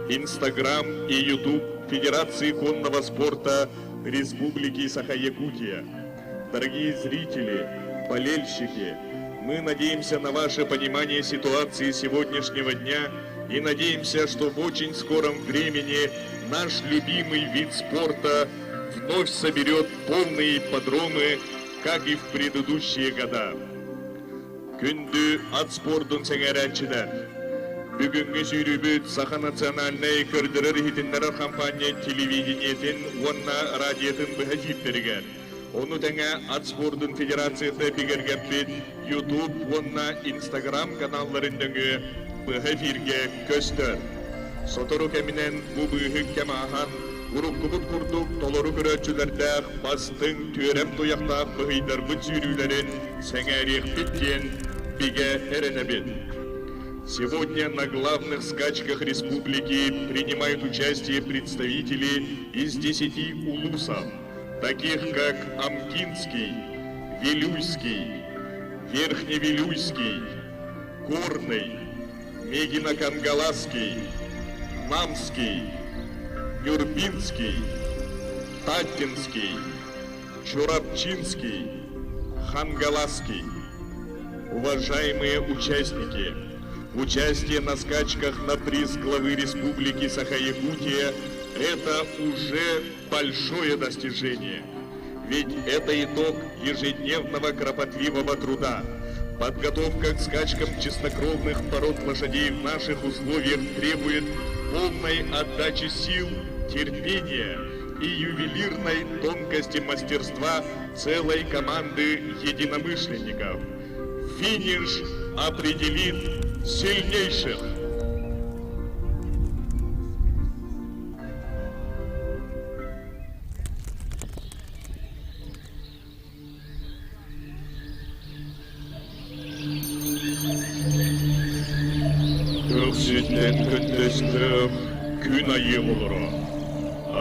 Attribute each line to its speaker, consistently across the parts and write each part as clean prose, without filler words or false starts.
Speaker 1: Инстаграм и Ютуб Федерации конного спорта Республики Саха-Якутия. Дорогие зрители, болельщики, мы надеемся на ваше понимание ситуации сегодняшнего дня и надеемся, что в очень скором времени наш любимый вид спорта вновь соберет полные ипподромы, как и в предыдущие года. Күндү ат спордун сэҥээрээччилэр! Бүгүҥҥү сүүрүүбүт Саха национальнай көрдөрөр-иһитиннэрэр хампаанньа телевидениетин уонна радиотын быһа эфирдэригэр, ону тэҥэ ат спордун федерацията бигэргэппит YouTube уонна Instagram каналларын нөҥүө быһа эфиргэ көстөр. Сотору кэминэн бу быыһык кэм ааһан, уруккубут курдук толору көрөөччүлэрдээх бастыҥ түөрэм туйахтаах быһыйдарбыт сүүрүүлэрин сэҥээриэхпит диэн бигэ эрэнэбит. Сегодня на главных скачках республики принимают участие представители из 10 улусов, таких как Амкинский, Вилюйский, Верхневилюйский, Горный, Мегино-Кангаласский, Намский, Нюрбинский, Таттинский, Чурапчинский, Хангаласский. Уважаемые участники, участие на скачках на приз главы Республики Саха-Якутия – это уже большое достижение. Ведь это итог ежедневного кропотливого труда. Подготовка к скачкам чистокровных пород лошадей в наших условиях требует полной отдачи сил, терпения и ювелирной тонкости мастерства целой команды единомышленников. Финиш определит сильнейших. Көхсүттэн көнтөстөөх күн айыы олоро,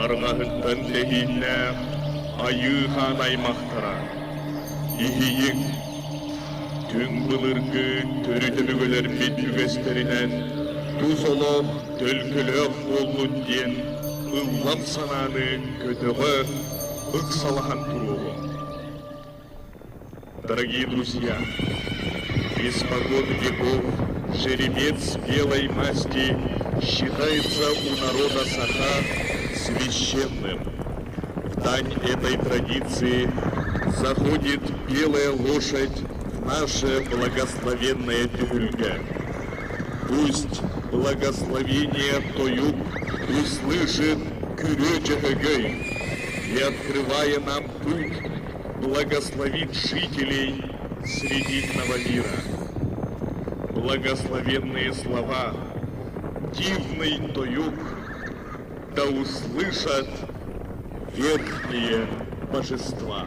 Speaker 1: арҕаһыттан тэһииннээх айыы хаан аймахтара, иһийиҥ, түҥ былыргы төрүт өбүгэлэрбит үгэстэринэн тус олох төлкөлөөх буоллун диэн ыллам санааны көтөҕө ыксалаһан туруоҕуҥ. Дорогие друзья, испокон веков жеребец белой масти считается у народа саха священным. В дань этой традиции заходит белая лошадь в наше благословенное Тюльга. Пусть благословение Тоюк услышит Күрө и, открывая нам путь, благословит жителей Срединного мира. Благословенные слова, дивный Тоюк, да услышат верхние божества.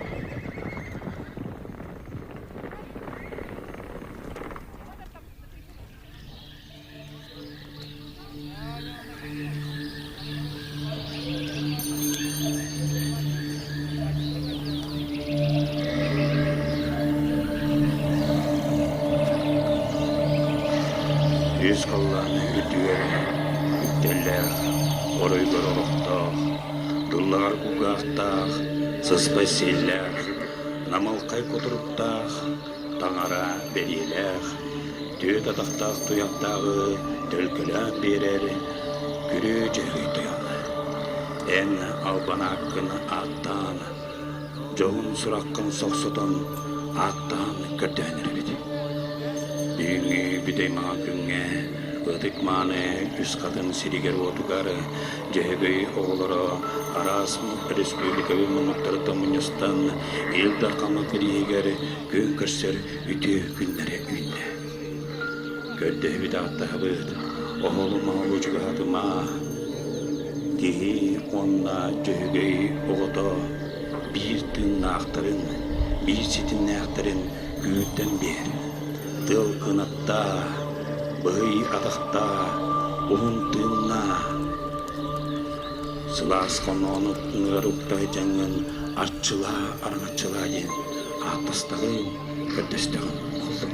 Speaker 2: Үс халлааны үрдүгэр үктэллээх, оройгор олохтоох, дуллаҕар кулгаахтаах, сыспай сиэллээх, намылхай кутуруктаах, таҥара бэлиэлээх, түөрт атахтаах туйахтааҕы төлкөлөөн биэрэр күрүө дьөһөгөй тойон. Эн албан ааккын ааттаан, дьоһун сураххын сохсотон ааттаан көрдөөн эрэбит. Бүгүҥҥү бүтэй маҥан күҥҥэ ытык-мааны үс хатын сиригэр-уотугар Дьөһөгөй оҕолоро араас республикабыт муннуктарыттан мунньустан Ил Дархаҥҥа кирииһигэр күн көрсөр үтүө күннэрэ үүннэ. Көрдөһүбүт ааттаһабыт, оһолу-моһолу чугаһатыма, киһи уонна Дьөһөгөй оҕото биир тыыннаахтарын, биир ситимнээхтэрин күүрдэн биэр. Тыал кынаттаа, быһый атахтаа, уһун тыыннаа. Сылаас хоноону ыҥырар укта дьаҥҥын арчылаа, араҥаччылаа диэн ааттастаҕын, көрдөстөҕүн буоллун.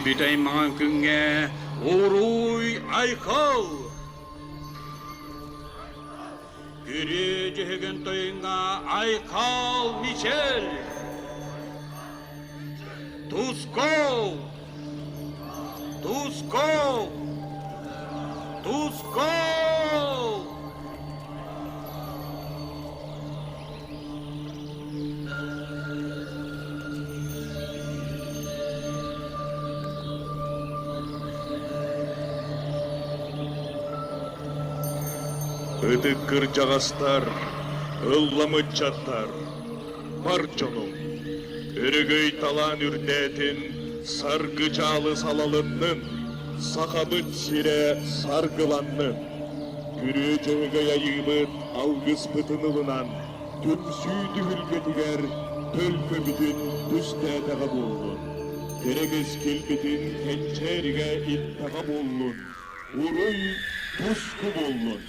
Speaker 2: Бүтэй маҥан күҥҥэ уруй-айхал! Күрүө дьүһүгүн тойуҥҥа айхал мичэл! Тускул! Тускул! Тускул!
Speaker 1: Ытык кырдьаҕастар, ыллам ыччаттар, бар дьонум, өрөгөй талаан үрдээтин, саргы-чаалы салалыннын, Сахабыт сирэ саргыланнын! Күрүө Дьөһөгөй айыыбыт алгыспытын ылынан, түмсүү түһүлгэтигэр төлкөбүтүн түстээтэҕэ буоллун, кэрэ кэскилбитин кэнчээригэ иттэҕэ буоллун, уруй туску буоллун!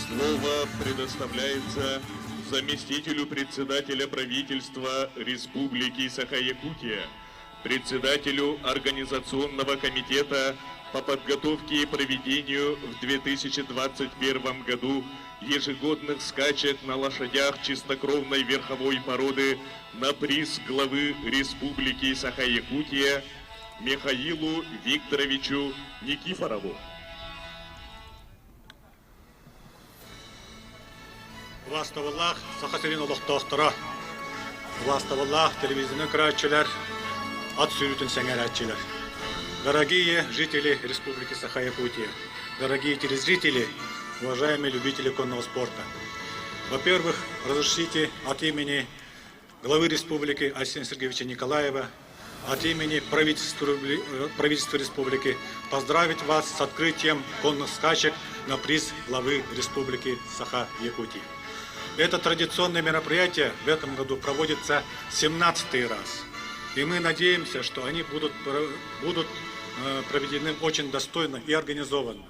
Speaker 1: Слово предоставляется заместителю председателя правительства Республики Саха-Якутия, председателю Организационного комитета по подготовке и проведению в 2021 году ежегодных скачек на лошадях чистокровной верховой породы на приз главы Республики Саха-Якутия Михаилу Викторовичу Никифорову.
Speaker 3: Убаастабыллаах Саха сирин олохтоохторо, убаастабыллаах телевизионнай көрөөччүлэр, ат сүүрүүтүн сэҥээрээччилэр. Дорогие жители Республики Саха-Якутия, дорогие телезрители, уважаемые любители конного спорта. Во-первых, разрешите от имени главы республики Айсена Сергеевича Николаева, от имени правительства, правительства республики поздравить вас с открытием конных скачек на приз главы Республики Саха-Якутия. Это традиционное мероприятие в этом году проводится 17 раз. И мы надеемся, что они будут, будут проведены очень достойно и организованно.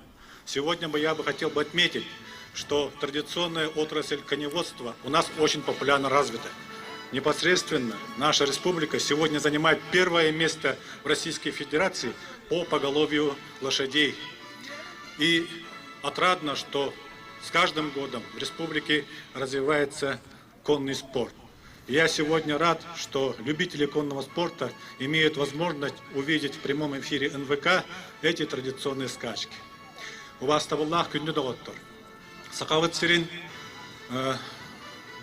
Speaker 3: Сегодня бы я бы хотел бы отметить, что традиционная отрасль коневодства у нас очень популярно развита. Непосредственно наша республика сегодня занимает первое место в Российской Федерации по поголовью лошадей. И отрадно, что с каждым годом в республике развивается конный спорт. Я сегодня рад, что любители конного спорта имеют возможность увидеть в прямом эфире НВК эти традиционные скачки. Убаастабыллаах күндү доҕоттор! Сахабыт сирин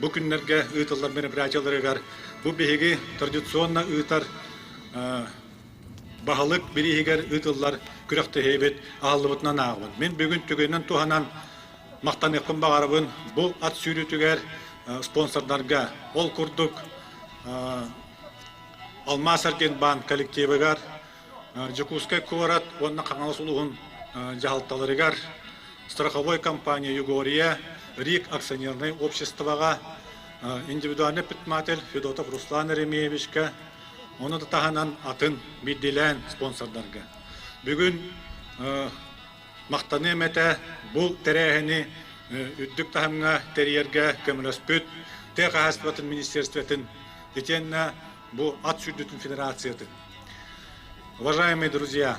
Speaker 3: бу күннэргэ ыытыллар мероприятиеларыгар бу биһиги традиционно ыытар баһылык бирииһигэр ыытыллар күрэхтэһиибит аһыллыбытынан ааҕабын. Мин бүгүн түгэнинэн туһанан махтаныахпын баҕарабын бу ат сүүрүүтүгэр спонсордарга. Ол курдук Алмаас Эргинбаан коллективыгар, Дьокуускай куорат уонна Хаҥалас улууһун дьаһалталарыгар, страховой компания Югория, РИК акционернай обществоҕа, индивидуальный предприниматель Федотов Руслан Еремеевичка, ону да таһынан атын биирдиилээн спонсордарга. Бүгүн махтаныам этэ бу тэрээһини үрдүк таһымҥа тэрийэргэ көмөлөспүт тыа хаһаайыстыбатын министерствотын итиэннэ бу ат сүүрдүүтүн федерациятын. Уважаемые друзья,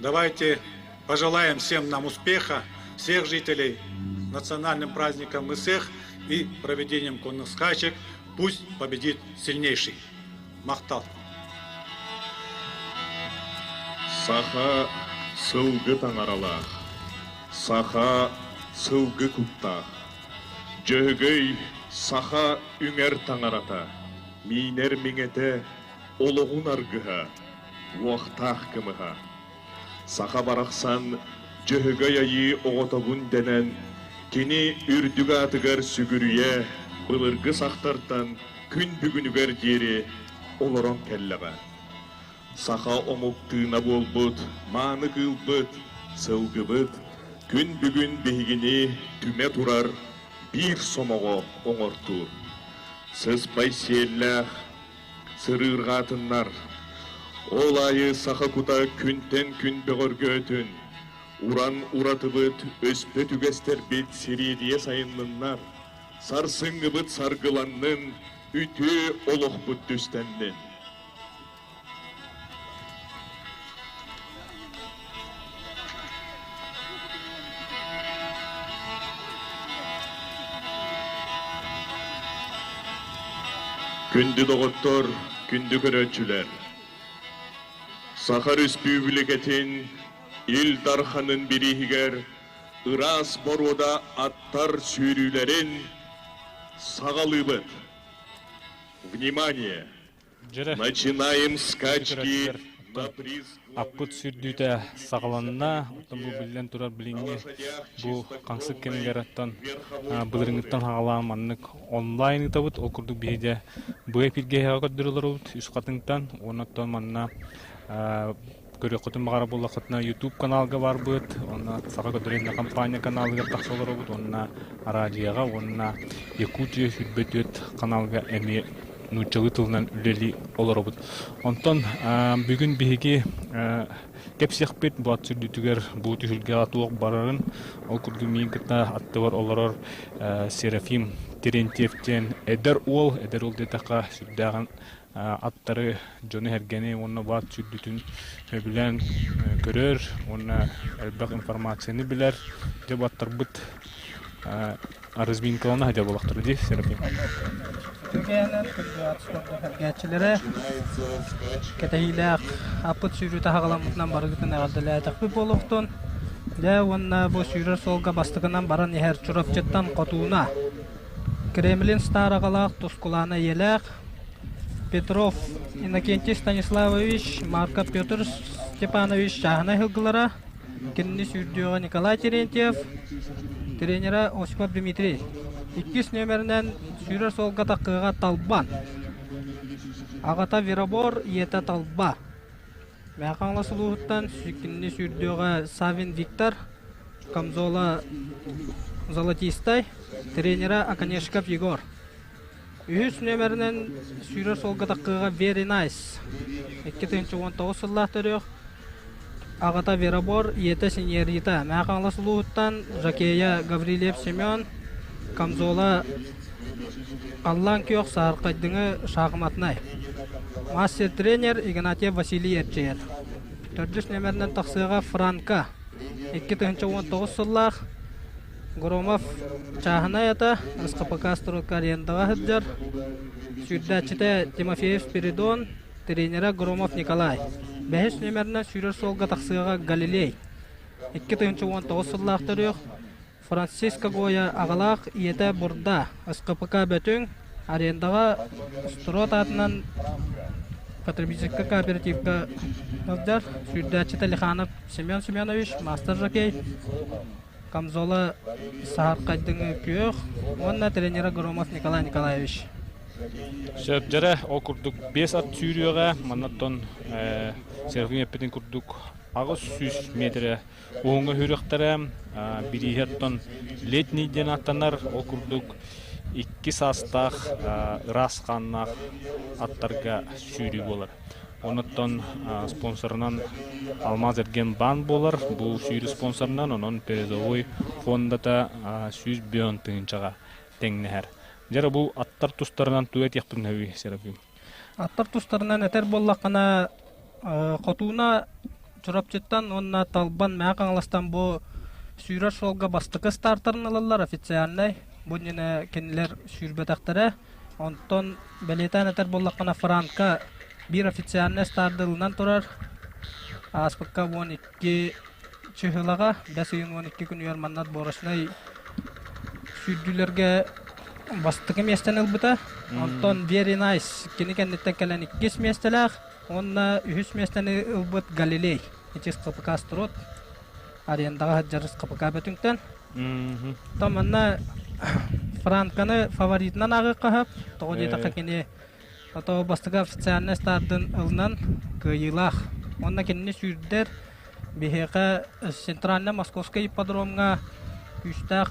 Speaker 3: давайте пожелаем всем нам успеха, всех жителей национальным праздником Ысыах и проведением конных скачек. Пусть победит сильнейший. Махтал.
Speaker 1: Саха сылгы таҥаралаах, саха сылгы куттаах. Дьөһөгөй саха үҥэр таҥарата, миинэр миҥэтэ, олоҕун аргыһа, уохтаах кымыһа. Саха барахсан Дьөһөгөй Айыы оҕотобун дэнэн, кини үрдүк аатыгар сүгүрүйэ былыргы сахтартан күн бүгүнүгэр диэри олорон кэллэҕэ. Саха омук тыына буолбут мааны кыылбыт, сылгыбыт күн бүгүн биһигини түмэ турар биир сомоҕо оҥортуур. Сыспай сиэллээх сырыырҕаатыннар. Ол аайы саха кута күнтэн күн бөҕөргөөтүн, уран уратыбыт, өспөт үгэстэрбит сириэдийэ сайынныннар, сарсыҥҥыбыт саргыланнын, үтүө олохпут түстэннин. Күндү доҕоттор, күндү көрөөччүлэр! Саха Өрөспүүбүлүкэтин Ил Дарханын бирииһигэр ыраас боруода аттар сүүрүүлэрин саҕалыыбыт. Внимание!
Speaker 4: Дьэрэ,
Speaker 1: Начинаем
Speaker 4: күндү
Speaker 1: скачки
Speaker 4: көрөөччүлэр,
Speaker 1: на
Speaker 4: оттон
Speaker 1: приз
Speaker 4: аппыт
Speaker 1: главы
Speaker 4: сүүрдүүтэ
Speaker 1: Республики
Speaker 4: саҕаланна.
Speaker 1: Саха
Speaker 4: Оттон бу
Speaker 1: Якутия
Speaker 4: биллэн турар
Speaker 1: на
Speaker 4: билиҥҥи
Speaker 1: лошадях
Speaker 4: бу хаҥсык
Speaker 1: чистокровной
Speaker 4: кэмигэр оттон
Speaker 1: верховой
Speaker 4: былырыҥҥыттан
Speaker 1: породы.
Speaker 4: саҕалаан маннык онлайн ыытабыт. Ол курдук биһиги бу эпиргэ көрдөрөлөрбүт үс хатыҥтан уонна оттон манна көрүөххүтүн баҕара буоллаххытына YouTube каналга барбыт, уонна Саха көрдөрүннэ компания каналыгар тахса олоробут, уонна араадьыйаҕа уонна Якутия 24 каналга эмиэ нууччалыы тылынан үлэлии олоробут. Онтон бүгүн биһиги кэпсиэхпит бу ат сүрдүтүгэр бу түһүлгэҕэ туох барарын, ол курдук миин кытта аттыбар олорор Серафим Терентьев диэн эдэр уол, эдэр уол диэтэххэ сүрдээҕин аттары, дьону-сэргэни уонна баат сүрдүтүн сөбүлээн көрөр уонна элбэх информацияны билэр. Дьэ бу аттарбыт разминкалана сылдьар буоллахтара дии Серафим.
Speaker 5: Түгээнэн кырдьаҕас спорду сэргээччилэрэ кэтэһиилээх аппыт сүүрүүтэ аҕаламмытынан барыгытын эҕэрдэлээтэхпит буолуохтун. Дьэ уонна бу сүүрэр суолга бастакынан баран иһэр Чурапчыттан Хотууна, Кремлин Стар аҕалаах Тускулаана ийэлээх Петров Иннокентий Станиславович, Марков Петр Степанович чааһынай сылгылара, кинини сүүрдүөҕэ Николай Терентьев, тренерэ Осипов Дмитрий. Иккис нүөмэринэн сүүрэр суолга таххыаҕа Талбан. Аҕата Веробор, ийэтэ Талба. Мэҥэ Хаҥалас улууһуттан кинини сүүрдүөҕэ Савин Виктор, Камзола Золотистай, тренерэ Оконешков Егор. Үһүс нүөмэринэн сүүрэр суолга таххыыга Very Nice 2019 сыллаах төрүөх аҕата Веробор, ийэтэ Синьерита Мэҥэ Хаҥалас улууһуттан Жакея Гаврильев Семен, Камзола Халлаан күөх саһархайдыҥы шахматнай. Мастер-тренер Игнатьев Василий эрчийэр. Төрдүс нүөмэринэн тахсыаҕа Франко 2019 сыллаах. Громов чааһынай ата СХПК стройка арендаҕа сылдьар. Сүүрдээччитэ Тимофеев Спиридон, тренерэ Громов Николай. Бэһис нүөмэринэн сүүрэр суолга тахсыаҕа Галилей. 2019 сыллаах төрүөх Франциско Гоя аҕалаах ийэтэ Бурда, СХПК Бөтүҥ, арендаҕа Строт аатынан потребительскай кооперативка сылдьар. Сүүрдээччитэ Лиханов Семен Семенович, маастар жокей, камзола саһархайдыҥы күөх уонна тренера Громов Николай Николаевич.
Speaker 4: Сөп дьэрэ, ол курдук биэс ат сүүрүөҕэ, маннаттан Серафим эппитин курдук 800 метрэ уһуҥҥа сүүрүөхтэрэ, бирииһэ оттон летний диэн ааттанар, ол курдук икки саастаах ыраас хааннаах аттарга сүүрүү буолар. Онуттан спонсорынан Алмаз Эрген баан буолар. Бу сүүрүү спонсорынан, онон призовой фондата 100 тыһыынчаҕа тэҥнэһэр. Дьэ бу аттар тустарынан тугу этиэхпин сөбүй, Серафим?
Speaker 5: Аттар тустарынан этэр буоллаххына, Хотууна Чурапчыттан уонна Талбан Мэҥэ Хаҥаластан бу сүүрэр суолга бастакы стартарын ылаллар официальнай. Бу иннинэ кинилэр сүүрбэтэхтэрэ. Онтон бэлиэтээн этэр буоллаххына, Франко биир официальнай старды ылынан турар. Ааспыкка 12 чыһылаҕа, бэс ыйын 12 күнүгэр манна отборочнай сүүрдүүлэргэ бастакы миэстэни ылбыта. Онтон Very Nice кини кэнниттэн кэлэн иккис миэстэлээх уонна үһүс миэстэни ылбыт Галилей ити СХПК Строт арендаҕа сылдьар СХПК Бөтүҥтэн. Оттон манна Франканы фаворитынан ааҕыахха сөп. Тоҕо диэтэххэ кини ото бастакы официальнай стардын ылынан кыайыылаах. Уонна кинини сүүрдэр биһиэхэ Центральнай Московскай ипподромҥа күүстээх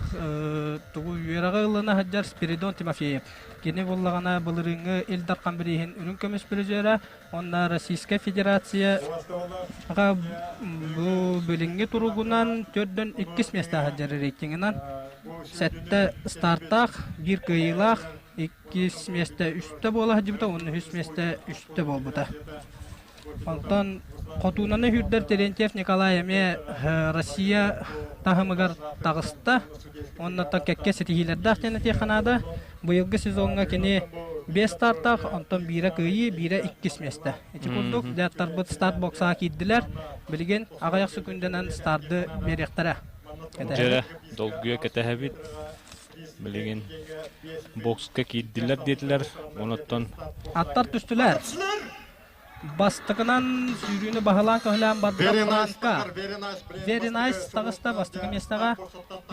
Speaker 5: тугу үөрэҕи ылына сылдьар Спиридон Тимофеев. Кини буоллаҕына былырыыҥҥы Ил Дархан бирииһин үрүҥ көмүс призера уонна Российскай Федерация бу билиҥҥи туругунан төрдөн иккис миэстэҕэ сылдьар рейтингынан сэттэ стартаах, биир кыайыылаах, иккис миэстэ үстэ буола сылдьыбыта уонна үһүс миэстэ үстэ буолбута. Онтон Хотуунаны сүүрдэр Терентьев Николай эмиэ Россия таһымыгар таҕыста уонна кэккэ ситиһиилэрдээх диэн этиэххэ наада. Быйылгы сезоҥҥа кини биэс стартаах, онтон биирэ кыайыы, биирэ иккис миэстэ. Ити курдук дьахтарбыт старт боксаҕа киирдилэр. Билигин аҕыйах секундэнэн старды биэриэхтэрэ.
Speaker 4: Дьэрэ, долгуйа кэтэһэбит. Билигин бокска киирдилэр диэтилэр. Онуттан
Speaker 5: Аттар түстүлэр. Бастакынан сүүрүүнү баһылаан-көһүлээн барда Франко. Very nice таҕыста бастакы миэстэҕэ.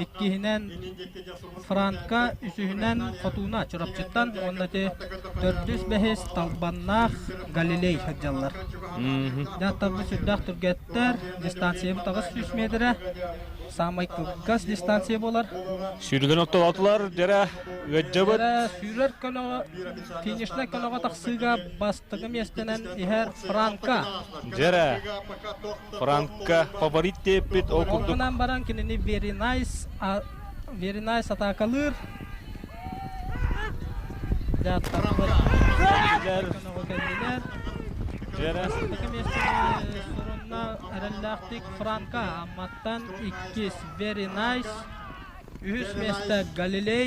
Speaker 5: Иккиһинэн Франко, үсүһүнэн Хотууна Чурапчыттан уонна ити төрдүс бэһис Талбаннаах Галилей сылдьаллар. Дьахтарбыт сүрдээх түргэттэр, дистанциябыт 800 метрэ. Саамай кылгас дистанция буолар.
Speaker 4: Сүүрүлэн оттолоотулар, дьэрэ ыаддьабыт.
Speaker 5: Сүүрэр көлөҕө, финишнай көлөҕө тахсыыга бастакы миэстэнэн иһэр Франко.
Speaker 4: Дьэрэ, Франко фаворит диэппит ол курдук.
Speaker 5: Ол баран кинини Very Nice, Very Nice атаакалыыр. Дьааттарбыт кэллилэр.
Speaker 4: Дьэрэ.
Speaker 5: Бастакы миэстэни сурунна эрэллээхтик Франко Амматтан иккис Very Nice, үһүс миэстэ Галилей,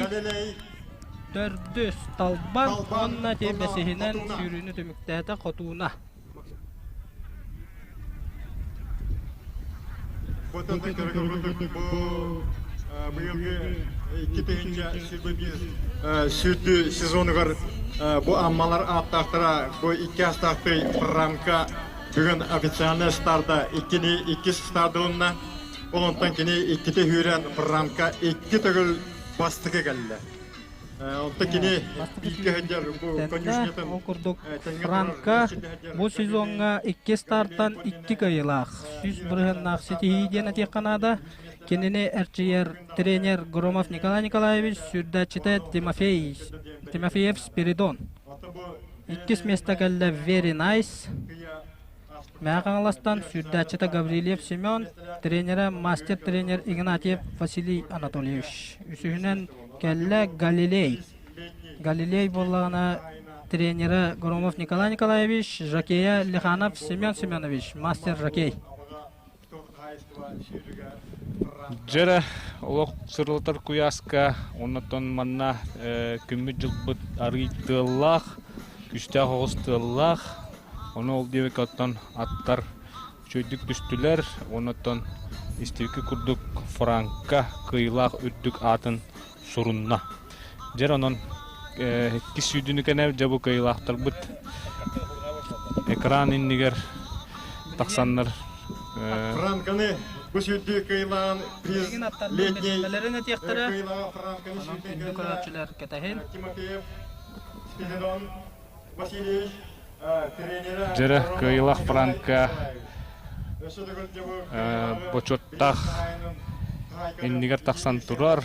Speaker 5: төрдүс Талбан уонна бэсиһинэн сүүрүүнү түмүктээтэ Хотууна.
Speaker 3: Сүүрдүү сезонугар бу Аммалар ааттаахтара бу икки астаахтый Франко бүгүн официальный старта иккини иккис стардылынна. Ол онтон кини иккити сүүрэн Франко икки төгүл бастакы кэллэ. Онтон кини бииргэ сылдьар бу конюшнятын
Speaker 5: Ол курдук Франко бу сезоҥҥа икки стартан икки кыайыылаах, 100 бырыһыаннаах ситиһии диэн этиэххэ наада. Кинини эрчийэр тренер Громов Николай Николаевич, сүүрдээччитэ Тимофей Тимофеев Спиридон. Иккис миэстэ кэллэ Very Nice. Мэҥэ Хаҥаластан сүүрдээччитэ Гаврильев Семен, тренерэ мастер-тренер Игнатьев Василий Анатольевич. Үсүһүнэн кэллэ Галилей. Галилей буоллаҕына тренерэ Громов Николай Николаевич, жокея Лиханов Семен Семенович, мастер жокей.
Speaker 4: Дьэрэ олох сырылатар куйааска, оннотон манна күммүт-дьылбыт арыый тыаллаах, күстээх оҕус тыаллаах. Ону ол диэбиккэ оттон аттар үчүгэйдик түстүлэр, оннотон истибикки курдук Франка кыайыылаах үрдүк аатын сурунна. Дьэр онон иккис сүүрдүүнү кэнэ дьэ бу кыайыылаахтарбыт экран иннигэр тахсаннар
Speaker 6: Франканы бу сүүрдүү кыайылаан приз летний
Speaker 5: этиэхтэрэ.
Speaker 6: кыайылааҕа Франканы
Speaker 5: Онон
Speaker 6: сүүрдэн
Speaker 5: күндү
Speaker 6: кэллэ
Speaker 5: көрөөччүлэр кэтэһин.
Speaker 6: Тимофеев Спиридон Васильевич тренерэ
Speaker 4: Дьэрэ
Speaker 6: Громов
Speaker 4: кыайыылаах
Speaker 6: Николай
Speaker 4: Франка
Speaker 6: Николаевич. Өссө төгүл дьэ бу кыайыылааҕы
Speaker 4: бочуоттаах иннигэр тахсан турар.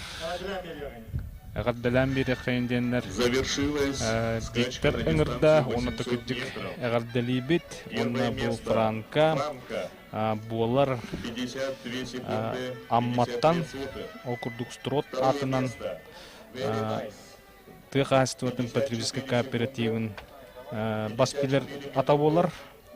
Speaker 4: Эҕэрдэлээн биэриэххэйин диэннэр
Speaker 1: Завершилась скачка
Speaker 4: диктор
Speaker 1: на
Speaker 4: ыҥырда
Speaker 1: дистанцию
Speaker 4: уонна
Speaker 1: 800
Speaker 4: кырдьык
Speaker 1: метров.
Speaker 4: эҕэрдэлиибит
Speaker 1: Первое
Speaker 4: уонна бу
Speaker 1: место
Speaker 4: Франка
Speaker 1: Франко
Speaker 4: буолар
Speaker 1: 52 секунды
Speaker 4: Амматтан
Speaker 1: 52 сотых.
Speaker 4: ол курдук Строт
Speaker 1: Второе
Speaker 4: аатынан
Speaker 1: место Very Nice
Speaker 4: тыа хаһаайыстыбатын потребительскай
Speaker 1: 54 секунды
Speaker 4: кооперативын бас билэр
Speaker 1: 54
Speaker 4: ата
Speaker 1: секунды
Speaker 4: буолар.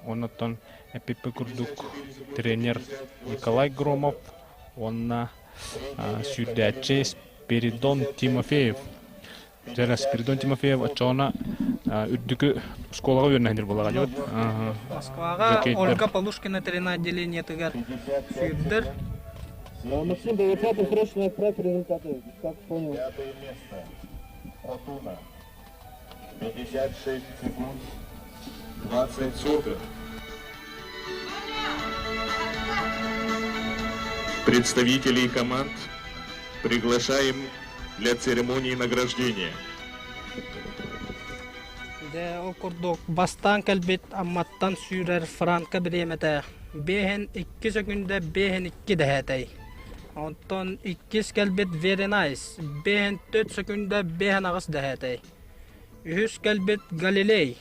Speaker 4: Оннуттан эппиппи курдук
Speaker 1: 54 секунды
Speaker 4: тренер
Speaker 1: 58
Speaker 4: Николай Громов
Speaker 1: сотых.
Speaker 4: уонна
Speaker 1: Третье место
Speaker 4: сүүрдээччи
Speaker 1: Галилей
Speaker 4: Спиридон
Speaker 1: 55
Speaker 4: Тимофеев.
Speaker 1: секунд
Speaker 4: Дьэ, Спиридон
Speaker 1: 56
Speaker 4: Тимофеев
Speaker 1: сотых.
Speaker 4: оччоҕуна үрдүкү оскуолаҕа үөрэнэр буолаҕа дьэ.
Speaker 5: Москваҕа
Speaker 4: Жокейдер.
Speaker 5: Ольга Полушкина тренер отделениетыгар
Speaker 1: 55
Speaker 5: сүүрдэр.
Speaker 1: секунд
Speaker 7: Максим, до
Speaker 1: 72
Speaker 7: срочно отправь результаты, как понял.
Speaker 1: Пятое место Фортуна 56 секунд 20 сотых. Представителей команд приглашаем для церемонии награждения.
Speaker 5: Дьэ, ол курдук бастаан кэлбит Амматтан сүүрэр Франко бириэмэтэ биэһин икки сөкүндэ биэһин икки дэһээтэй. Онтон иккис кэлбит Веренайс биэһин төрт сөкүндэ биэһин аҕыс дэһээтэй. Үһүс кэлбит Галилей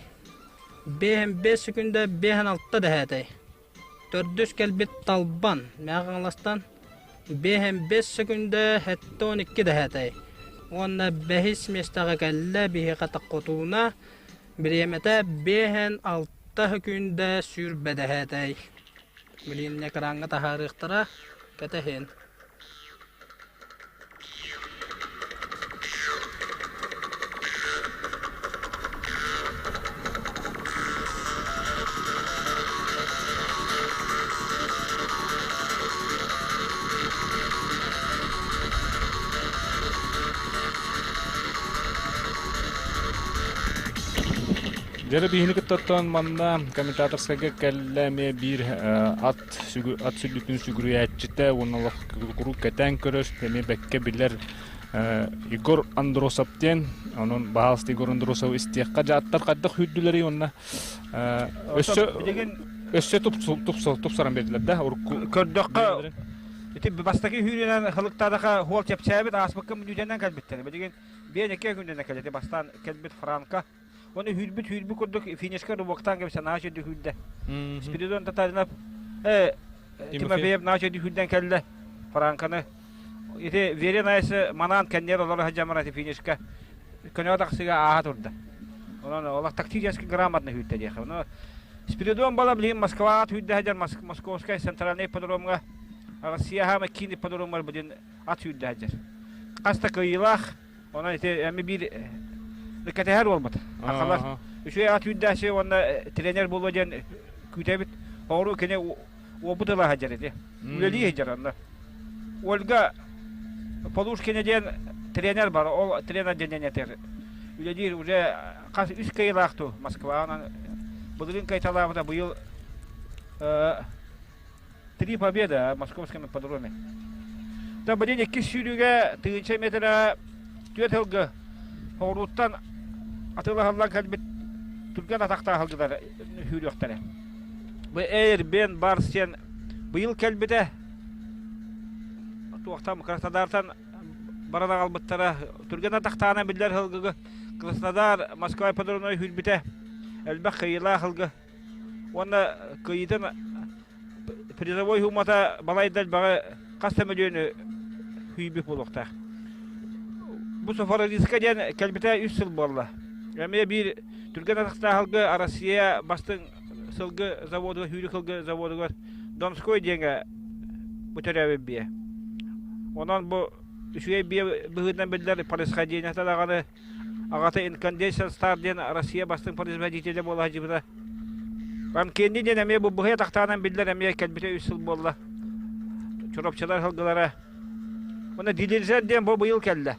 Speaker 5: биэһин биэс сөкүндэ биэһин алта дэһээтэй. Төрдүс кэлбит Талбан Мэҥэ Хаҥаластан биэһин биэс сөкүндэ 72 дэһээтэй. Уонна бэһис миэстэҕэ кэллэ биһиэхэ Хотууна бириэмэтэ биэһин алта сөкүндэ сүүрбэ дэһээтэй. Билигин экраҥҥа таһаарыахтара кэтэһин.
Speaker 4: Дьэ биһини кыттаттан манна комментаторскайга кэллэ эмиэ биир ат ат сүллүтүн сүгүрүйээччитэ уонна олох куруук кэтээн көрөр, эмиэ бэккэ билэр Егор Андросов диэн. Онон баһаалыста Егор Андросов истиэххэ дьааттар хайдах сүүрдүлэрий уонна өссө өссө тупсаран биэрдилэр да урукку
Speaker 8: көрдөххө ити бастакы сүүрүүнэн хылыктаадаха хуол чэпчээбит ааспыкка мүнүүтэнэн кэлбиттэр билигин биэн икки күнүнэн кэлити бастаан кэлбит Франко Оны үүрбүт үүрбүт курдук финишка рубоктаан кэбисэн наһаа үчүгэй үүрдэ. Спиридон Татаринов Тимофеев наһаа үчүгэй үүрдэн кэллэ Франканы. Ити Верин Айсы манаан кэнниэр олоро сылдьаммар ити финишка көнөҕө тахсыыга ааһа турда. Онон олох тактически грамотно үүрдэ диэхэ. Ону Спиридон бала билигин Москваҕа түүрдэ сылдьар Московскай центральный ипподромҥа Россия хаама киин ипподромугар билигин ат сүүрдэ сылдьар. Хас да кыайыылаах Онон ити эми биир кэтэһэр буолбут. Акалар үчүгэй ат үүрдээччи уонна тренер буолуо диэн күүтэбит. Оҕуруу кини уопут ыла сылдьар ити. Үлэлии сылдьар онно. Ольга Полушкина диэн тренер бар. Ол тренер диэн этэр. Үлэлиир уже хас үс кыайыылаах ту Москваҕа. Былырыын кайталаабыта быйыл Три победы в московском ипподроме. Та блин иккис сүүрүүгэ тыһыынча метрэ түөрт сылгы хоҕурууттан атыылаһыллан кэлбит түргэн атахтаах сылгылар сүүрүөхтэрэ. Бу Эйр Бен Барсен быйыл кэлбитэ туохтан Краснодартан баран аҕалбыттара түргэн атахтаана биллэр сылгыга Краснодар Москва ипподромугар сүүрбүтэ элбэх кыайыылаах сылгы Уонна кыайыытын призовой суммата балайда элбэҕи хас да мөлүйүөнү сүүйбүт буолуохтаах. Бу Софородиска диэн кэлбитэ үс сыл буолла. Эмиэ биир түргэн атахтаах сылгы Россия бастыҥ сылгы заводугар, сүүрүк сылгы заводугар Донской диэҥҥэ Бу төрөөбүт биэ. Онон бу үчүгэй биэ быһыытынан биллэр происхождениета даҕаны аҕата Incandescent Star диэн Россия бастыҥ производителэ буола сылдьыбыта. Анкенди диэн эмиэ бу быһый атахтаанан биллэр эмиэ кэлбитэ үс сыл буолла. Чурапчылар сылгылара. Уонна Дилинжер диэн бу быйыл кэллэ.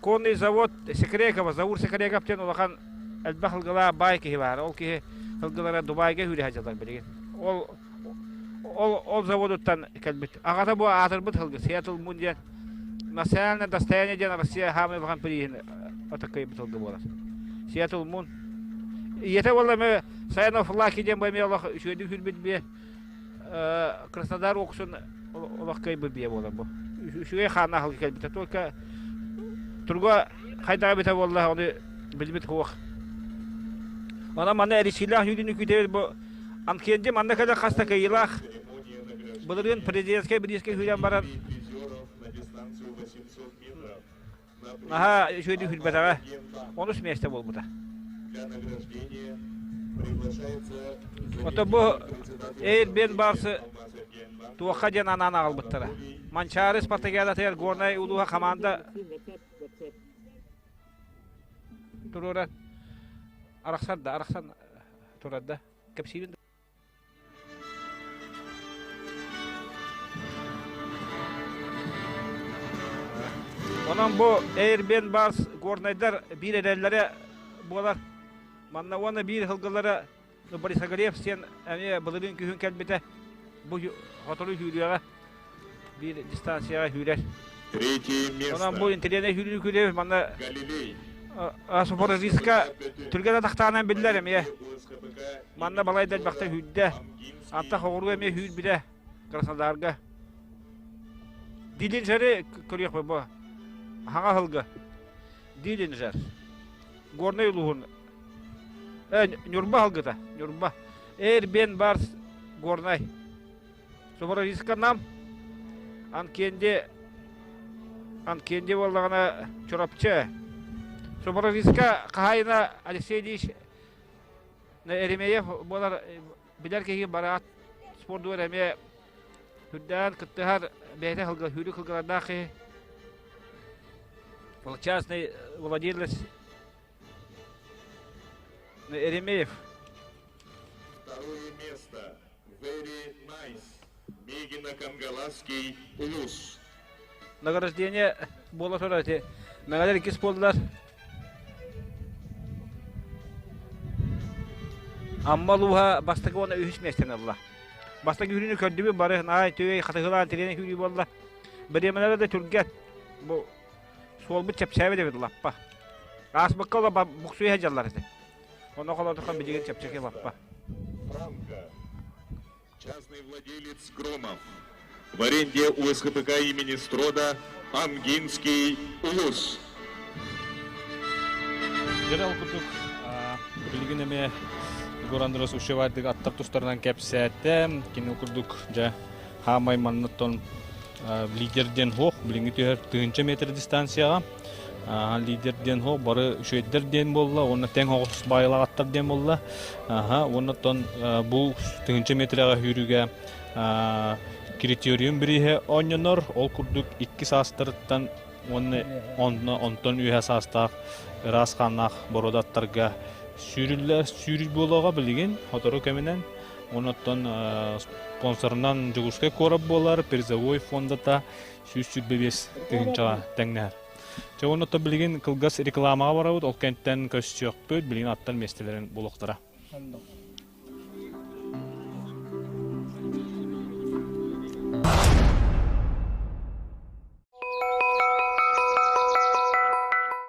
Speaker 8: Конный завод Секрекова, Заур Секреков диэн улахан элбэх сылгылаах баай киһи баар. Ол киһи сылгылара Дубайга сүүрэ сылдьаллар билигин. Ол ол ол заводуттан кэлбит. Аҕата бу аатырбыт сылгы Сиэтл Мун диэн национальное достояние диэн Россия хаамай улахан прииһин атаккайбыт сылгы буолар. Сиэтл Мун. Ийэтэ буолла эмэ Саянов Лаки диэн бу эмиэ олох үчүгэйдик сүүрбүт биэ Краснодар уксун олох кыайбыт биэ буолар бу. Үчүгэй хааннаах сылгы кэлбитэ. Только турга хайдаҕа эбитэ буолла, ону билбит суох. Онон манна эричиилээх сүүрүүнү күүтэбит бу Анкенди манна кэлэн хаста кыайыылаах былырыын президентскэй бириискэ сүүрэн баран наһаа үчүгэйдик сүүрбэтэҕэ. Онус миэстэ буолбута. Ото бу Эйр Барсы туохха диэн анаан аҕалбыттара. Манчаары спартакиадатыгар Горнай улууһа хамаанда туруоран арахсар да арахсан турар да кэпсиибин да Онон бу Эйрбен Барс горнайдар биир эрэллэрэ буолар. Манна уонна биир сылгылара Борисоглеб сиэн эмиэ былырыын күһүн кэлбитэ. Бу сотору сүүрүөҕэ. Биир дистанцияҕа сүүрэр.
Speaker 1: Третье место.
Speaker 8: Онон бу интэриэһинэй сүүрүү күрүө манна
Speaker 1: Галилей.
Speaker 8: Супорозиска түргэн атахтаанан биллэр эмиэ. Манна балайда элбэхтэ сүүрдэ. Антах оҕуруо эмиэ сүүрбүтэ Краснодарга. Дилинжери көрүөхпүт бу. Хаҥа сылгы. Дилинжер. Горнай улууһун Ньурба сылгыта. Ньурба. Эрбен Барс Горнай. Субаровиска Нам. Анкенди Анкенди буоллаҕына Чурапчы. Субаровиска хаһаайына Алексей Ильич Еремеев буолар билэр киһи бараат спордугар эмиэ сүрдээн кыттыһар бэйэтэ сылга сүүрүк сылгылардаах киһи. Частный владелец Еремеев.
Speaker 1: Второе место. Very nice. Мегино-Кангаласский улус.
Speaker 8: Награждение буола турар ити. Мэҥэлэр иккис буоллулар. Амма улууһа бастакы уонна үһүс миэстэни ылла. Бастакы сүүрүүнү көрдүбүт бары наай түгэй хатыһылаан тириэнэ сүүрүү буолла. Бириэмэлэрэ да түргэн. Бу суолбут чэпчээбит эбит лаппа. Ааспыкка ола буксуйа сылдьаллар этэ. Онно холоотоххо билигин чэпчэки лаппа.
Speaker 1: Франко. Частный владелец Громов. В аренде у СХПК имени Строда Амгинский улус.
Speaker 4: Дьэрэл курдук билигин эмиэ Егор Андрос ушевайдык аттар тустарынан кэпсээтэ. Кини курдук дьэ хаамай манныттан лидер диэн хуох билиҥҥи түһэр тыһыынча метр дистанцияҕа лидер диэн хуох бары үчүгэйдэр диэн буолла уонна тэҥ оҕус баайылаҕаттар диэн буолла уонна оттон бу тыһыынча метрэҕэ сүүрүүгэ критериум бирииһэ оонньонор ол курдук икки саастарыттан уонна онтон үөһэ саастаах ыраас хааннаах боруодаттарга сүүрүллэр сүүрүү буолуоҕа билигин сотору кэминэн Онон спонсорунан Дьокуускай куорат буолар, призовой фондата 125 тыһыынчаҕа тэҥнэһэр. Чэ, онно билигин кылгас рекламаҕа барабыт, ол кэнтэн көссүөхпүт, билигин аттар миэстэлэрин булуохтара.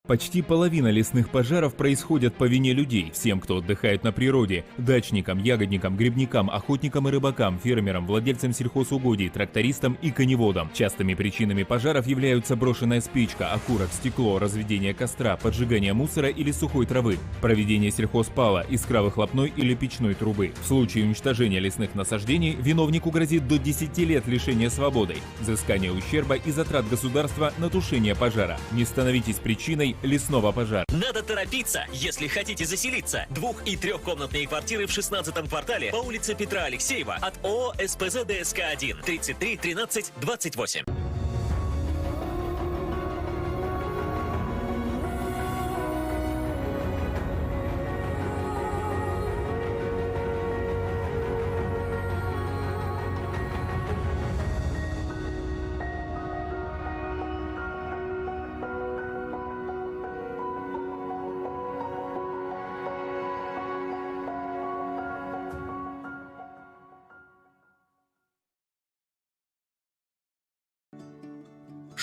Speaker 9: Почти половина лесных пожаров происходят по вине людей, всем, кто отдыхает на природе, дачникам, ягодникам, грибникам, охотникам и рыбакам, фермерам, владельцам сельхозугодий, трактористам и коневодам. Частыми причинами пожаров являются брошенная спичка, окурок, стекло, разведение костра, поджигание мусора или сухой травы, проведение сельхозпала, искра выхлопной или печной трубы. В случае уничтожения лесных насаждений виновнику грозит до 10 лет лишения свободы, взыскание ущерба и затрат государства на тушение пожара. Не становитесь причиной. потушении лесного пожара.
Speaker 10: Надо торопиться, если хотите заселиться. Двух- и трехкомнатные квартиры в 16 квартале по улице Петра Алексеева от ООО «СПЗ ДСК-1» 33 13 28.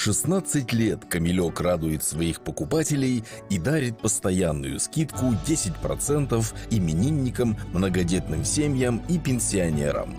Speaker 11: 16 лет Камелек радует своих покупателей и дарит постоянную скидку 10% именинникам, многодетным семьям и пенсионерам.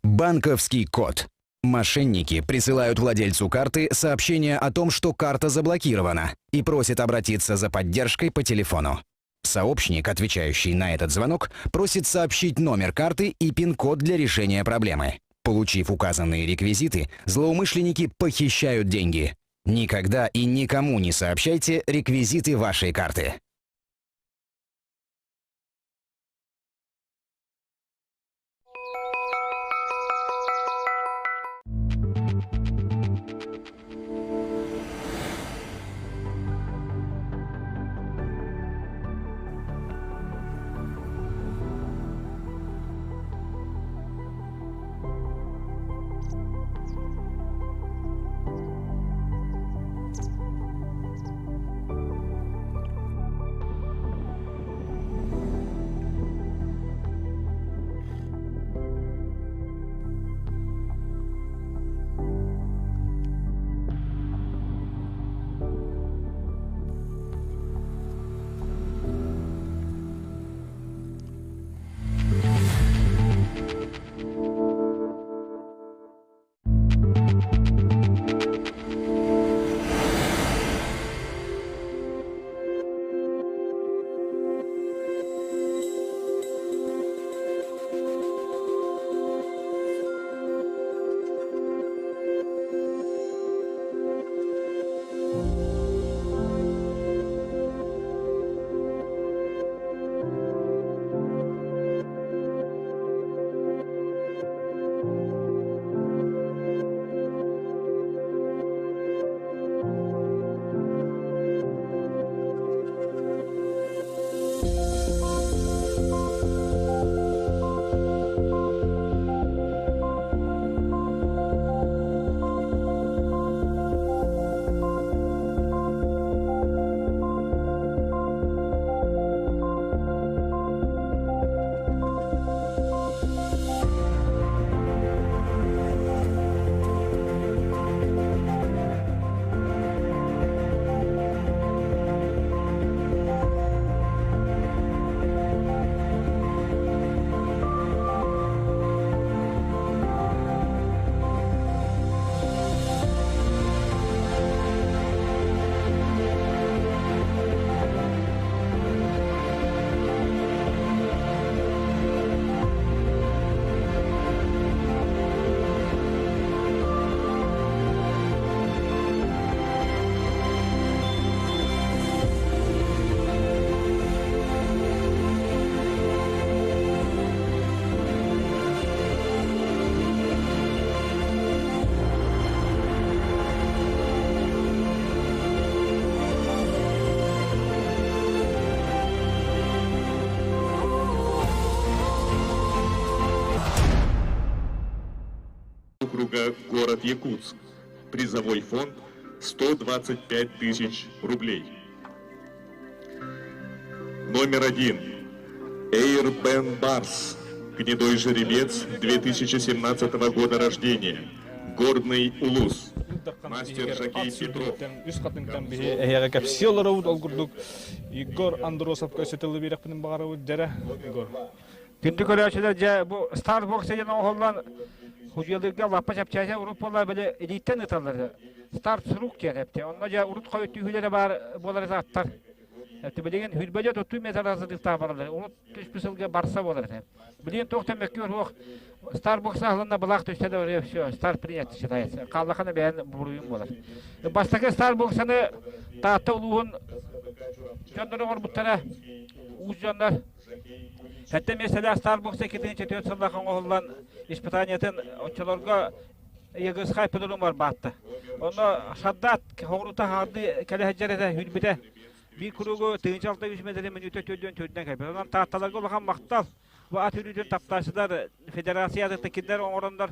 Speaker 12: Банковский код. Мошенники присылают владельцу карты сообщение о том, что карта заблокирована, и просят обратиться за поддержкой по телефону. Сообщник, отвечающий на этот звонок, просит сообщить номер карты и пин-код для решения проблемы. Получив указанные реквизиты, злоумышленники похищают деньги. Никогда и никому не сообщайте реквизиты вашей карты.
Speaker 1: Округа город Якутск. Призовой фонд 125 тысяч рублей. Номер один. Эйр Бен Барс. Гнедой жеребец 2017 года рождения. Горный Улус. Мастер жокей Петров.
Speaker 4: Үс хатыҥтан биһи эһиэхэ кэпсии олоробут ол курдук Егор Андросовка өссө тылы биэрэхпитин баҕарабыт дьэрэ Егор.
Speaker 8: Күндү көрөөчүлэр дьэ бу Starbucks диэн оҥоһуллан худьуолларга лаппа чэпчээтэ урут буолла били илииттэн ыталлар. Старт с рук диэн эптэ. Онно дьэ урут хойут түһүүлэрэ баар буолар аттар. Эптэ билигин хүрбэдьэ туттуу метр азырдыктаах бараллар. Урут түспүт сылга барса буолар этэ. Билигин туох да мөккүөр суох. Старбокс аһылынна былаах түстэ да все, старт принят считается. Хааллахана бэйэн буруйун буолар. Бастакы Старбоксаны Таатта улууһун дьонноро оҥорбуттара. Уус дьоннор. Сэттэ миэстэлээх Старбокс 2004 сыллаах оҥоһуллан испытаниетын оччолорго ЕГСХ ипподром барбаатта. Онно Шаддат хоҕурута хаарды кэлэ сылдьар этэ, хүрбүтэ. Биир кругу 1006 үс метр мүнүүтэ төрдүөн төрдүнэн кэлбит. Онон Таатталарга улахан махтал. Бу ат үрүүтүн таптааччылар федерациятыттан кинилэр оҥороннор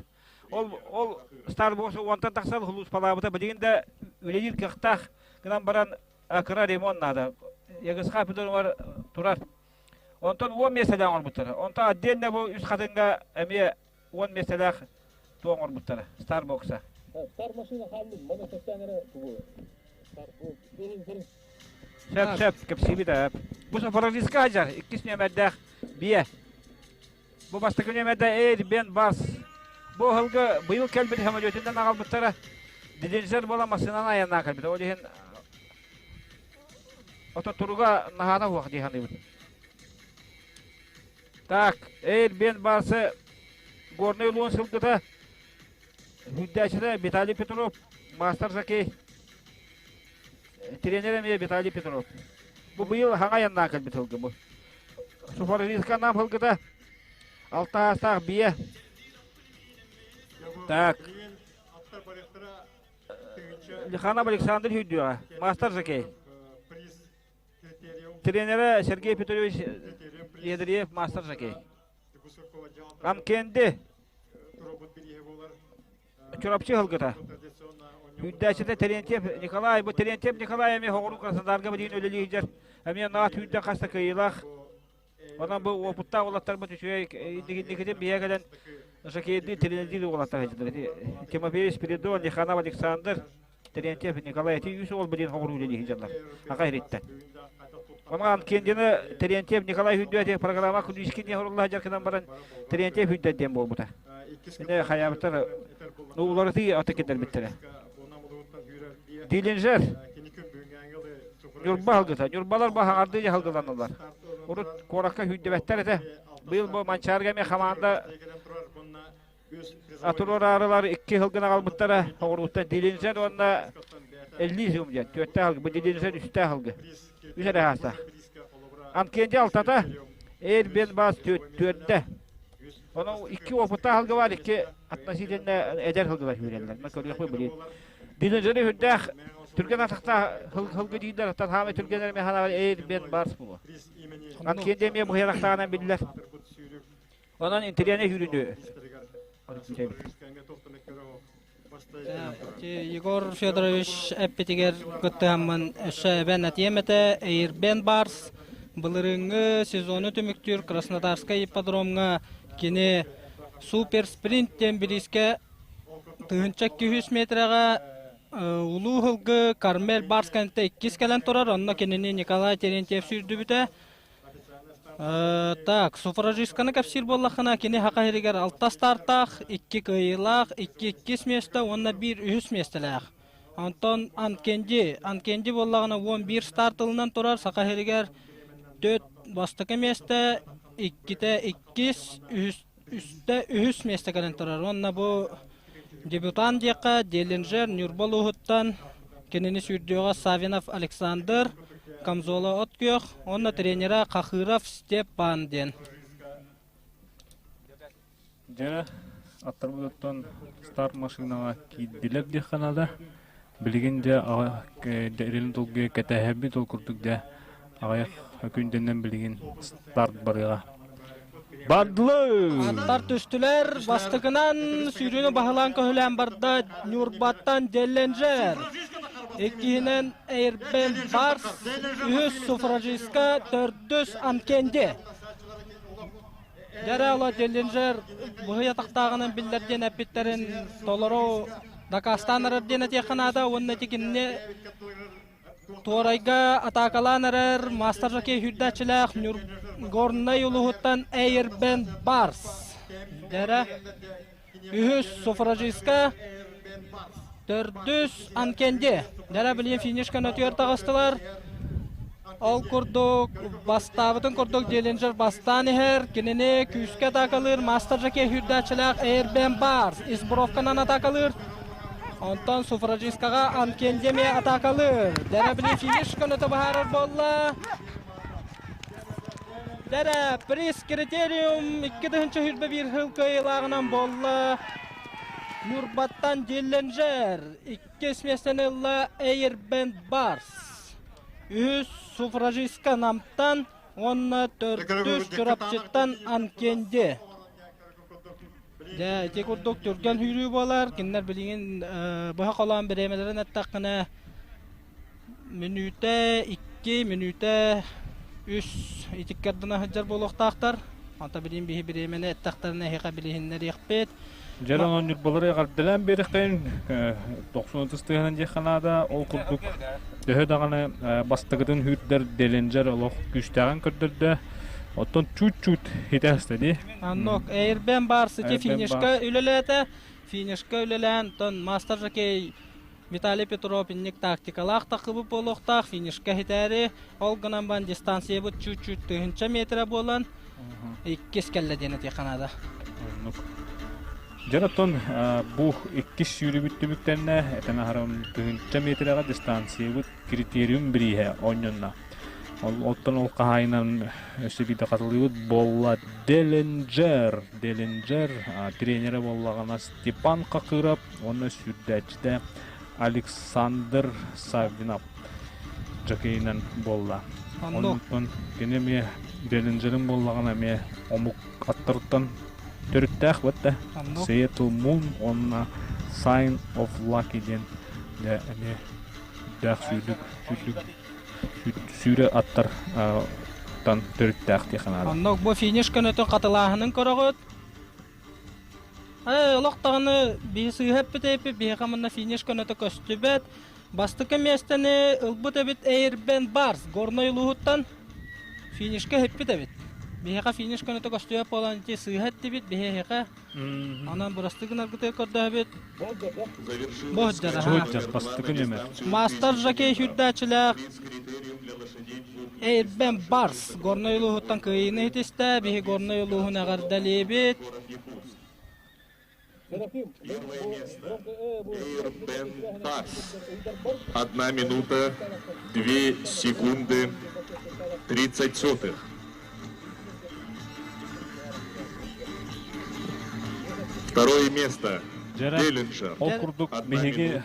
Speaker 8: ол ол Старбокс уонтан тахсан сулууспалаабыта билигин да үлэлиир кыахтаах гынан баран кыра ремонт наада. ЕГСХ ипподромугар турар. Онтон 10 миэстэлээх оҥорбуттара. Онтон отдельно бу үс хатыҥҥа эмиэ 10 миэстэлээх туох оҥорбуттара Старбокса.
Speaker 7: Стар машина хааллын, маны кэпсээн эрэ тугу?
Speaker 8: Сөп, сөп, кэпсиибит ээ. Бу Франциска сылдьар, иккис нүөмэрдээх биэ. Бу бастакы нүөмэрдэ Эйр Бен Бас. Бу ыһылга быйыл кэлбит самолетунан аҕалбыттара. Дилижер буола массыынанан айаннаан кэлбит. Ол иһин ото туруга наһаана уох дии саныыбын. Так, Эйр Бен Барсы Горнай улуун сылгыта Үрдээччитэ Виталий Петров, маастар жокей. Тренер эмиэ Виталий Петров. Бу быйыл хаҥа айаннаан кэлбит сылгы бу. Суфаровиска нам сылгыта алта аастаах биэ. Так. Лиханов Александр Хүддүөҕэ, маастар жокей. Тренерэ Сергей Петрович Ядреев, маастар жокей. Амкенди Чурапчы ыһылгыта. Үүрдээччитэ Терентьев Николай. Бу Терентьев Николай эмиэ Хоҕуруу Краснодарга билигин үлэлии сылдьар. Эмиэ наат үүрдэн хаста кыайыылаах. Онон бу уопуттаах уолаттарбыт үчүгэй инникитин биһиэ кэлэн жокейдыы тренердиир уолаттар сылдьаллар. Тимофей Спиридон, Лиханов Александр, Терентьев Николай ити үс уол билигин хоҕуруу үлэлии сылдьаллар. Аҕа иһириттэн. Онон Кендини Терентьев Николай Хүндүөтэ программа күнүскин диэн сурулла сылдьар гынан баран Терентьев Хүндүөт диэн буолбута. Ини хайаабыттар ну уларытыы аты киллэрбиттэрэ. Дилинжер Ньурба аһылгыта. Ньурбалар бу хаҥардыы дьаһалгыланаллар. Урут куоракка сүүрдүбэттэр этэ. Быйыл бу Манчаарга эмиэ хамаанда Атуруораарылар икки сылгын аҕалбыттара оҕуруоттан Дилинжер уонна Эллизиум диэн түөртээх сылгы, бу Дилинжер үстээх сылгы. Үс эрэ хаастаах. Анкенди алтата, Эйр Бенбас түөртэ. Ону икки опыттаах сылгы баар, икки относительно эдэр сылгылар сүүрэллэр. Мен көрүөхпүн билин. Дилинжери үрдээх түргэн атахтаах сылгы дииллэр, оттон хаамай түргэнэр мен санаабар Эйр Бен Барс буолуо. Анкенди эмиэ быһыйарахтааҕынан биллэр. Онон интэриэһинэй сүүрүүнү
Speaker 5: Егор Федорович эппитигэр кыттыһаммын өссө эбэн этиэм этэ Эйирбен Барс былырыыҥҥы сезону түмүктүүр Краснодарскай ипподромҥа кини суперспринт диэн бириискэ 1200 метрэҕэ Улуу Һылгы Кармель Барс кэнниттэн иккис кэлэн турар, онно кинини Николай Терентьев сүүрдүбүтэ. Так, суфражистканы кэпсиир буоллаххына, кини Саха сиригэр алта стартаах, икки кыайыылаах, икки иккис миэстэ уонна биир үһүс миэстэлээх. Онтон Анкенди, Анкенди буоллаҕына 11 старт ылынан турар, Саха сиригэр төрт бастакы миэстэ, иккитэ иккис, үһүс, үстэ үһүс миэстэ кэлэн турар. Уонна бу дебютант диэххэ Делинжер Ньурба улууһуттан кинини сүүрдүөҕэ Савинов Александр, Камзола от күөх уонна тренера Хахыров Степан диэн.
Speaker 4: Дьэ, аттарбытыттан старт машинаҕа киирдилэр диэххэ наада. Билигин дьэ эрилин долгуйа кэтэһэбит ол курдук дьэ аҕыйах күндэнэн билигин старт барыаҕа. Бардылы!
Speaker 5: Аттар түстүлэр. Бастакынан сүүрүүнү баһылаан көһүлээн барда Ньурбаттан Делленджер. Иккиһинэн Эйрбен Барс, үһүс Суфражистка, төрдүс Анкенди. Дьэ Деллинджер быһый атахтааҕынан биллэр диэн эппиттэрин толору дакаастаан эрэр диэн этиэххэ наада уонна ити кинини Туорайга атаакалаан эрэр маастар жокей сүүрдээччилээх Горнай улууһуттан Эйрбен Барс. Дэрэ үһүс суфражистка, төрдүс Анкенди. Дэрэ билигин финишка нөтүөр таҕыстылар. Ол курдук бастаабытын курдук Делинджер бастаан иһэр, кинини күүскэ атаакалыыр Мастер Жаке сүүрдээччилээх Эйрбен Барс избровканан атаакалыыр. Онтон суфражисткаҕа Анкенди эмиэ атаакалыыр. Дэрэбили финиш көнөтө быһаарар буолла. Дэрэ приз критериум 2021 сыл кыайыылааҕынан буолла. Ньурбаттан Дилленджер иккис миэстэни ылла Эйрбен Барс. Үһүс суфражистка Намтан уонна төрдүс Чурапчыттан Анкенди. Дьэ, ити курдук түргэн сүүрүү буолар. Кинилэр билигин быһа холоон бириэмэлэрин эттэххинэ мүнүүтэ икки, мүнүүтэ үс итиккэрдэнэ сылдьар буолуохтаахтар. Онто билигин биһи бириэмэни эттэхтэринэ эһиэхэ билиһиннэриэхпит.
Speaker 4: Дьэ, онон ньурбалары эҕэрдэлээн биэриэххэйин 90 тыһынан диэххэ наада. Ол курдук төһө даҕаны бастакытын сүүрдэр Делинджер олох күүстээҕин көрдөрдө. Оттон чуть-чуть хитэ дии.
Speaker 5: Аннок Эйрбен бар сити финишка үлэлээтэ. Финишка үлэлээн, тон мастер жокей Виталий Петров инник тактикалаах тахыбыт буолуохтаах финишка хитээри. Ол гынан бан дистанциябыт чуть-чуть тыһынча метрэ буолан иккис кэллэ диэн этиэххэ наада.
Speaker 4: Оннук. Дьэ оттон бу иккис сүүрүбүт түмүктэннэ этэн аһарым тыһыынча метрэҕэ дистанциябыт критериум бирииһэ оонньонно. Оттон ол хаһаайынан өссө биирдэ хатылыыбыт буолла Делинджер. Делинджер тренерэ буоллаҕына Степан Хакыров уонна сүүрдээччитэ Александр Саввинов жокейынан буолла. Оннуктан кини эмиэ Делинджерин буоллаҕына эмиэ омук аттарыттан төрүттээх бытта. Seattle Moon уонна Sign of Lucky диэн дьэ эмиэ үрдээх сүүрдүк сүүрдүк сүүрэ аттар тан төрүттээх диэххэ наада.
Speaker 5: Оннук бу финиш көнөтүн хатылааһынын көрөҕүт. Ээ, олох даҕаны биһи сыыһа эппит эппит, биһиэхэ манна финиш көнөтө көстүбэт. Бастакы миэстэни ылбыт эбит Эйрбен Барс Горнай улууһуттан финишка иһиппит эбит. Биһиэхэ финиш көнөтө көстүбэт буолан ити сыыһа эттибит биһиэхэ. Онон бырастыы гынаргытыгар көрдөһөбүт.
Speaker 4: Бу бастакы нүөмэр.
Speaker 5: Мастер жокей сүүрдээччилээх Эйрбен Барс Горнай улууһуттан кыайыыны ситистэ. Биһи Горнай улууһун эҕэрдэлиибит.
Speaker 1: Первое место. Эйрбен Барс. Одна минута, две секунды, 30 сотых. Второе место. Делинджер.
Speaker 4: Ол курдук биһиги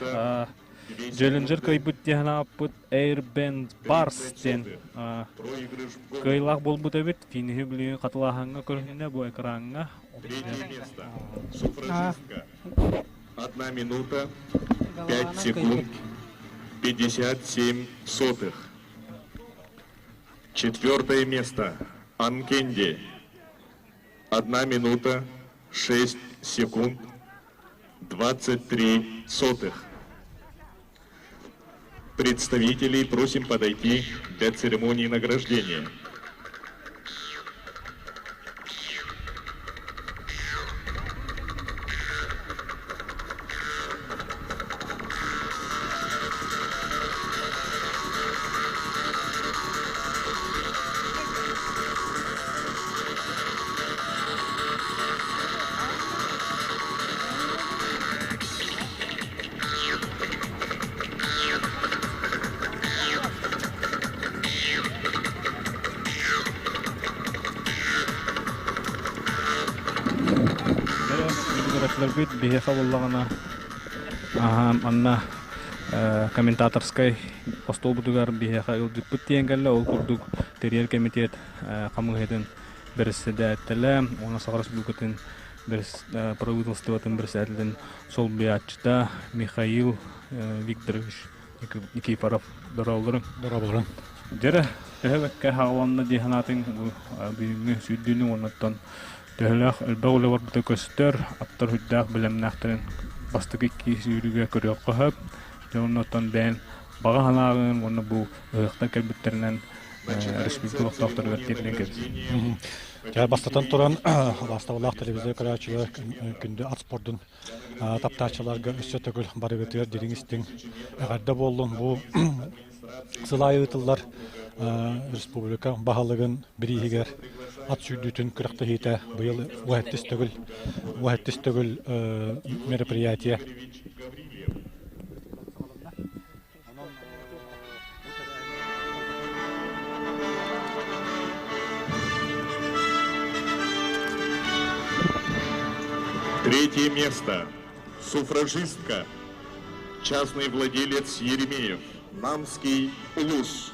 Speaker 4: Делинджер кыайбыт диэн ааппыт Airband Bars диэн кыайыылаах буолбут эбит. Финиһи билигин хатылааһыҥҥа көрүһүннэ бу экраҥҥа.
Speaker 1: Третье место. Суфражистка. Одна минута, пять секунд, 57 сотых. Четвертое место. Анкенди. Одна минута, шесть секунд, 23 сотых. Представителей просим подойти для церемонии награждения.
Speaker 4: Көрөөччүлэрбит биһиэхэ буоллаҕына манна комментаторскай остуолбутугар биһиэхэ ыалдьыппыт тиийэн кэллэ. Ол курдук тэрийэр кэмитиэт хамыыһыйатын бэрэссэдээтэлэ уонна Саха Республикатын правительствотын бэрэссэдээтэлин солбуйааччыта Михаил Викторович Никифоров дорооболорун.
Speaker 3: Дорооболорун.
Speaker 4: Дьэрэ, төһө бэккэ хааланна дии санаатыҥ бу бүгүҥҥү сүүрдүүнү уоннаттан төһөлөөх элбэх үлэ барбыта көстөр, аттар үрдээх бэлэмнээхтэрин бастакы икки сүүрүүгэ көрүөххэ сөп. Дьэ оннуттан бэйэн баҕа санааҕын уонна бу ыһыахтан кэлбиттэринэн республика олохтоохторугар тиэрдэн кэбис.
Speaker 3: Дьэ, бастатан туран, убаастабыллаах телевизор көрөөччүлэр күндү ат спордун таптааччыларга өссө төгүл барыгытыгар дириҥ истиҥ эҕэрдэ буоллун. Бу Сыл аайы ыытыллар республика баһылыгын бирииһигэр ат сүүрдүүтүн күрэхтэһиитэ быйыл уһэттис төгүл уһэттис төгүл мероприятие.
Speaker 1: Третье место. Суфражистка. Частный владелец Еремеев. Намский улус.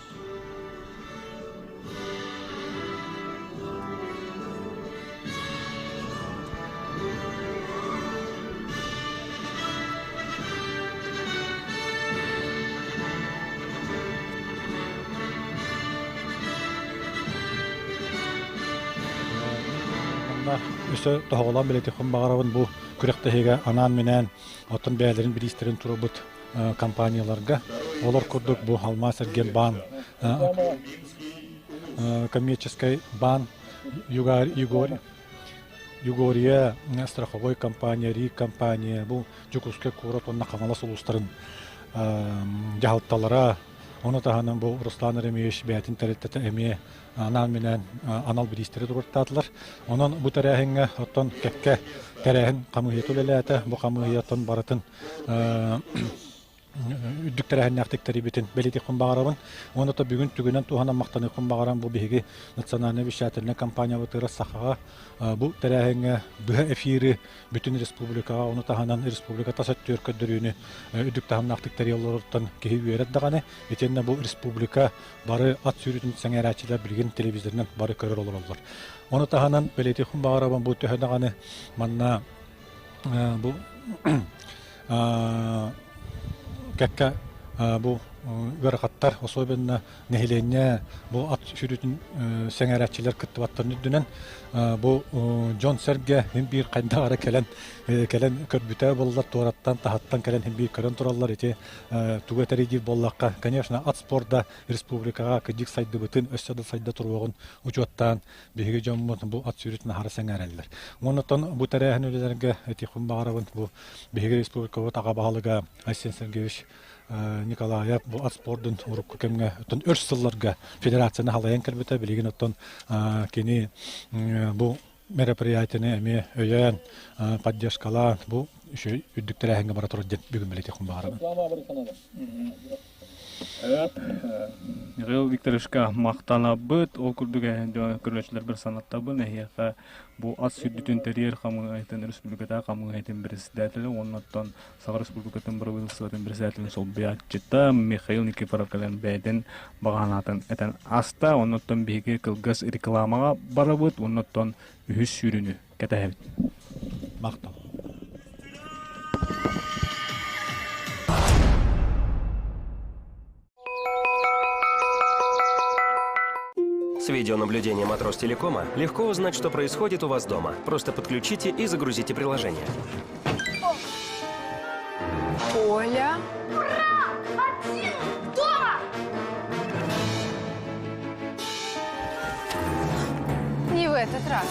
Speaker 3: Манна өссө тоһоҕолоон бэлиэтиэхпин баҕарабын бу күрэхтэһиигэ анаан-минээн оттон бэйэлэрин бириистэрин турабыт компанияларга. Олор курдук бу Алмаас Эргиэн коммерческий баан Егор Югория страховой компания, РИК компания, бу Дьокуускай куорат уонна Хаҥалас улуустарын дьаһалталара, ону таһынан бу Руслан Еремеевич бэйэтин тэрилтэтэ эмиэ анаан-минээн анал бириистэри туруортаатылар. Онон бу тэрээһиҥҥэ оттон кэккэ тэрээһин хамыыһыйата үлэлээтэ. Бу хамыыһыйаттан барытын үрдүк тэрээһиннээхтик тэрийбитин бэлиэтиэхпин баҕарабын. Уонна то бүгүн түгүнэн туһанан махтаныахпын баҕарам бу биһиги национальнай вещательнай компаниябытыгар Сахаҕа бу тэрээһиҥҥэ быһа эфири бүтүн республикаҕа ону таһынан республика тас өттүгэр көрдөрүүнү үрдүк таһымнаахтык тэрийэллэриттэн киһи үөрэр даҕаны. Итиэннэ бу республика бары ат сүүрүүтүн сэҥээрээччилэр билигин телевизорынан бары көрөр олороллор. Ону таһынан бэлиэтиэхпин баҕарабын бу төһө даҕаны манна бу кэккэ бу ыарахаттар, особенно нэһилиэнньэ бу ат сүүрүүтүн сэҥээрээччилэр кыттыбаттарын үрдүнэн бу дьон-сэргэ син биир хайдах эрэ кэлэн кэлэн көрбүтэ буоллар туораттан таһаттан кэлэн син биир көрөн тураллар ити тугу этэрий диир буоллахха конечно ат спорда республикаҕа кыдьык сайдыбытын өссө да сайда туруоҕун учуоттаан биһиги дьоммут бу ат сүүрүүтүн аһара сэҥээрэллэр. Уонна бу тэрээһин үлэлэргэ этиэхпин баҕарабын бу биһиги республикабыт аҕа баһылыга Айсен Сергеевич Николаев бу ат спордун урукку кэмҥэ оттон өр сылларга федерацияны халайан кэлбитэ билигин оттон кини бу мероприятиены эмиэ өйөөн поддержкалаан бу үчүгэй үрдүк тэрээһиҥҥэ бара турар диэн бүгүн бэлиэтиэхпин баҕарабын.
Speaker 4: Михаил Викторовичка махтанабыт. Ол курдук көрөөччүлэрбэр санаттабын. Эһиэхэ бу ас сүрдүтүн тэрийэр хамыыһыйатын республикатааҕы хамыыһыйатын председателэ уонна оттон Саха Республикатын бырабыыталыстыбатын председателин солбуйааччыта Михаил Никифоров кэлэн бэйэтин баҕанаатын этэн аста. Оннуттан биһиги кылгас рекламаҕа барабыт, оннуттан үһүс сүүрүүнү кэтэһэбит.
Speaker 3: Махтал.
Speaker 10: С видеонаблюдением от Ростелекома легко узнать, что происходит у вас дома. Просто подключите и загрузите приложение.
Speaker 13: Оля! Ура! Один дома! Не в этот раз.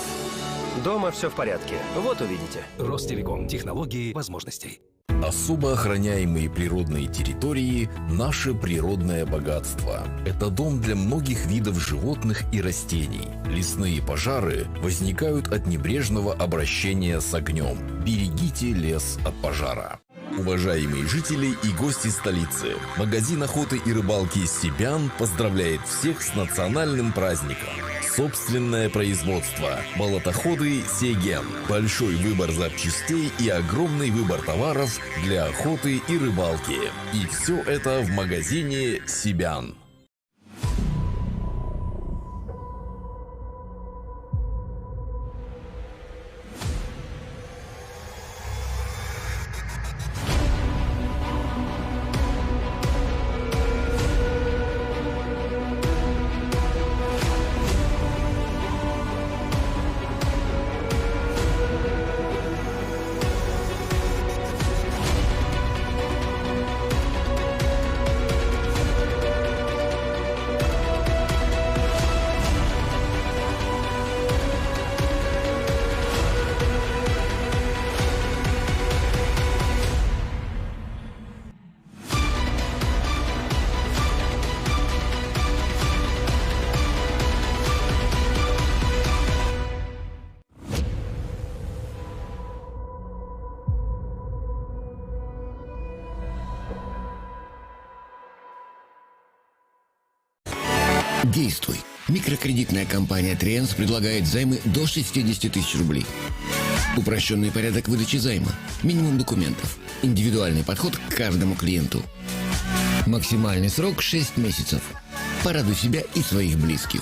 Speaker 10: Дома все в порядке. Вот увидите.
Speaker 14: Ростелеком. Технологии возможностей.
Speaker 11: Особо охраняемые природные территории – наше природное богатство. Это дом для многих видов животных и растений. Лесные пожары возникают от небрежного обращения с огнем. Берегите лес от пожара. Уважаемые жители и гости столицы, магазин охоты и рыбалки «Себян» поздравляет всех с национальным праздником. Собственное производство. Болотоходы «Сеген». Большой выбор запчастей и огромный выбор товаров для охоты и рыбалки. И все это в магазине «Себян».
Speaker 15: Действуй! Микрокредитная компания «Триенс» предлагает займы до 60 тысяч рублей. Упрощенный порядок выдачи займа, минимум документов, индивидуальный подход к каждому клиенту. Максимальный срок 6 месяцев. Порадуй себя и своих близких.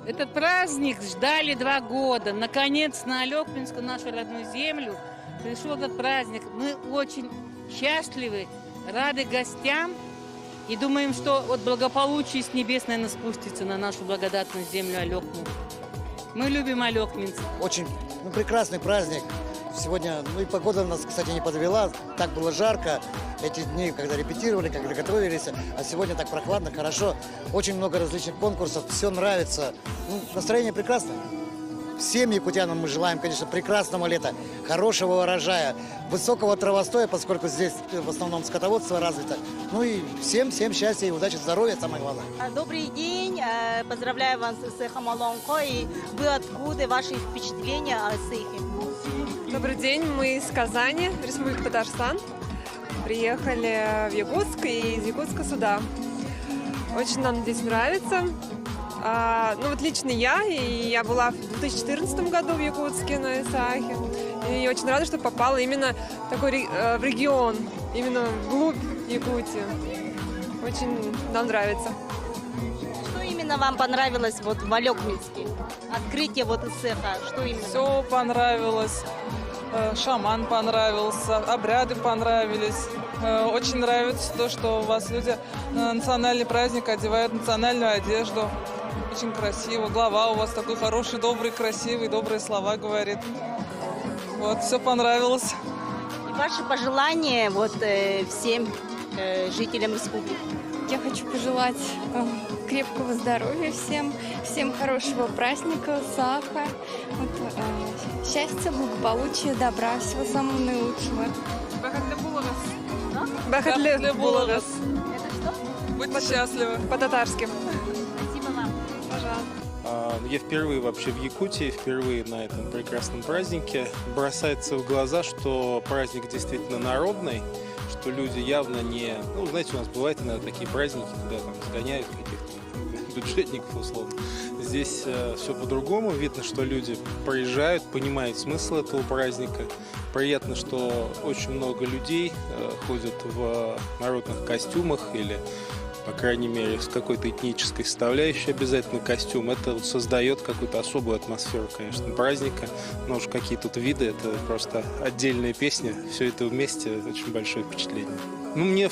Speaker 16: Этот праздник ждали два года. Наконец на Алекминскую, нашу родную землю, пришел этот праздник. Мы очень счастливы, рады гостям и думаем, что вот благополучие с небес, наверное, спустится на нашу благодатную землю Алекму. Мы любим Алекминск.
Speaker 17: Очень ну, прекрасный праздник. Сегодня, ну и погода нас, кстати, не подвела. Так было жарко эти дни, когда репетировали, когда готовились. А сегодня так прохладно, хорошо. Очень много различных конкурсов, все нравится. Ну, настроение прекрасное. Всем якутянам мы желаем, конечно, прекрасного лета, хорошего урожая, высокого травостоя, поскольку здесь в основном скотоводство развито. Ну и всем, всем счастья и удачи, здоровья, самое главное.
Speaker 18: Добрый день, поздравляю вас с Ыһыахом Олоҥхо. И вы откуда, ваши впечатления о Ыһыахе?
Speaker 19: Добрый день, мы из Казани, Республика Татарстан. Приехали в Якутск и из Якутска сюда. Очень нам здесь нравится. А, ну вот лично я, и я была в 2014 году в Якутске на Исаахе. И очень рада, что попала именно в такой в регион, именно вглубь Якутии. Очень нам нравится.
Speaker 18: Что именно вам понравилось вот в Олекминске? Открытие вот Ыһыаха, что именно?
Speaker 20: Все понравилось. Шаман понравился, обряды понравились. Очень нравится то, что у вас люди на национальный праздник одевают национальную одежду. Очень красиво. Глава у вас такой хороший, добрый, красивый, добрые слова говорит. Вот, все понравилось.
Speaker 18: И ваши пожелания вот всем жителям республики?
Speaker 19: Я хочу пожелать крепкого здоровья всем, всем хорошего праздника, Саха, вот, счастья, благополучия, добра, всего самого наилучшего.
Speaker 20: Бәхетле булыгыз. Это что? Будьте счастливы.
Speaker 19: По-татарски.
Speaker 18: Спасибо вам.
Speaker 19: Пожалуйста.
Speaker 21: Я впервые вообще в Якутии, впервые на этом прекрасном празднике. Бросается в глаза, что праздник действительно народный, что люди явно не... Ну, знаете, у нас бывают иногда такие праздники, когда там сгоняют каких-то бюджетников условно. Здесь все по-другому. Видно, что люди приезжают, понимают смысл этого праздника. Приятно, что очень много людей ходят в народных костюмах или, по крайней мере, с какой-то этнической составляющей обязательно костюм. Это вот создает какую-то особую атмосферу, конечно, праздника. Но уж какие тут виды, это просто отдельная песня. Все это вместе очень большое впечатление. Ну, мне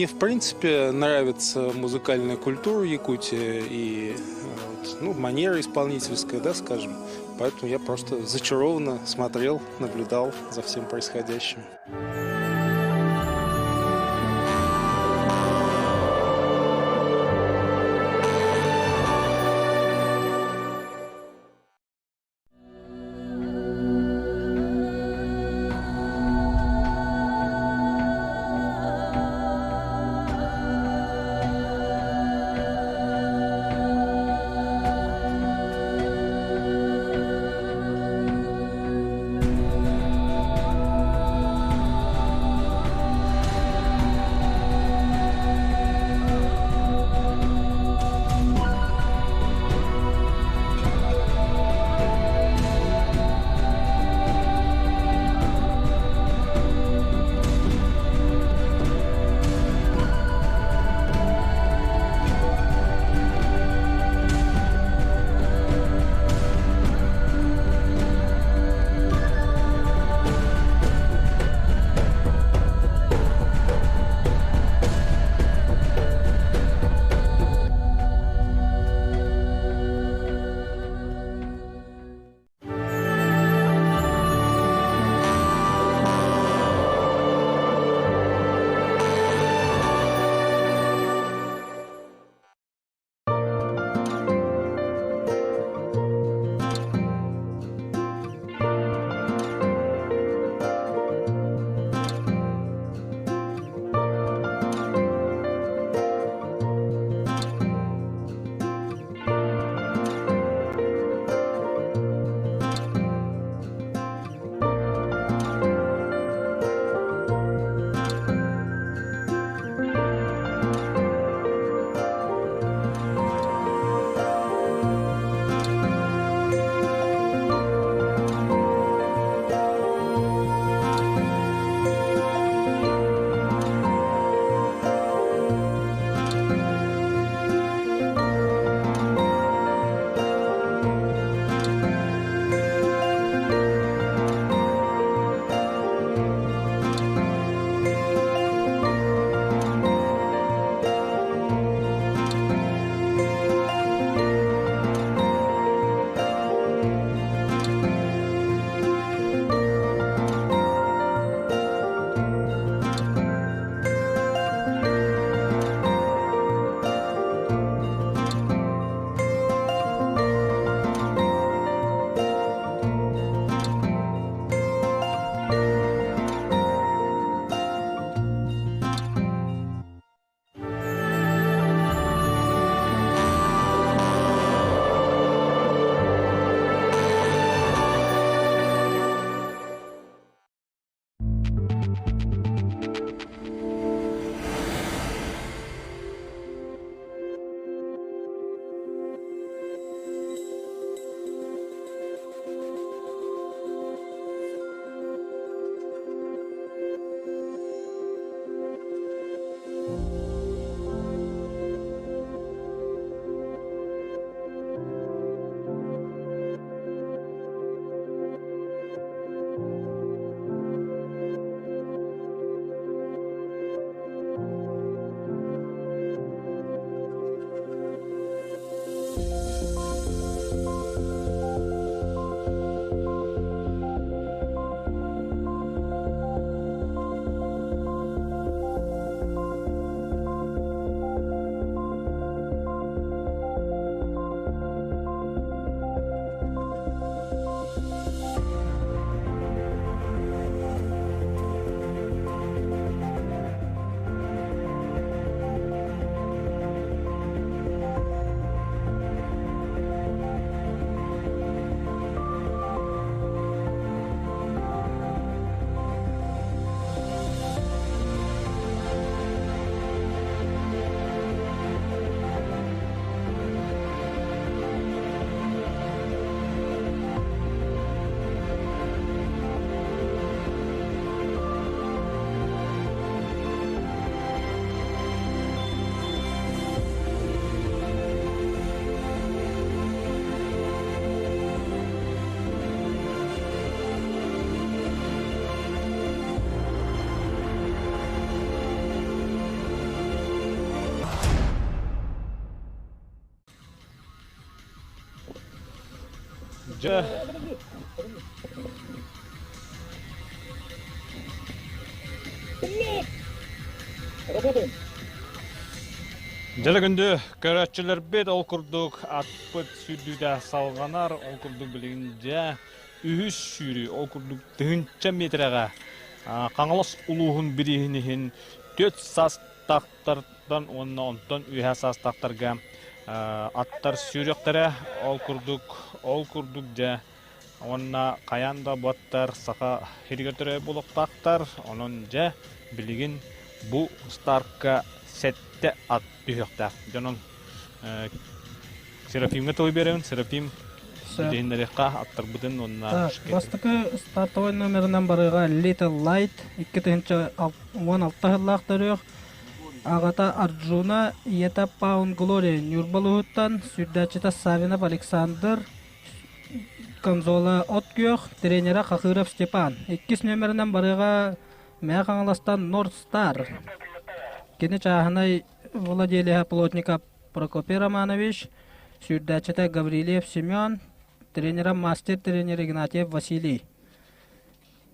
Speaker 21: в принципе нравится музыкальная культура Якутии и вот, ну, манера исполнительская, да, скажем. Поэтому я просто зачарованно смотрел, наблюдал за всем происходящим.
Speaker 4: Дьэ.
Speaker 7: Работаем.
Speaker 4: Дьэ күндү көрөөччүлэрбит ол курдук атпыт сүүрдүүтэ салҕанар, ол курдук билигин дьэ үһүс сүүрүү, ол курдук тыһыынча миэтэрэҕэ Хаҥалас улууһун бирииһин иһин түөрт саастаахтартан уонна онтон үөһээ саастаахтарга аттар сүүрүөхтэрэ. Ол курдук, ол курдук дьэ уонна хайаан да бу аттар саха сиригэр төрөөбүт буолуохтаахтар. Онон дьэ билигин бу стартка сэттэ ат түһүөхтээх. Дьонун Серафимҥа тылы биэрэбин. Серафим билиһиннэриэххэ аттарбытын уонна
Speaker 5: Бастакы стартовай номерынан барыга Little Light 2016 сыллаах төрүөх аҕата Арджуна, ийэтэ Паун Глория Ньурба улууһуттан, сүүрдээччитэ Савинов Александр, Конзола от күөх, тренерэ Хахыров Степан. Иккис номерынан барыга Мэҥэ Хаҥаластан Норд Стар. Кини чааһынай владелеһа Плотников Прокопий Романович, сүүрдээччитэ Гаврильев Семен, тренерэ мастер-тренер Игнатьев Василий.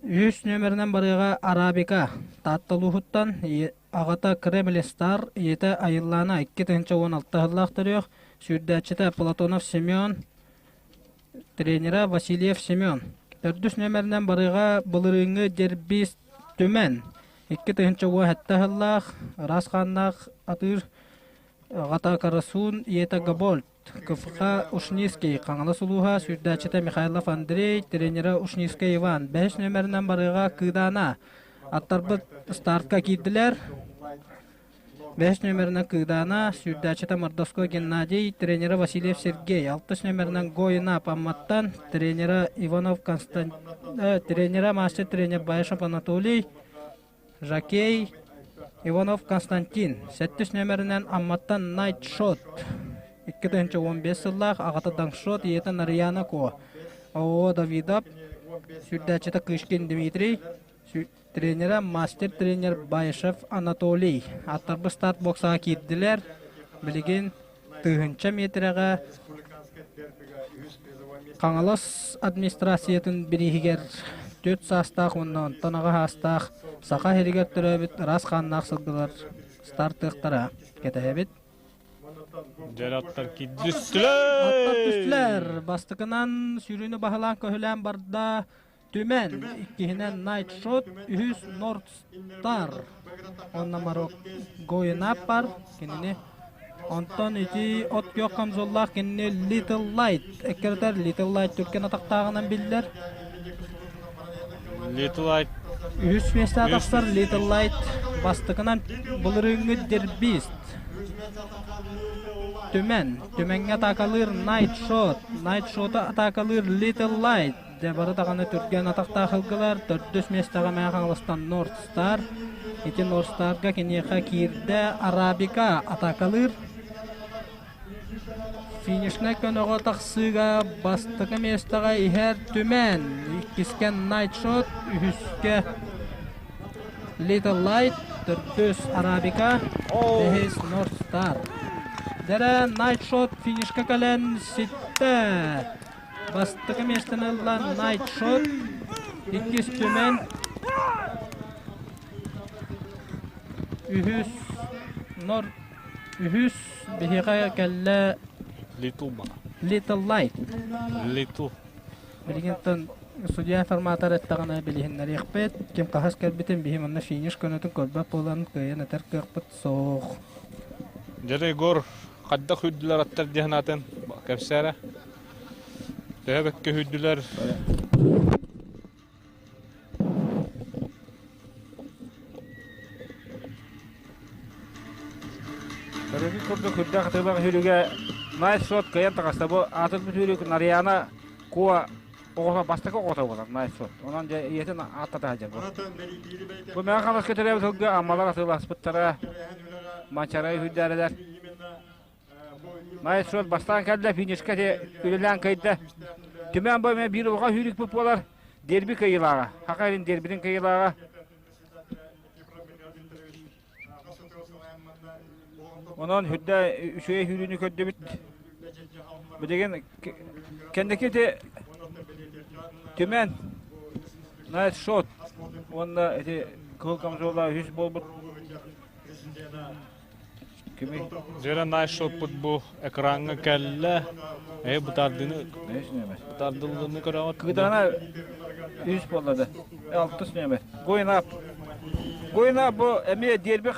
Speaker 5: Үһүс нүөмэринэн барыаҕа Арабика, Таатта улууһуттан, аҕата Кремль Стар, ийэтэ Айыллаана 2016 сыллаах төрүөх, сүүрдээччитэ Платонов Семен, тренерэ Васильев Семен. Төрдүс нүөмэринэн барыаҕа былырыыҥҥы дербист Түмэн, 2017 сыллаах, ыраас хааннаах атыыр аҕата Карасун, ийэтэ Габольд, КФХ Ушницкий, Хаҥалас улууһа, сүүрдээччитэ Михайлов Андрей, тренерэ Ушницкий Иван. Бэһис нүөмэринэн барыаҕа Кыыдаана. Аттарбыт стартка киирдилэр. Бэһис нүөмэринэн Кыыдаана, сүүрдээччитэ Мордовской Геннадий, тренерэ Васильев Сергей. Алтыс нүөмэринэн Гоина Памматтан, тренерэ Иванов Константин, тренерэ мастер-тренер Баишев Анатолий, Жакей Иванов Константин. Сэттис нүөмэринэн Амматтан Найт Шот. 2015 сыллаах аҕата Даңшот, ийэтэ Нарияна Ко. ООО Давидов, сүүрдээччитэ Кышкин Дмитрий, Тренерэ мастер-тренер Баишев Анатолий. Аттарбыт старт боксаҕа киирдилэр. Билигин тыһыынча миэтэрэҕэ Хаҥалас администрациятын бирииһигэр түөрт саастаах уонна онтон аҕа саастаах Саха сиригэр төрөөбүт ыраас хааннаах сылгылар стартыахтара. Кэтэһэбит.
Speaker 4: Дьэр аттар киирдистилэр!
Speaker 5: Аттар түстүлэр. Бастакынан сүүрүүнү баһылаан көһүлээн барда Түмэн, иккиһинэн Night Shot, үһүс North Star уонна Марок Гоинап бар кинини. Онтон ити от күөх камзоллаах кинини Little Light эккирэтэр Little Light түргэн атахтааҕынан биллэр.
Speaker 4: Little Light
Speaker 5: Үһүс миэстэҕэ тахсар Little Light бастакынан былырыыҥҥы дербист. Түмэн, Түмэҥҥэ атаакалыыр Night Shot, Night Shot атаакалыыр Little Light Дьэ, бары даҕаны түргэн атахтаах ылгылар. Төрдүс миэстэҕэ Мэҥэ Хаҥаластан Норд Стар. Ити Норд Старга киниэхэ киирдэ Арабика атаакалыыр. Финишнай көнөҕө тахсыыга бастакы миэстэҕэ иһэр Түмэн, иккискэ Найтшот, үһүскэ Little Light, төрдүс Арабика, бэһис Норд Стар. Дьэрэ Найтшот финишка кэлэн ситтэ. Бастакы миэстэни ылла Night Shot, иккис Түмэн, үһүс Нор, үһүс биһиэхэ кэллэ
Speaker 4: Little
Speaker 5: Little Light.
Speaker 4: Little.
Speaker 5: Билигин судья информатор эттэҕинэ билиһиннэриэхпит. Ким хаһыс кэлбитин биһи манна финиш көнөтүн көрбөт буолан кыайан этэр кыахпыт суох.
Speaker 4: Дьэ, Егор, хайдах үрдүлэр аттар диэн атын кэпсээрэ. Төһө бэккэ үһүйдүлэр?
Speaker 8: Көрүҥүн курдук үрдэх атыылаах үһүрүгэ Найс Шот кыайан таҕыста. Бу аатырбыт үһүрүк Нарьяна Куа оҕото бастакы оҕото буолар Найс Шот. Онон дьэ ийэтин ааттата сылдьар бу. Бу Мэҥэ Хаҥаласка төрөөбүт сылгы Аммалар атыыласпыттара Манчарай үһүйдээрилэр. Найс Шот бастаан кэллэ, финишка үлэлээн кыайда. Түмэн бу эмиэ биир улахан сүүрүкпүт буолар. Дерби кыайыылааҕа. Саха сирин дербитин кыайыылааҕа. Онон үрдэ үчүгэй сүүрүүнү көрдүбүт. Билигин кэнники ити Түмэн Найт Шот уонна ити кыһыл камзола үһүс буолбут Кими?
Speaker 4: Дьэрэ Найт Шотпут бу экраҥҥа кэллэ. Э бытардыны бытардыллыны көрөҕүт.
Speaker 8: Кыдана үһүс буолла да. Алтыс нүөмэр. Going up. Going up бу эмиэ дерби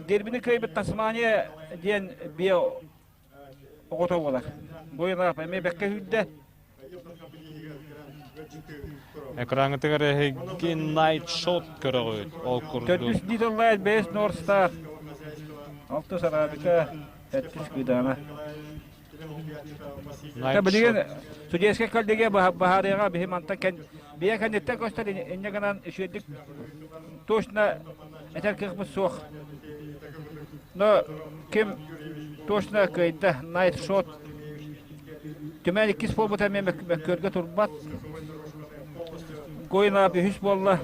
Speaker 8: дербини кыайбыт Тасмания диэн биэ оҕото буолар. Going up эмиэ бэккэ сүүрдэ.
Speaker 4: Экраҥҥытыгар эһиги Night Shot көрөҕүт. Ол курдук.
Speaker 8: Төрдүс Little Light бэйэс North Star. Алтыс Арабика, сэттис Кыдаана. Билигин судейскай коллегия баһаарыаҕа биһи мантан кэн бийэ кэнниттэн көстөр инньэ гынан үчүгэйдик точно этэр кыахпыт суох. Но ким точно кыайда Night Shot Түмэн иккис буолбута эмиэ мөккүөргэ турбат. Гоинап үһүс буолла.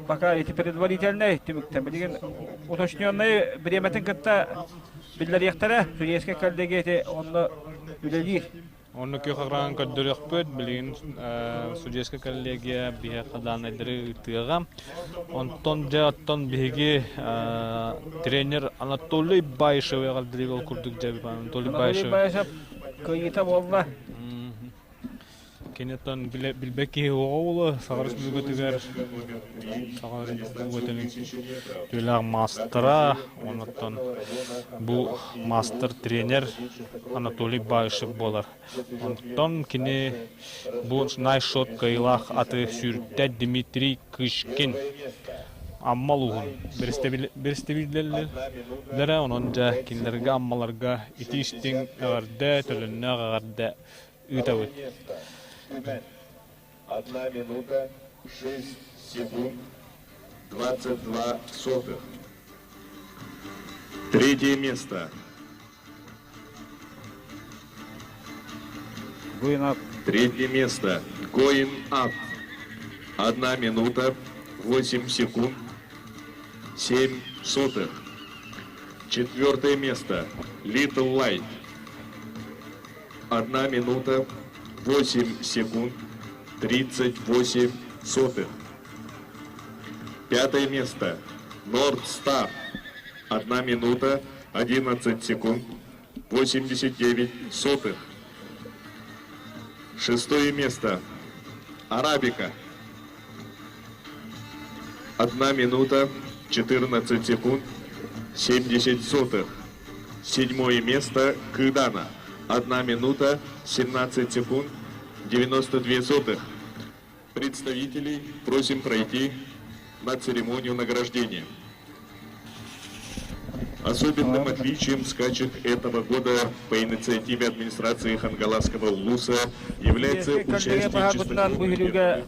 Speaker 8: Пока эти предварительнай түмүктэн билигин уточненный бириэмэтин кытта биллэриэхтэрэ. Судейскай коллегия ити онно үлэлиир.
Speaker 4: Онно күөх экран көрдөрүөхпүт. Билигин судейскай коллегия биһиэхэ дааннайдары ыытыаҕа. Онтон дьэ оттон биһиги тренер Анатолий Баишев эҕэрдэлиир ол курдук дьэ Анатолий Баишев.
Speaker 8: Баишев кыайыыта буолла.
Speaker 4: Кини оттон билбэт киһи оҕо уолу Саха Республикатыгар Саха Республикатын түөлээх маастара, онуттан бу маастар-тренер Анатолий Баишев буолар. Онтон кини бу найшот кыайыылаах аты сүүртэ Дмитрий Кышкин Амма улууһун бэрэстэбиитэллэрэ, онон дьэ кинилэргэ Аммаларга итии-истиҥ эҕэрдэ, төлөннөөх эҕэрдэ ыытабыт.
Speaker 1: Одна минута, 6 секунд, 22 сотых. Третье место.
Speaker 8: Going up.
Speaker 1: Третье место. Going up. Одна минута, 8 секунд, 7 сотых. Четвертое место. Little Light. Одна минута, 8 секунд, 38 сотых. Пятое место. Норд Стар. Одна минута, 11 секунд, 89 сотых. Шестое место. Арабика. Одна минута, 14 секунд, 70 сотых. Седьмое место Кыдана. Одна минута, 17 секунд, 92 сотых. Представителей просим пройти на церемонию награждения. Особенным отличием скачек этого года по инициативе администрации Хангаласского улуса является участие чистокровных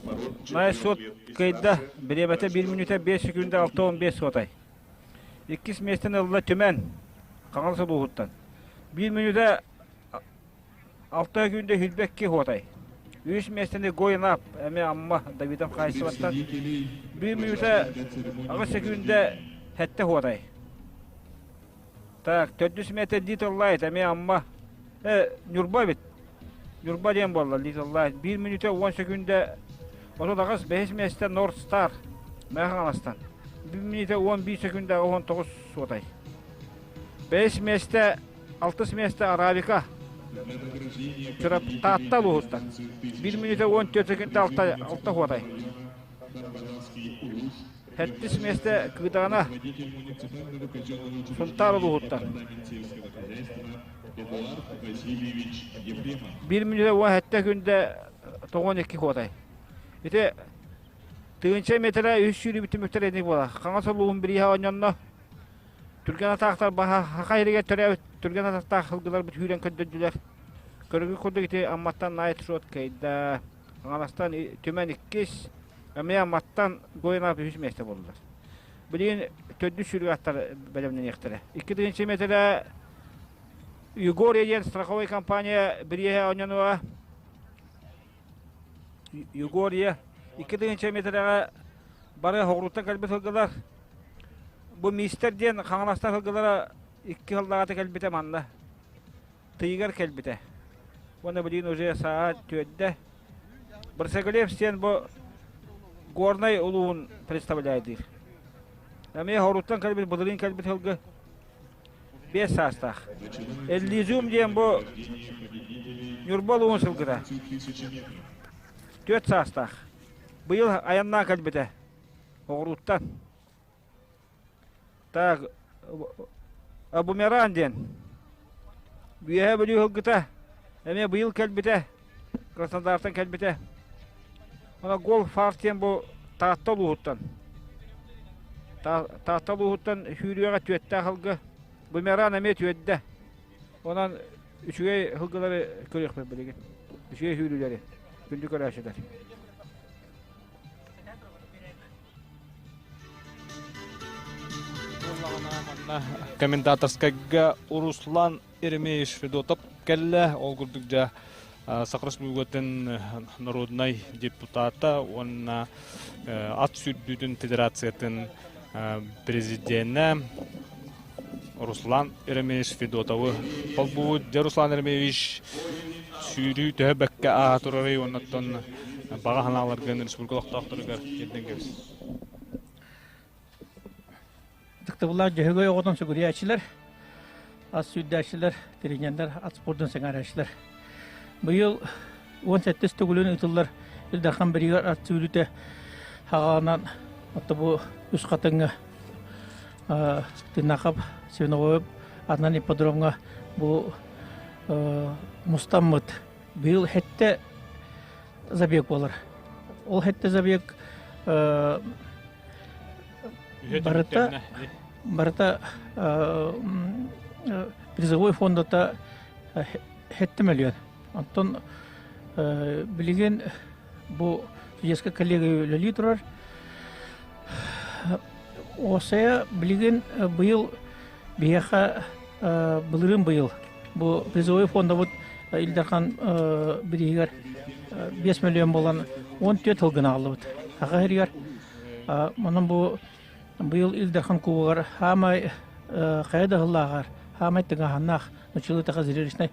Speaker 8: Найсот кыйда бириэмэтэ 1 мүнүүтэ 5 секунда 65 суотай. Иккис миэстэни ылла Түмэн Хаҥалас улууһуттан. 1 мүнүүтэ 6 күндэ Хүлбэкки хуотай. Үс миэстэни Гоинап эмиэ Амма Давидов хаһаайыстыбаттан. 1 мүнүүтэ 8 секунда сэттэ хуотай. Так, төрдүс миэтэ Little Light эмиэ Амма. Э, Ньурба эбит. Ньурба диэн буолла Little Light. 1 мүнүүтэ 10 секунда 38 бэһис миэстэ North Star Мэҥэ Хаҥаластан. 1 мүнүүтэ 11 секунда 19 суотай. Бэһис миэстэ алтыс миэстэ Арабика Таатта улууһуттан. 1 мүнүүтэ 14 секунда 6 хуотай. Сэттис миэстэ Кыыдаҕана Сунтаар улууһуттан. 1 мүнүүтэ 17 күндэ 92 хуотай. Ити тыһыынча метрэ үс сүүрүү түмүктэр эник буолар. Хаҥас улууһун бирииһэ оонньонно. Түргэн атаахтар баһа Хаха иһигэр төрөөбүт түргэн атахтаах сылгыларбыт сүүрэн көрдөрдүлэр. Көрүгү курдук ити Амматтан Найт Шот кыайда. Хаҥаластан Түмэн иккис, эмиэ Амматтан Гоинап үһүс миэстэ буоллулар. Билигин төрдүс сүүрүк аттар бэлэмнэниэхтэрэ. 2 метрэ Югория диэн страховой компания бириэһэ оонньонуоҕа. Югория 2 метрэҕэ бары хоҕуруттан кэлбит сылгылар. Бу мистер диэн Хаҥаластан сылгылара икки сыллааҕыта кэлбитэ манна. Тыйыгар кэлбитэ. Уонна билигин уже саа түөрдэ. Барсагалев диэн бу Горнай улууһун представляйдыыр. Эмиэ хоруттан кэлбит, былырыын кэлбит сылгы 5 саастаах. Эллизиум диэн бу Ньурба улууһун сылгыта. 4 саастаах. Быйыл айаннаан кэлбитэ. Оҕурууттан. Так, Бумеран диэн. Үөһээ Бүлүү сылгыта эмиэ быйыл кэлбитэ. Краснодартан кэлбитэ. Ана гол фарт диэн бу Таатта улууһуттан. Таатта улууһуттан сүүрүөҕэ түөттээх сылгы. Бумеран эмиэ түөрдэ. Онон үчүгэй сылгылары көрүөхпүт билигин. Үчүгэй сүүрүүлэри. Күндү көрөөччүлэр.
Speaker 4: Комментаторскайга Руслан Еремеевич Федотов кэллэ. Ол курдук дьэ Саха Республикатын народнай депутата уонна ат сүүрдүүтүн федерациятын президенэ Руслан Еремеевич Федотовы холбуубут. Дьэ Руслан Еремеевич сүүрүү төһө бэккэ ааһа турарый уоннаттан баҕа санааларгын республика олохтоохторугар тиэрдэн кэбис.
Speaker 2: Ытыктабыллаах Дьөһөгөй оҕотун сүгүрүйээччилэр, ас сүүрдээччилэр, тренердэр, ат спордун сэҥээрээччилэр. Быйыл 17 төгүлүн ыытыллар Ил Дархан бэригэр ат сүүрүүтэ хаҕаанан отто бу үс хатыҥҥа Тынахов Свиновой атынан ипподромҥа бу мустаммыт. Быйыл хэттэ забег буолар. Ол хэттэ забег барыта барыта призовой фондата хэттэ мөлүйүөн. Онтон билигин бу судейскай коллегия үлэлии турар. Осая билигин быйыл биһиэхэ былырыын быйыл бу призовой фондабыт Ил Дархан бирииһигэр 5 миллион буолан 14 сылгыны аҕаллыбыт. Саха сиригэр онон бу быйыл Ил Дархан кубогар хаамай хайа да сыллааҕар хаамай тыҥааһыннаах нуччалыы таха зрелищнай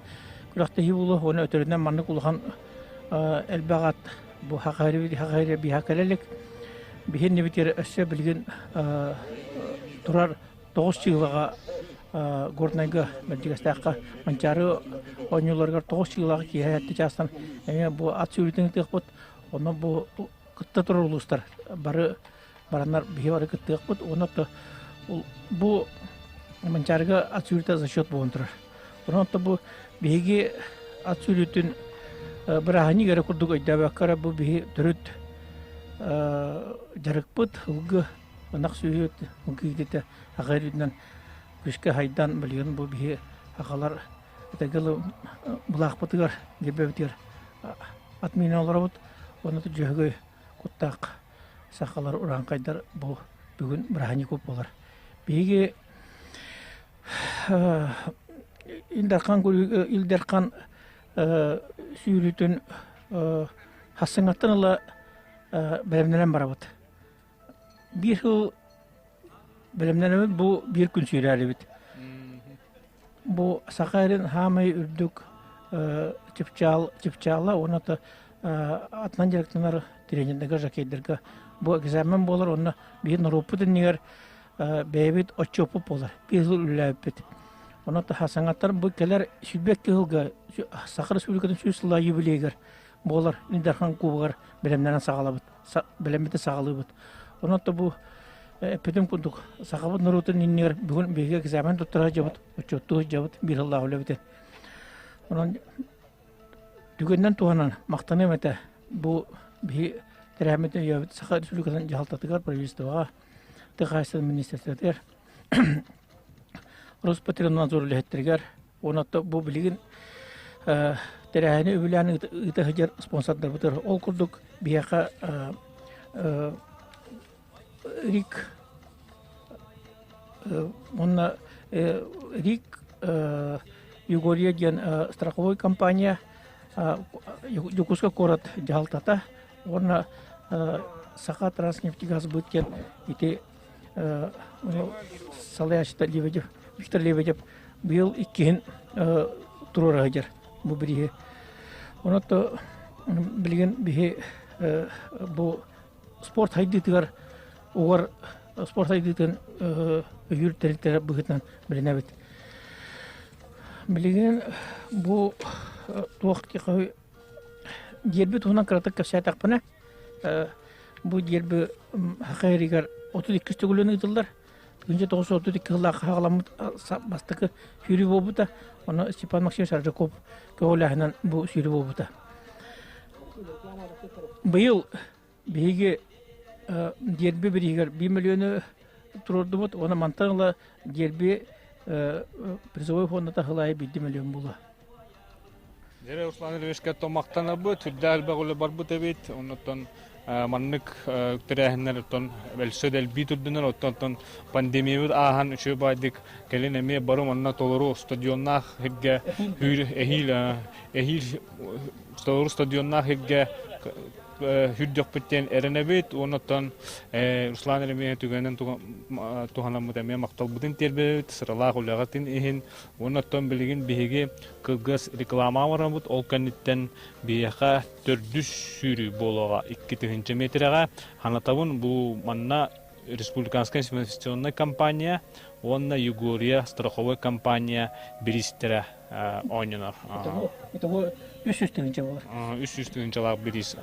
Speaker 2: күрэхтэһии буолуо уонна өтөрүнэн маннык улахан элбэх ат бу хахари хахари биһа кэлэлик биһин нибитир өссө билигин турар тоҕус чыылаҕа Горнайга Бэрдьигэстээххэ Манчаары оонньууларыгар тоҕус чыылаҕа киэһэ сэттэ чаастан эмиэ бу ат сүүрүүтүн ыытыахпыт. Онно бу кытта турар улуустар бары бараннар биһи бары кыттыахпыт. Уонна бу Манчаарыга ат сүүрүүтэ за счет буолан турар. Онон бу биһиги ат сүүрүүтүн бырааһынньык эрэ курдук өйдөөбөккө эрэ бу биһи төрүт дьарыкпыт, ылгы ынах сүөһү ылгы аҕа үрдүнэн күскэ хайдан билигин бу биһи аҕалар этэгэл былаахпытыгар гербэбитигэр ат миинэн олоробут уонна дьөһөгөй куттаах сахалар урааҥхайдар бу бүгүн бырааһынньык буолар биһиги Ил Дархан Ил Дархан сүүрүүтүн хассыҥҥаттан ыла бэлэмнэнэн барабыт. Биир сыл бэлэмнэнэбит бу биир күн сүүрээрибит. Бу саха эрин хаамай үрдүк чыпчаал чыпчаала уонна атынан дьарыктанар тренердэргэ, жокейдергэ бу экзамен буолар уонна биһи норуоппут иннигэр бэйэбит отчуоппут буолар. Биир сыл үлэлээбиппит. Онон саҥаттан бу кэлэр 22 сылга Саха Республикатын 100 сыллаах юбилейыгар буолар Ил Дархан Кубогар бэлэмнэнэн саҕалабыт, бэлэммитин саҕалыыбыт. Онон бу эппитим курдук сахабыт норуотун иннигэр бүгүн биһиги экзамен туттара сылдьабыт, отчуоттуу сылдьабыт биир сыллаах үлэбитин. Онон түгэнинэн туһанан махтаныам этэ бу биһи тэрээһиммитин өйөөбүт Саха Республикатын дьаһалтатыгар, правительствоҕа, тыа хаһаайыстыбатын министерствотыгар, Роспотребнадзор үлэһиттэригэр уонна бу билигин тэрээһини үбүлээн ыыта сылдьар спонсордарбытыгар ол курдук биһиэхэ РИК уонна РИК Югория диэн страховой компания Дьокуускай куорат дьаһалтата уонна Саха Транснефтегазбыт диэн ити салайааччыта Лебедев Виктор Лебедев быйыл иккиһин туруора сылдьар бу бирииһи. Онон Билигин биһи бу спорт хайдыытыгар угар спорт хайдыытын өйүүр тэрилтэлэр быһыытынан билинэбит. Билигин бу туох дьиэрби туһунан кыратык кэпсээтэхпинэ, бу дьиэрби Саха сиригэр 32 төгүлүн ыытыллар. 1932 сыллаах хаҕаламмыт бастакы сүүрүү буолбута. Ону Степан Максимович Аржаков көҕүлээһинэн бу сүүрүү буолбута. Быйыл биһиги дерби бирииһигэр 1 миллиону туруордубут. Уонна мантан ыла дерби призовой фондата сыл аайы 1 миллион буолуо.
Speaker 4: Дьэ, Руслан Ильичка томахтанабыт, сүрдээх элбэх үлэ барбыт эбит. Оннуттан маннык тэрээһиннэр оттон өлсө дэлбии турдунар, оттон пандемиябыт ааһан үчүгэй баайдык кэлин эмиэ бары манна толору стадионнаах сиргэ эһиил эһиил толору стадионнаах сиргэ үрдөхпүт диэн эрэнэбит уонна Руслан эмиэ түгэнин туһанаммыт эмиэ махталбытын тиэрдэбит сыралаах үлэҕитин иһин уонна билигин биһиги кылгас реклама оҥоробут ол кэнниттэн биһиэхэ төрдүс сүүрүү буолуоҕа 2000 метрэҕэ ханатабын бу манна республиканская инвестиционная компания уонна Югория страховой компания бириистэрэ оонньонор.
Speaker 2: Итого 300 тыһыынча буолар.
Speaker 4: 300 тыһыынчалаах бириис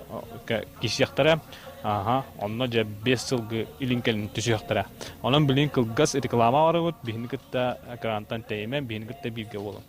Speaker 4: кисиэхтэрэ. Аха, онно дьэ 5 сылгы илин кэлин түсүөхтэрэ. Онон билин кылгас реклама барыбыт, биһини кытта экрантан тэйимэн, биһини кытта бииргэ буолун.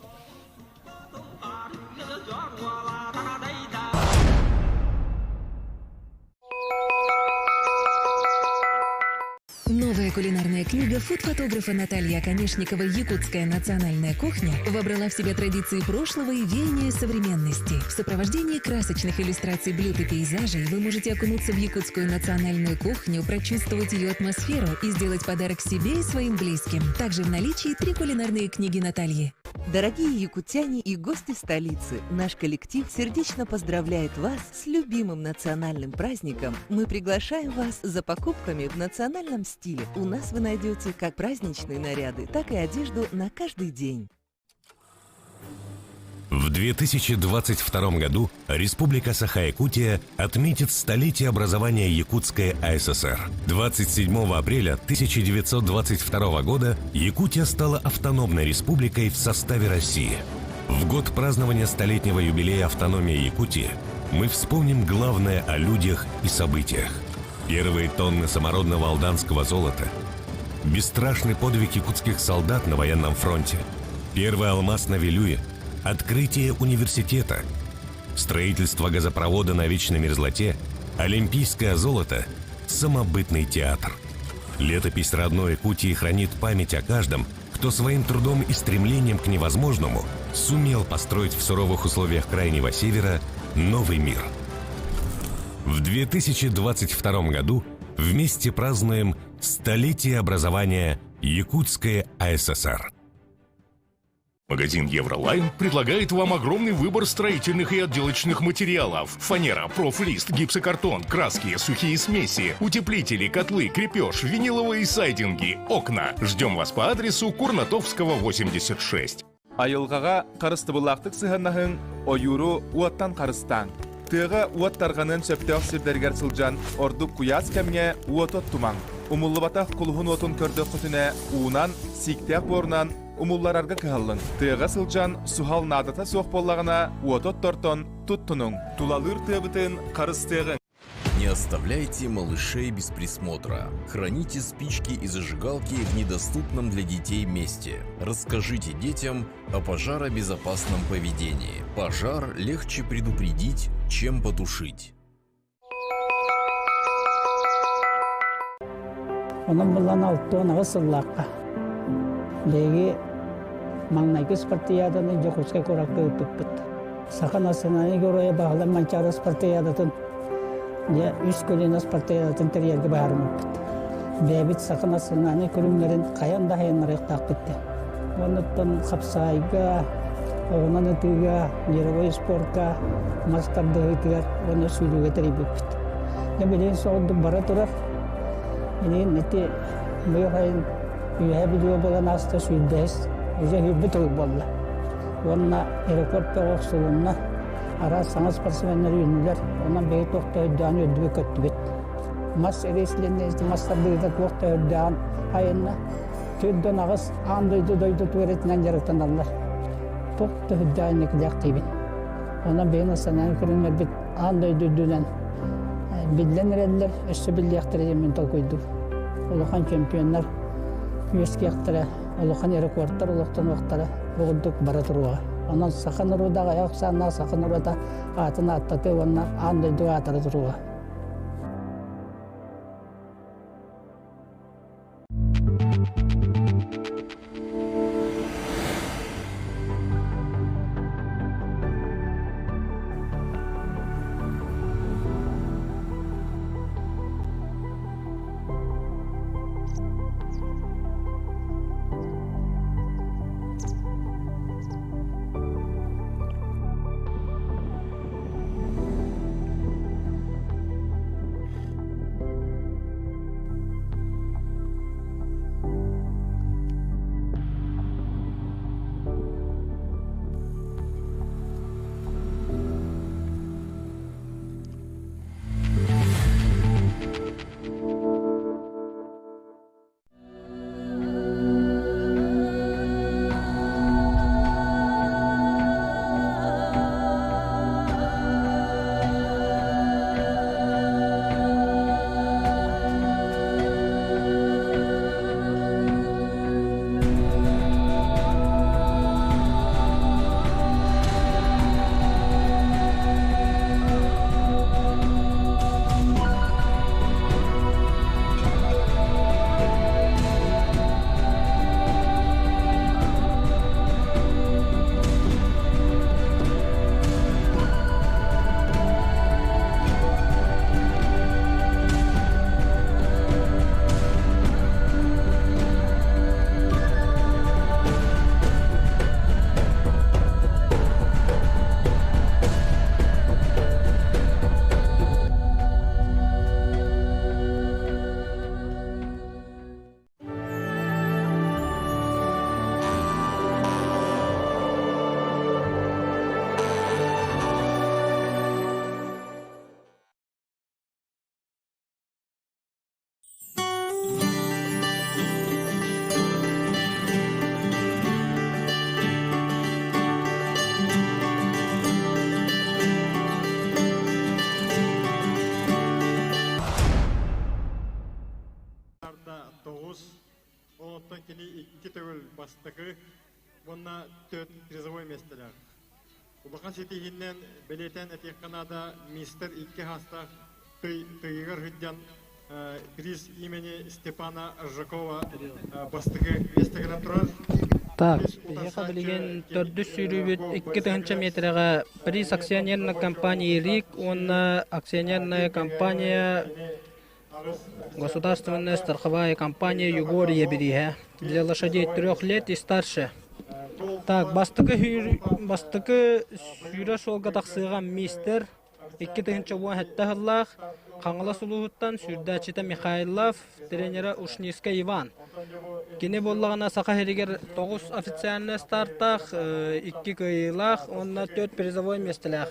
Speaker 6: Новая кулинарная книга фуд-фотографа Натальи Оконешниковой «Якутская национальная кухня» вобрала в себя традиции прошлого и веяния современности. В сопровождении красочных иллюстраций блюд и пейзажей вы можете окунуться в якутскую национальную кухню, прочувствовать ее атмосферу и сделать подарок себе и своим близким. Также в наличии три кулинарные книги Натальи.
Speaker 22: Дорогие якутяне и гости столицы, наш коллектив сердечно поздравляет вас с любимым национальным праздником. Мы приглашаем вас за покупками в национальном стиле. У нас вы найдете как праздничные наряды, так и одежду на каждый день.
Speaker 23: В 2022 году Республика Саха-Якутия отметит столетие образования Якутской АССР. 27 апреля 1922 года Якутия стала автономной республикой в составе России. В год празднования столетнего юбилея автономии Якутии мы вспомним главное о людях и событиях. Первые тонны самородного алданского золота, бесстрашный подвиг якутских солдат на военном фронте, первый алмаз на Вилюе – открытие университета, строительство газопровода на вечной мерзлоте, олимпийское золото, самобытный театр. Летопись родной Якутии хранит память о каждом, кто своим трудом и стремлением к невозможному сумел построить в суровых условиях Крайнего Севера новый мир. В 2022 году вместе празднуем столетие образования Якутской АССР.
Speaker 24: Магазин Евролайн предлагает вам огромный выбор строительных и отделочных материалов. Фанера, профлист, гипсокартон, краски, сухие смеси, утеплители, котлы, крепеж, виниловые сайдинги, окна. Ждем вас по адресу Курнатовского, 86.
Speaker 25: Айылҕаҕа харыстабыллаахтык сыһыаннаһыҥ, ойууру уоттан харыстааҥ. Тыаҕа уот тарҕаныан сөптөөх сирдэригэр сылдьан, ордук куйаас кэмҥэ уоту оттумаҥ. Умуллубатах кулуһун уотун көрдөххүтүнэ, уунан, сииктээх буорунан умулларарга кыһаллыҥ. Тыаҕа сылдьан суһал наадата суох буоллаҕына, уоту оттортон туттунуҥ. Тулалыыр тыабытын харыстыаҕыҥ.
Speaker 11: Не оставляйте малышей без присмотра. Храните спички и зажигалки в недоступном для детей месте. Расскажите детям о пожаробезопасном поведении. Пожар легче предупредить, чем потушить.
Speaker 26: Онон булан 68 сыллаахха биһиги маҥнайгы спартакиаданы Дьокуускай куоракка ыыппыппыт. Саха национальнай геройа Баһылай Манчаары спартакиадатын дьэ үс көлүөнэ спартакиадатын тэрийэргэ быһаарыммыппыт. Бэйэбит саха национальнай көрүҥнэрин хайан да хайыннарыахтаахпыт диэн. Оннуттан хапсаайга, оҕунан ытыыга, мировой спорка, мас тардыһыытыгар уонна сүүрүүгэ тэрийбиппит. Дьэ билигин соҕурдук бара турар. Билигин ити быйыл сайын Үөһээ Бүлүүгэ буолан ааста сүүрдэһис, уже сүүрбүт төгүл буолла. Уонна рекорд бөҕө охсулунна. Араас саҥа спортсменнар үүннүлэр. Онон бэйэ туох да өйдөөн үрдүбү көттүбүт. Мас рейсленнэ мас тардыыта туох да өрдөөн айанна. Төрдөн аҕыс аан дойду дойду туоретынан дьарыктаналлар. Туох да үрдээн никилээх Онон бэйэ национальный көрүҥнэрбит аан дойду үрдүнэн биллэн эрэллэр, өссө биллиэхтэрэ диэн мин толкуйдуум. Улахан чемпионнар үөскиэхтэрэ, улахан рекордтар олохтонуохтара бу курдук бара туруоҕа. Онон саха норуота аҕыйах ахсааннаах саха норуота аатын ааттатыы уонна аан дойдуга аатыра туруоҕа.
Speaker 3: Тоҕус, онтон кини икки төгүл бастакы уонна төрт призовой миэстэлээх. Улахан ситиһиинэн бэлиэтээн этиэххэ наада, мистер икки хаастаах тыйыгар сылдьан приз имени Степана Аржакова бастакы миэстэ гынан турар.
Speaker 5: Так, биһиэхэ билигин төрдүс сүүрүүбүт 2000 метрэҕэ приз акционерной компании РИК уонна акционерная компания Государственная страховая компания Югория бирииһэ для лошадей трех лет и старше. Так, бастакы бастакы сүүрэ суолга тахсыыга мистер 2017 сыллаах Хаҥалас улууһуттан сүүрдээччитэ Михайлов, тренера Ушницкай Иван. Кини буоллаҕына Саха сиригэр тоҕус официальнай стартаах, икки кыайыылаах уонна төрт призовой миэстэлээх.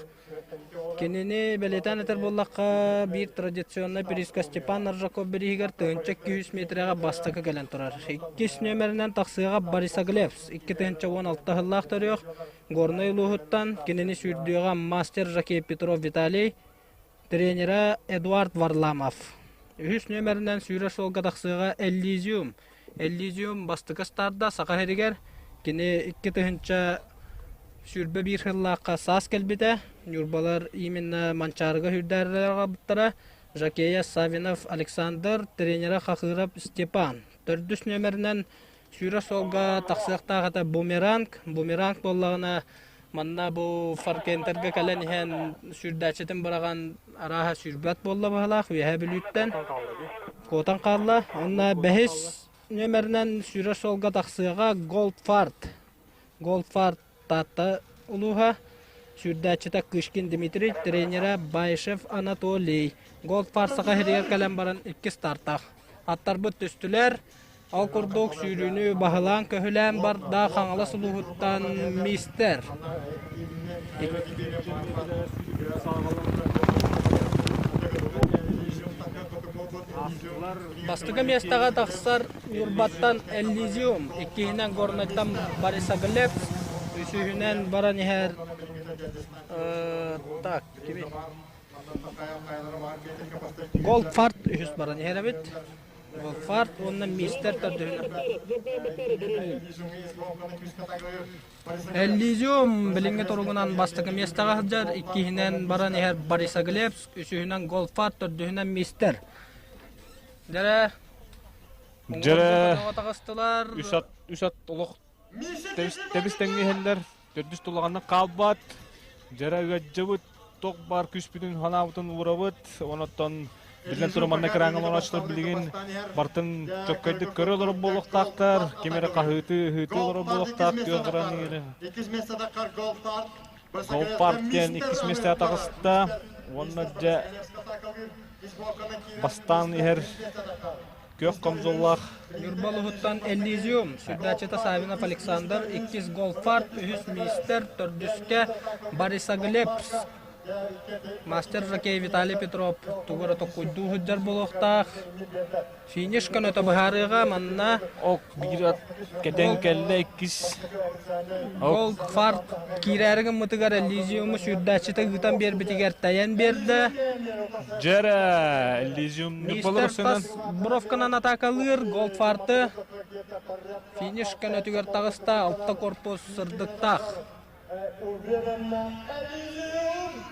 Speaker 5: Кинини бэлиэтээн этэр буоллахха, биир традиционнай прииска Степан Аржаков бирииһигэр 1200 метрэҕэ бастакы кэлэн турар. Иккис нүөмэринэн тахсыаҕа Борисоглебс 2016 сыллаах төрүөх Горнай улууһуттан кинини сүүрдүөҕэ мастер Жакей Петров Виталий, тренерэ Эдуард Варламов. Үһүс нүөмэринэн сүүрэр суолга тахсыаҕа Эллизиум. Эллизиум бастакы старда Саха сиригэр. Кини 2021 сыллаахха саас кэлбитэ. Ньурбалар именно Манчаарыга сүүрдээрилэр аҕалбыттара. Жакея Савинов Александр, тренерэ Хахыров Степан. Төрдүс нүөмэринэн сүүрэр суолга тахсыахтаах этэ Бумеранг. Бумеранг буоллаҕына манна бу Фаркентерга кэлэн иһэн сүүрдээччитин быраҕан арааһа сүүрбэт буолла быһалаах Үөһээ Бүлүүттэн куотан хаалла. Онно бэһис нүөмэринэн сүүрэр суолга тахсыаҕа Голдфарт. Голдфарт Таатта улууһа сүүрдээччитэ Кышкин Дмитрий, тренерэ Баишев Анатолий. Голдфарт Саха сиригэр кэлэн баран икки стартаах. Аттарбыт түстүлэр. Ол курдук сүүрүүнү баһылаан-көһүлээн барда Хаҥалас улууһуттан мистер. Бастакы миэстэҕэ тахсар Ньурбаттан Эллизиум, иккиһинэн Горнайтан Борисоглебск, үсүһүнэн баран иһэр так, кими? Голдфарт үһүс баран иһэр эбит. Голдфарт уонна Мистер төрдүһүнэн. Эллизиум билиҥҥи туругунан бастакы миэстэҕэ сылдьар, иккиһинэн баран иһэр Борисоглебск, үсүһүнэн Голдфарт, төрдүһүнэн Мистер. Дьэрэ,
Speaker 4: Дьэрэ,
Speaker 5: таҕыстылар.
Speaker 4: Үс ат, үс ат олох тэбис тэҥҥэ иһэллэр, төрдүс тулаҕаннык хаалбат. Дьэрэ ыаддьабыт, туох баар күүспүтүн санаабытын уурабыт. Онон биллэн турар манна экраҥҥа олорооччулар билигин бартын чөккөйдүк көрө олорор буолуохтаахтар. Ким эрэ хаһыытыы, ыһыытыы олорор буолуохтаах күөх гранири. Голпарк диэн иккис миэстэҕэ таҕыста. Уонна дьэ бастаан иһэр күөх комзоллаах
Speaker 5: Ньурба улууһуттан Эллизиум, сүрдээччитэ Савинов Александр, иккис Голфард, үһүс Мистер, төрдүскэ Борисоглебск. Мастер жокей Виталий Петров тугу эрэ токкуйдуу сылдьар буолуохтаах. Финиш көнөтө быһаарыаҕа манна.
Speaker 4: Ок биир ат кэтэн кэллэ иккис.
Speaker 5: Голдфард киирээри гыммытыгар Эллизиуму сүүрдээччитэ ыытан биэрбитигэр тайан биэрдэ.
Speaker 4: Дьэрэ Эллизиум
Speaker 5: Мистер тас бровканан атаакалыыр Голдфарты финиш көнөтүгэр таҕыста алта корпус сырдыктаах.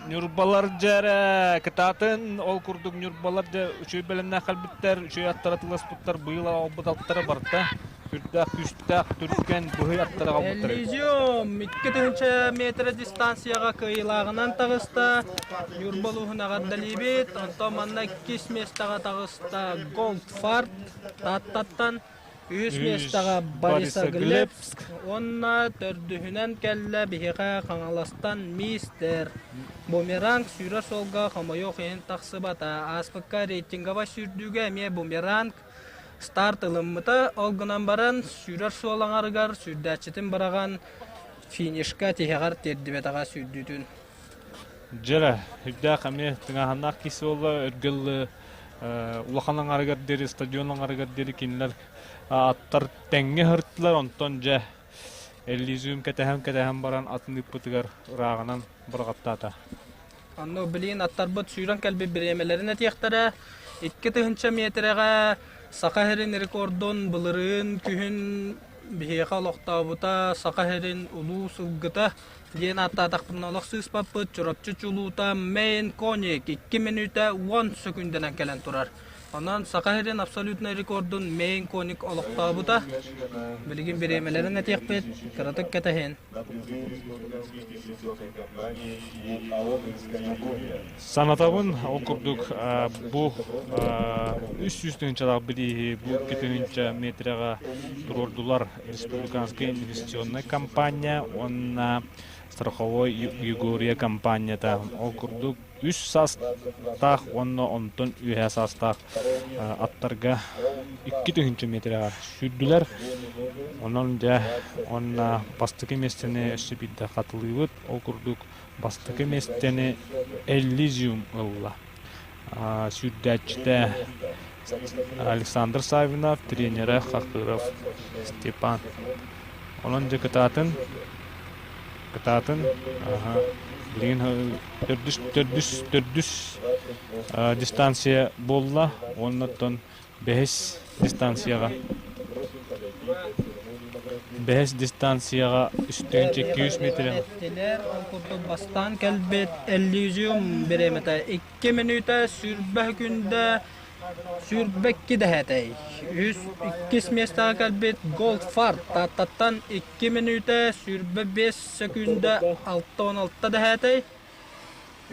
Speaker 4: Ньурбалар дьэрэ кытаатын ол курдук Ньурбалар дьэ үчүгэй бэлэмнээх кэлбиттэр, үчүгэй аттара тыласпыттар, быйыл аҕалбыт аттара барыта сүрдээх күүстээх, түргэн, быһый аттара аҕалбыттар.
Speaker 5: Эллизиум 2000 метр дистанцияҕа кыайыылааҕынан таҕыста. Ньурба улууһун эҕэрдэлиибит. Онтон манна иккис миэстэҕэ таҕыста Голдфард Тааттаттан. Үһүс миэстэҕэ Борисоглебск уонна төрдүһүнэн кэллэ биһиэхэ Хаҥаластан Мистер. Бумеранг сүүрэр суолга хомойуох иһин тахсыбата. Ааспыкка рейтинговай сүүрдүүгэ эмиэ Бумеранг старт ылыммыта. Ол гынан баран сүүрэр суол аҥарыгар сүүрдээччитин быраҕан финишка тиһэҕэр тиэрдибэтэҕэ сүүрдүүтүн.
Speaker 4: Дьэрэ, үрдээх эмиэ тыҥааһыннаах киһи буолла, өргөл улахан аҥарыгар диэри, стадион аҥарыгар диэри кинилэр аттар тэҥҥэ сырыттылар, онтон дьэ Эллизиум кэтэһэн-кэтэһэн баран атын ыыппытыгар ырааҕынан быраҕаттаата.
Speaker 5: Онно билигин аттарбыт сүүрэн кэлбит бириэмэлэрин этиэхтэрэ. 2000 миэтэрэҕэ Саха сирин рекордун былырыын күһүн биһиэхэ олохтообута Саха сирин улуу сылгыта диэн ааттаатахпытына олох сыыспаппыт Чурапчы чулуута Мэйн Коник 2 мүнүүтэ 10 сөкүүндэнэн кэлэн турар. Онон Саха сирин абсолютнай рекордун Мэйн Коник олохтообута. Билигин бириэмэлэрин этиэхпит, кыратык кэтэһин.
Speaker 4: Санатабын, ол курдук бу 300 тыһыынчалаах билииһи бу 2 тыһыынча метрэҕэ туруордулар республиканскай инвестиционнай компания уонна страховой Егория компанията. Ол курдук үс саастаах уонна онтон үөһээ саастаах аттарга 2 тыһыынча метрэҕэ сүүрдүлэр. Онон дьэ уонна бастакы миэстэни өссө биирдэ хатылыыбыт. Ол курдук бастакы миэстэни Эллизиум ылла. Сүүрдээччитэ Александр Савинов, тренерэ Хахыров Степан. Онон дьэ кытаатын, кытаатын, билигин төрдүс, төрдүс, төрдүс дистанция буолла уонна оттон бэһис дистанцияҕа бэһис дистанцияҕа үстүүн 200 метр
Speaker 5: Эттилэр, ол курдук бастаан кэлбит Эллизиум бириэмэтэ 2 мүнүүтэ 20 күндэ 22 дэһээтэй. Үс иккис миэстэҕэ кэлбит Goldfart Тааттаттан 2 мүнүүтэ 25 сөкүүндэ 66 дэһээтэй.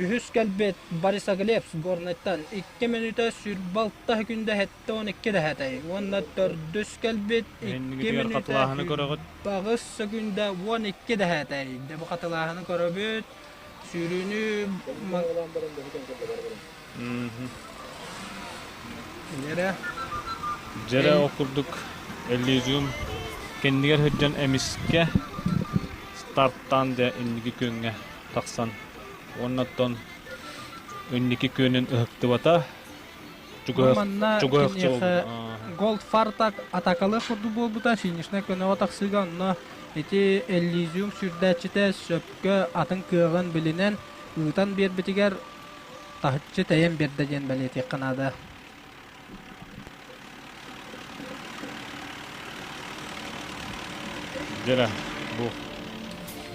Speaker 5: Үһүс кэлбит Борисоглебск Горнайтан 2 мүнүүтэ 26 сөкүүндэ 72 дэһээтэй. Уонна төрдүс кэлбит 2
Speaker 4: Иннигитигэр
Speaker 5: мүнүүтэ
Speaker 4: хатылааһыны көрөҕүт.
Speaker 5: 8 сөкүүндэ 12 дэһээтэй. Дьэ бу хатылааһыны көрөбүт. Сүүрүүнү Дьэрэ.
Speaker 4: Дьэрэ ол курдук Эллизиум кэннигэр сылдьан эмискэ старттаан дьэ инники күөҥҥэ. тахсан уоннаттан инники күөнүн ыһыктыбата.
Speaker 5: Манна киниэхэ Голдфартак атакалыах курдук буолбута финишнай көнөҕө тахсыыга онно ити Эллизиум сүүрдээччитэ сөпкө атын кыаҕын билинэн ыытан биэрбитигэр таһыччы тэйэн биэрдэ диэн бэлиэтиэххэ наада.
Speaker 4: Дьэрэ, бу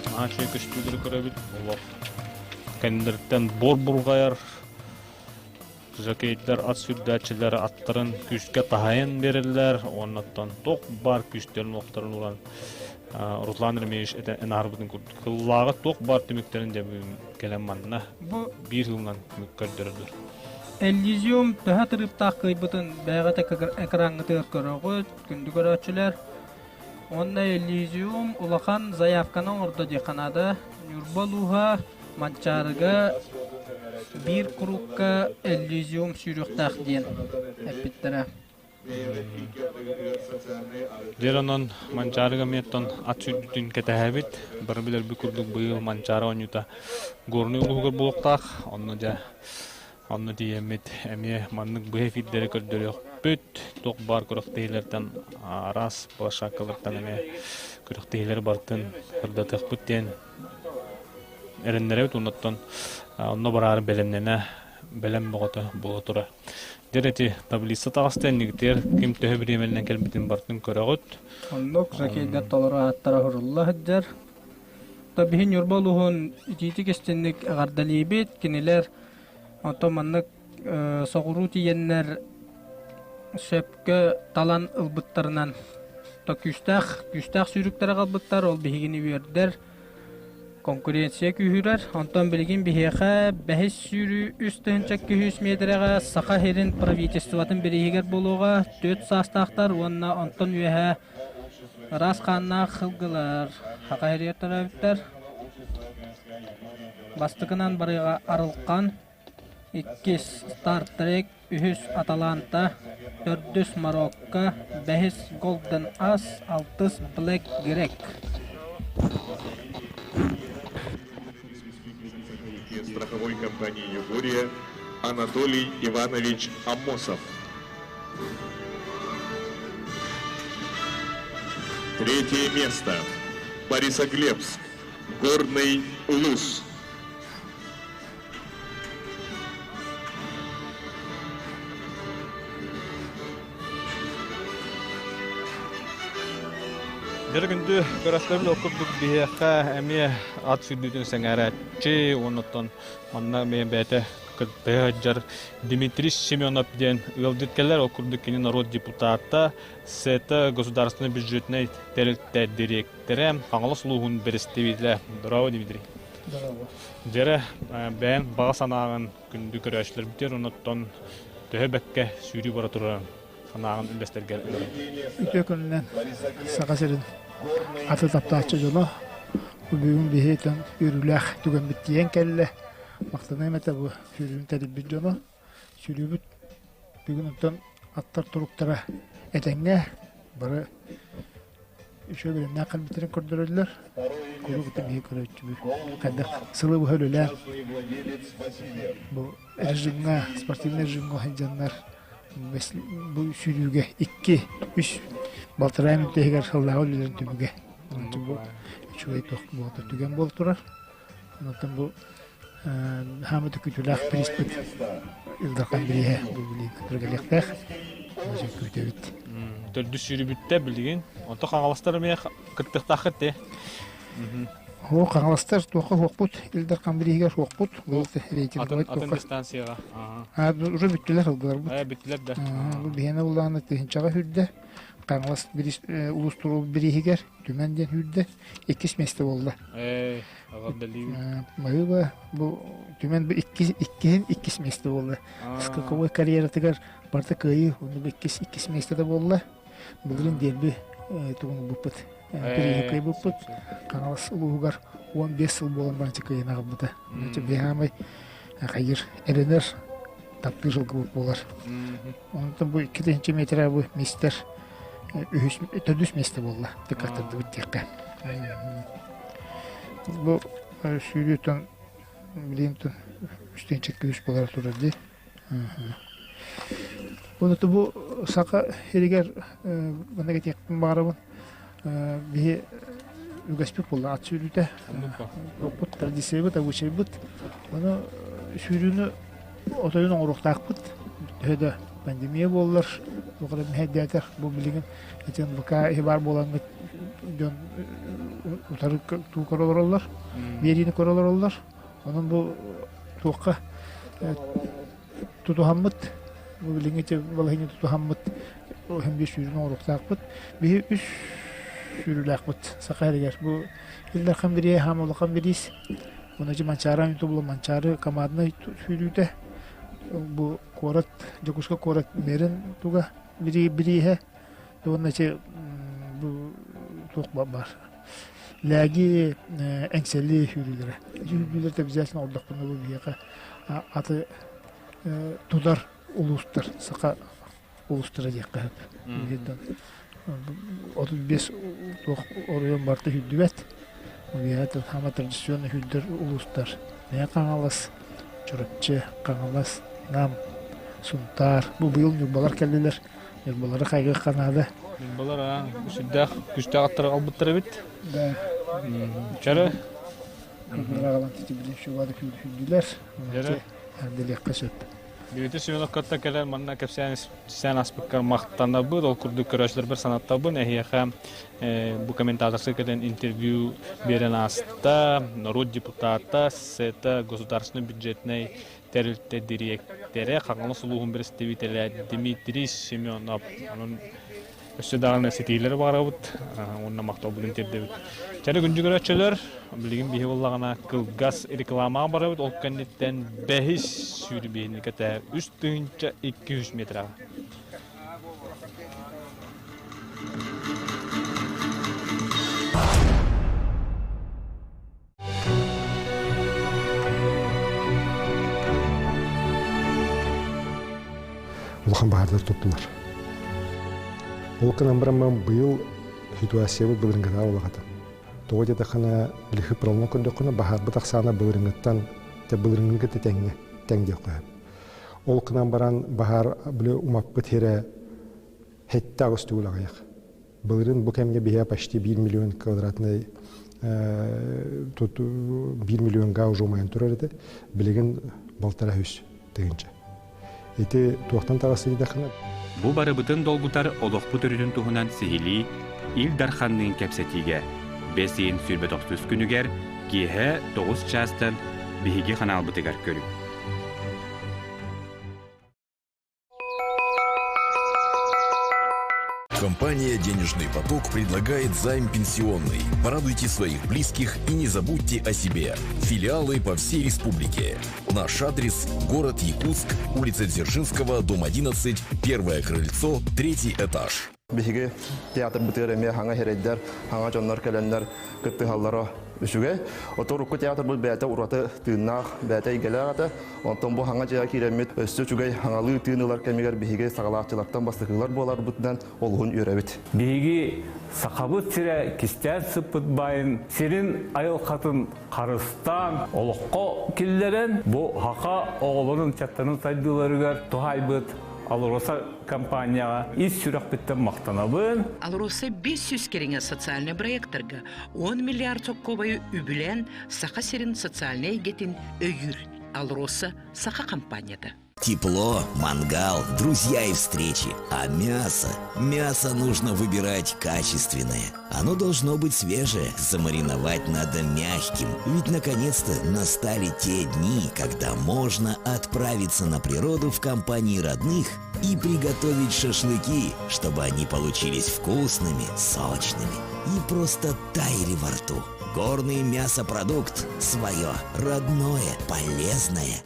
Speaker 4: наһаа үчүгэй көстүүлэри көрөбүт. Олох кэннилэриттэн буор бурҕайар Жокейдар ат сүүрдээччилэр аттарын күүскэ таһайан биэрэллэр уоннаттан туох баар күүстэрин-уохтарын уран Руслан Ремеевич этэн аһарбытын курдук сыллааҕы туох баар түмүктэрин дьэ бүгүн кэлэн манна
Speaker 5: Бу
Speaker 4: биир сылынан түмүк көрдөрөллөр.
Speaker 5: Эллизиум төһө тырыыптаах кыайбытын бэйэҕит экраҥҥытыгар көрөҕүт, күндү көрөөччүлэр. Уонна Эллизиум улахан заявканы оҥордо диэххэ наада. Ньурба улууһа Манчаарыга биир курукка Эллизиум сүүрүөхтээх диэн эппиттэрэ.
Speaker 4: Дьэр онон Манчаарыга эмиэттэн ат сүүрдүүтүн кэтэһэбит. Бары билэрбит курдук быйыл Манчаары оонньуута Горнай улууһугар буолуохтаах. Онно дьэ онно тиийэммит эмиэ маннык быһа эфирдэри көрдөрүөхпүт. Туох баар күрэхтэһиилэртэн араас площадкалартан эмиэ күрэхтэһиилэри барытын сырдатыахпыт диэн эрэннэрэбит. Оннуттан онно бараары бэлэмнэнэ бэлэм бөҕөтө буола турар. Дьэр ити таблица таҕыста иннигитигэр ким төһө бириэмэлэнэн кэлбитин барытын көрөҕүт.
Speaker 5: Оннук жокейдар толору ааттара уһурулла сылдьар. То биһи Ньурба улууһун итиитик истинник эҕэрдэлиибит. Кинилэр онтон маннык соҕуруу тиийэннэр сөпкө талан ылбыттарынан то күүстээх күүстээх сүүрүктэрэ қалбыттар ол биһигини үөрдэр Конкуренция күүһүрэр, онтон билигин биһиэхэ бэһис сүүрүү 3 200 миэтэрэҕэ Саха сирин правительствотын бирииһигэр буолуоҕа түөрт саастаахтар уонна онтон үөһэ ыраас хааннаах сылгылар Саха сиригэр төрөөбүттэр. Бастакынан барыаҕа Арылхан, иккис Star Trek, үһүс Аталанта, төрдүс Марокко, бэһис Golden As, алтыс Black Grek.
Speaker 1: Страховой компании «Югория» Анатолий Иванович Амосов. Третье место. Борисоглебск. Горный Улус.
Speaker 4: Дьэ күндү көрөстөрбүт ол курдук биһиэхэ эмиэ ат сүүрдүүтүн сэҥээрээччи уоннаттан манна эмиэ бэйэтэ кыттыһа сылдьар Дмитрий Семенов диэн ыалдьыт кэлэр. Ол курдук кини норуот депутата, СЭТА государственный бюджетнай тэрилтэ дириэктэрэ, Хаҥалас улууһун бэрэстэбиитэлэ. Здорово, Дмитрий. Дьэрэ, бэйэҥ баҕа санааҕын күндү көрөөччүлэрбитигэр оннуттан төһө бэккэ сүүрүү бара турарын санааҕын үллэстэргэр ыҥырабын.
Speaker 9: Үтүө күнүнэн Саха сирин аты таптааччы дьоно бүгүн биһиги үөрүүлээх түгэммит тиийэн кэллэ. Махтаныам этэ бу сүүрүүнү тэрийбит дьоно. Сүүрүүбүт бүгүн онтон аттар туруктара этэҥҥэ бары Үчүгэй бэлэмнээх кэлбиттэрин көрдөрөллөр. Куруук биһи көрөөччүбүт. Хайдах сылы быһа үлэлээн бу режимҥа, спортивнай режимҥа сылдьаннар бу сүүрүүгэ икки, үс балтараа мүнүүтэ иһигэр сыллааҕы үлэлэрин түмүгэ. Бу үчүгэй туох буолта түгэн буола турар. Онтон бу хаамыт күүтүүлээх приспит Ил Дархан бирииһэ бу билигин кэлиэхтээх. Күүтэбит.
Speaker 4: Төрдүс сүүрүбүттэ билигин. Онто хаҥаластар эмиэ кыттыахтааххыт дии.
Speaker 9: Оо, хаҥаластар туохха суохпут, Ил Дархан бирииһигэр суохпут. Бұл рейтинговай
Speaker 4: Атын дистанцияға.
Speaker 9: Уже бүттүлэр ылгыларбыт.
Speaker 4: Бүттүлэр да.
Speaker 9: Бу биһиэнэ буллаҕына тыһыынчаҕа хүрдэ. Хаҥалас улуустуруу бирииһигэр Түмэн диэн үүрдэ. Иккис миэстэ буолла.
Speaker 4: Ээ, эҕэрдэлиибин.
Speaker 9: Баһыыба бу Түмэн бу иккис иккиһин иккис миэстэ буолла. Скаковой карьератыгар барыта кыайыы, онно бу иккис иккис миэстэ да буолла. Былырыын дерби тугун ылбыппыт. Бирииһи кыайбыппыт. Хаҥалас улууһугар 15 сыл буолан баран кыайан аҕалбыта. Биһаамай хайыр эрэнэр таптыыр сылгыбыт буолар. Онтон бу 2 метрэ бу мистер үһүс төрдүс миэстэ буолла тыккаттардыбыт диэххэ. Бу Сүүрүүтэн билигин үстэн күүс буолар турар дии. Оны бу саха сиригэр манна этиэхпин баҕарабын. Биһи үгэспит буолла ат сүүрүүтэ. Оппут традициябыт, обычайбыт. Ону сүүрүүнү отойун оҥоруохтаахпыт. Төһө да пандемия буоллар, туох эрэ мэһэйдээтэр бу билигин этин ВК иһи баар буоламмыт дьон утары туу көрө олороллор, биэриини көрө олороллор. Онон бу туохха тутуһаммыт, бу билиҥҥи балаһыанньа тутуһаммыт һэн биир сүүрүн оҥоруохтаахпыт. Биһи үс сүүрүүлээхпит саха сиригэр. Бу Ил Дархан бириэ хаама улахан бириис. Уонна Манчаары тубула Манчаары команднай сүүрүүтэ. Бу куорат, Дьокуускай куорат мэрин туга бирииһэ. Уонна бу туох бар. Лээги эҥсэлли сүүрүүлэрэ. Сүүрүүлэртэ обязательно олдохпуна бу биһиэхэ аты тутар улуустар, саха улуустара диэххэ сөп. 35 туох оройуон барыта сүүрдүбэт. Биһиэхэ саамай традиционно сүүрдэр улуустар Мэҥэ Хаҥалас, Чурапчы, Хаҥалас, Нам, Сунтаар. Бу быйыл Ньурбалар кэллилэр. Ньурбалары хайгыахха наада.
Speaker 4: Ньурбалар аа сүрдээх күстээх аттары албыттар эбит.
Speaker 9: Да.
Speaker 4: Чары.
Speaker 9: Ньурбалар аҕалан титибилин шубады сүүрдүлэр.
Speaker 4: Дьэрэ.
Speaker 9: Эрдэлиэххэ сөп.
Speaker 4: Дмитрий Семенов кытта кэлэн манна кэпсээн сээн аспыккар махтанабыт. Ол курдук көрөөччүлэрбэр санаттабын. Эһиэхэ бу комментаторскай кэлэн интервью биэрэн ааста. Норуот депутата, СЭТА государственный бюджетнай тэрилтэ дириэктэрэ, Хаҥалас улууһун бэрэстэбиитэлэ Дмитрий Семенов. Онон өссө даҕаны ситиилэри баҕарабыт уонна махталбытын тиэрдэбит. Чары күндү көрөөччүлэр, билигин биһи буоллаҕына кылгас рекламаҕа барабыт, ол кэнниттэн бэһис сүүрүбиһини кэтэ 3200 метраҕа.
Speaker 10: Улахан баһаардар туттулар. Ол гынан баран быйыл ситуациябыт былырыҥҥытааҕар улахан. Тоҕо диэтэххинэ, билиһи проломҥа көрдөххүнэ, баһаарбыт ахсаана былырыҥҥыттан былырыҥҥы кытта тэҥҥэ тэҥ диэххэ сөп. Ол гынан баран баһаар били умаппыт сирэ сэттэ аҕыс төгүл аҕыйах. Былырыын бу кэмҥэ биһиэхэ почти 1 миллион квадратный тут 1 миллион га уже умайан турар этэ. Билигин балтара үс тыһыынча. Ити туохтан таҕыста диэтэххинэ?
Speaker 12: Бу барыбытын долгутар олохпут өрүтүн туһунан сиһилии Ил Дарханныын кэпсэтиигэ бэс ыйын 29 күнүгэр киэһэ 9 чаастан биһиги ханаалбытыгар көрүҥ.
Speaker 11: Компания «Денежный поток» предлагает займ пенсионный. Порадуйте своих близких и не забудьте о себе. Филиалы по всей республике. Наш адрес – город Якутск, улица Дзержинского, дом 11, первое крыльцо, третий этаж.
Speaker 13: Биһиги театрбытыгар эмиэ хаҥа сирэйдэр, хаҥа дьоннор кэлэннэр кыттыһаллара үчүгэй. Ото урукку театрбыт бэйэтэ ураты тыыннаах, бэйэтэ эйгэлээх этэ. Онтон бу хаҥа дьиэҕэ киирэммит өссө үчүгэй хаҥалыы тыын ылар кэмигэр биһиги саҕалааччылартан бастакылар буоларбытынан олуһун үөрэбит.
Speaker 14: Биһиги Сахабыт сирэ кистээн сыппыт баайын сирин айылҕатын харыстаан олоххо киллэрэн бу саха оҕолорун ыччаттарын сайдыыларыгар туһаайбыт АЛРОСА компанияҕа ис сүрэхпиттэн махтанабын.
Speaker 15: АЛРОСА 500 кэриҥэ социальнай проекттарга 10 миллиард соккуобайы үбүлээн Саха сирин социальнай эйгэтин өйүүр АЛРОСА саха компанията.
Speaker 11: Тепло, мангал, друзья и встречи. А мясо? Мясо нужно выбирать качественное. Оно должно быть свежее, замариновать надо мягким. Ведь наконец-то настали те дни, когда можно отправиться на природу в компании родных и приготовить шашлыки, чтобы они получились вкусными, сочными и просто таяли во рту. Горный мясопродукт – свое, родное, полезное.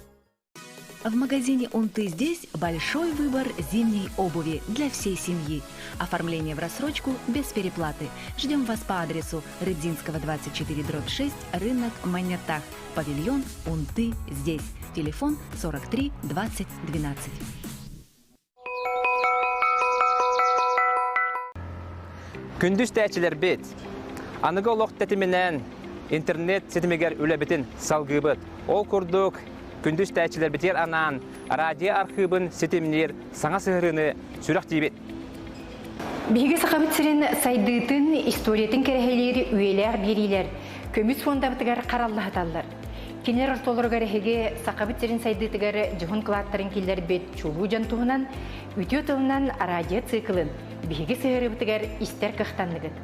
Speaker 16: В магазине «Он ты здесь» большой выбор зимней обуви для всей семьи. Оформление в рассрочку без переплаты. Ждем вас по адресу Рыдзинского, 24, дробь 6, рынок Манятах, павильон «Он ты здесь». Телефон 43 20 12.
Speaker 17: Күндү истээччилэрбит, аныгы олох тэтиминэн
Speaker 7: интернет ситимигэр үлэбитин салгыыбыт. Ол курдук, күндү истээччилэрбитигэр анаан радио архыыбын ситимниир саҥа сыһыарыыны сүрэхтиибит.
Speaker 8: Биһиги Сахабыт сирин сайдыытын, историятын кэрэһэлиир үйэлээх биэриилэр көмүс фондабытыгар хараллаһыталлар. Кинилэр ортолоругар эһиги Сахабыт сирин сайдыытыгар дьоһун кылааттарын киллэрбит чулуу дьон туһунан үтүө тылынан радио циклын биһиги сыһыарыыбытыгар истэр кыахтанныгыт.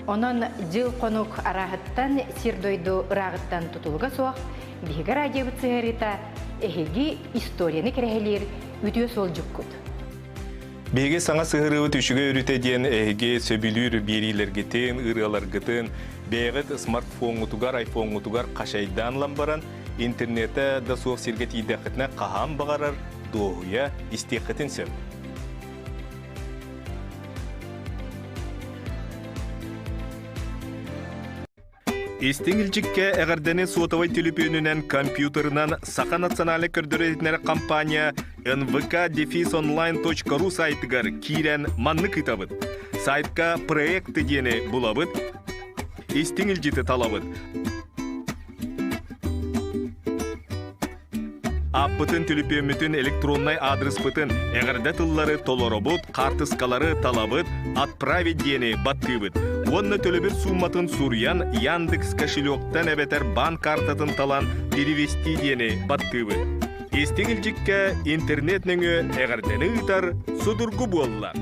Speaker 8: Онон дьыл-хонук арааһыттан сир-дойду ырааҕыттан тутулуга суох биһиги радиобыт сыһыарыыта эһиги историяны кэрэһэлиир үтүө суолдьуккут.
Speaker 25: Биһиги саҥа сыһырыыбыт үчүгэй өрүтэ диэн эһиги сөбүлүүр биэриилэргитин, ырыаларгытын бэйэҕит смартфоҥҥутугар, айфоҥҥутугар хачайдаан ылан баран, интернетэ да суох сиргэ тиийдэххитинэ хаһан баҕарар дуоһуйа истиэххитин сөп. Истиҥ илдьиккэ эҕэрдэни суотабай түлүпүөнүнэн, компьютерынан Саха национальнай көрдөрөр-иһитиннэрэр компания nvk-онлайн.ру сайтыгар киирэн маннык ыытабыт. Сайтка «Проекты» диэни булабыт, истиҥ илдьити талабыт. Ааппытын, түлүпүөммүтүн, электроннай аадырыспытын, эҕэрдэ тыллары толоробут, хаартыскалары талабыт, «Отправить» диэни баттыыбыт. Уонна төлөбүр суумматын суруйан Яндекс кошелектан эбэтэр баан картатын талан «Перевести» диэни баттыыбыт. Истиҥ илдьиккэ интернет нөҥүө эҕэрдэни ыытар судургу буолла.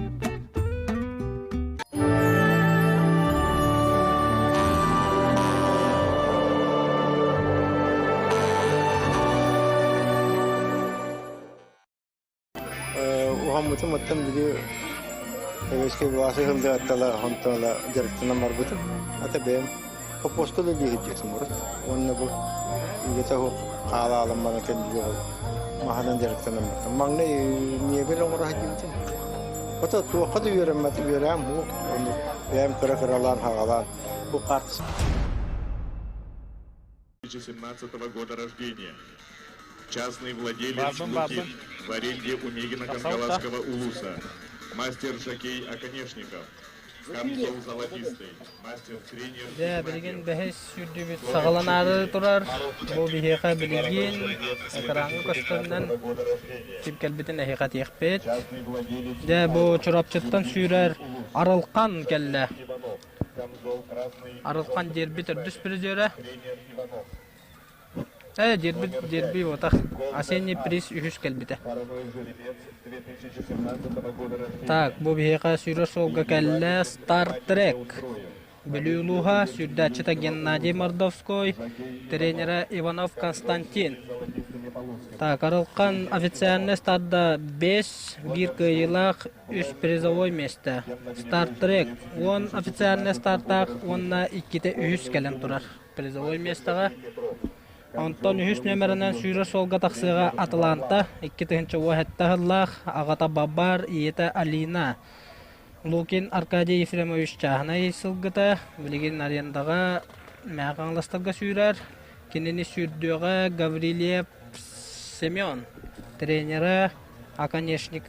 Speaker 18: Уһаммытым оттон били Советскай власть сылдьааттала онтон дьарыктанан барбытым. Ата бэйэм хоппуоска үлэлии сылдьыатым урут. Уонна бу үлэтэ суох хаалаалым баран кэллигэ ол маһынан дьарыктанан бартым. Маҥнай мебель оҥоро сылдьыбытым. Ото туохха да үөрэммэт үөрэм суох. Ону бэйэм кыра-кыралаан хаҕалаан бу хаартыс
Speaker 1: 2017 года рождения. Частный владелец
Speaker 4: Бабын, бабын.
Speaker 1: Лукин в аренде у Мегина Кангаласского улуса. Мастер жокей Оконешников. Камзол золотистый. Мастер-тренер
Speaker 5: Дьэ, билигин бэһис сүүрдүүбүт саҕаланаары турар. Бу биһиэхэ билигин экраҥҥа көстөрүнэн ким кэлбитин эһиэхэ этиэхпит. Дьэ, бу Чурапчыттан сүүрэр Арылхан кэллэ. Арылхан дерби төрдүс призерэ. Ээ, дерби, дерби буотах. Осенний приз үһүс кэлбитэ. Так, бу биһиэхэ сүүрэр суолга кэллэ Star Trek. Бүлүү улууһа, сүүрдээччитэ Геннадий Мордовской, тренерэ Иванов Константин. Так, Арылхан официальный старда 5, биир кыайыылаах, үс призовой миэстэ. Star Trek 10 официальный стартаах уонна иккитэ үһүс кэлэн турар призовой миэстэҕэ. Онтон үһүс нүөмэринэн сүүрэр суолга тахсыаҕа Атланта, 2017 сыллаах, аҕата Бабар, ийэтэ Алина. Лукин Аркадий Ефремович чааһынай сылгыта, билигин арендаҕа Мэҥэ Хаҥаластарга сүүрэр. Кинини сүүрдүөҕэ Гаврильев Семен, тренерэ оконечник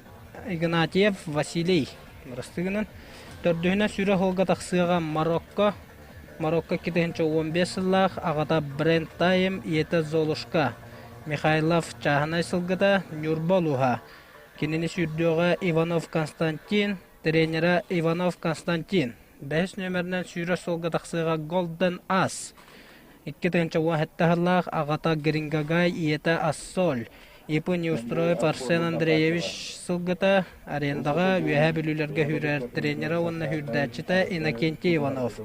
Speaker 5: Игнатьев Василий. Бырастыгынан. Төрдүһүнэн сүүрэ суолга тахсыаҕа Марокко, Марокко 2015 сыллаах аҕата Бренд Тайм, ийэтэ Золушка. Михайлов чааһынай сылгыта Ньурба улууһа. Кинини сүүрдүөҕэ Иванов Константин, тренерэ Иванов Константин. Бэһис нүөмэринэн сүүрэр суолга тахсыаҕа Golden Ass. 2017 сыллаах аҕата Грингагай, ийэтэ Ассоль. ИП Неустроев Арсен Андреевич сылгыта арендаҕа Үөһээ Бүлүүлэргэ сүүрэр тренерэ уонна сүүрдээччитэ Иннокентий Иванов.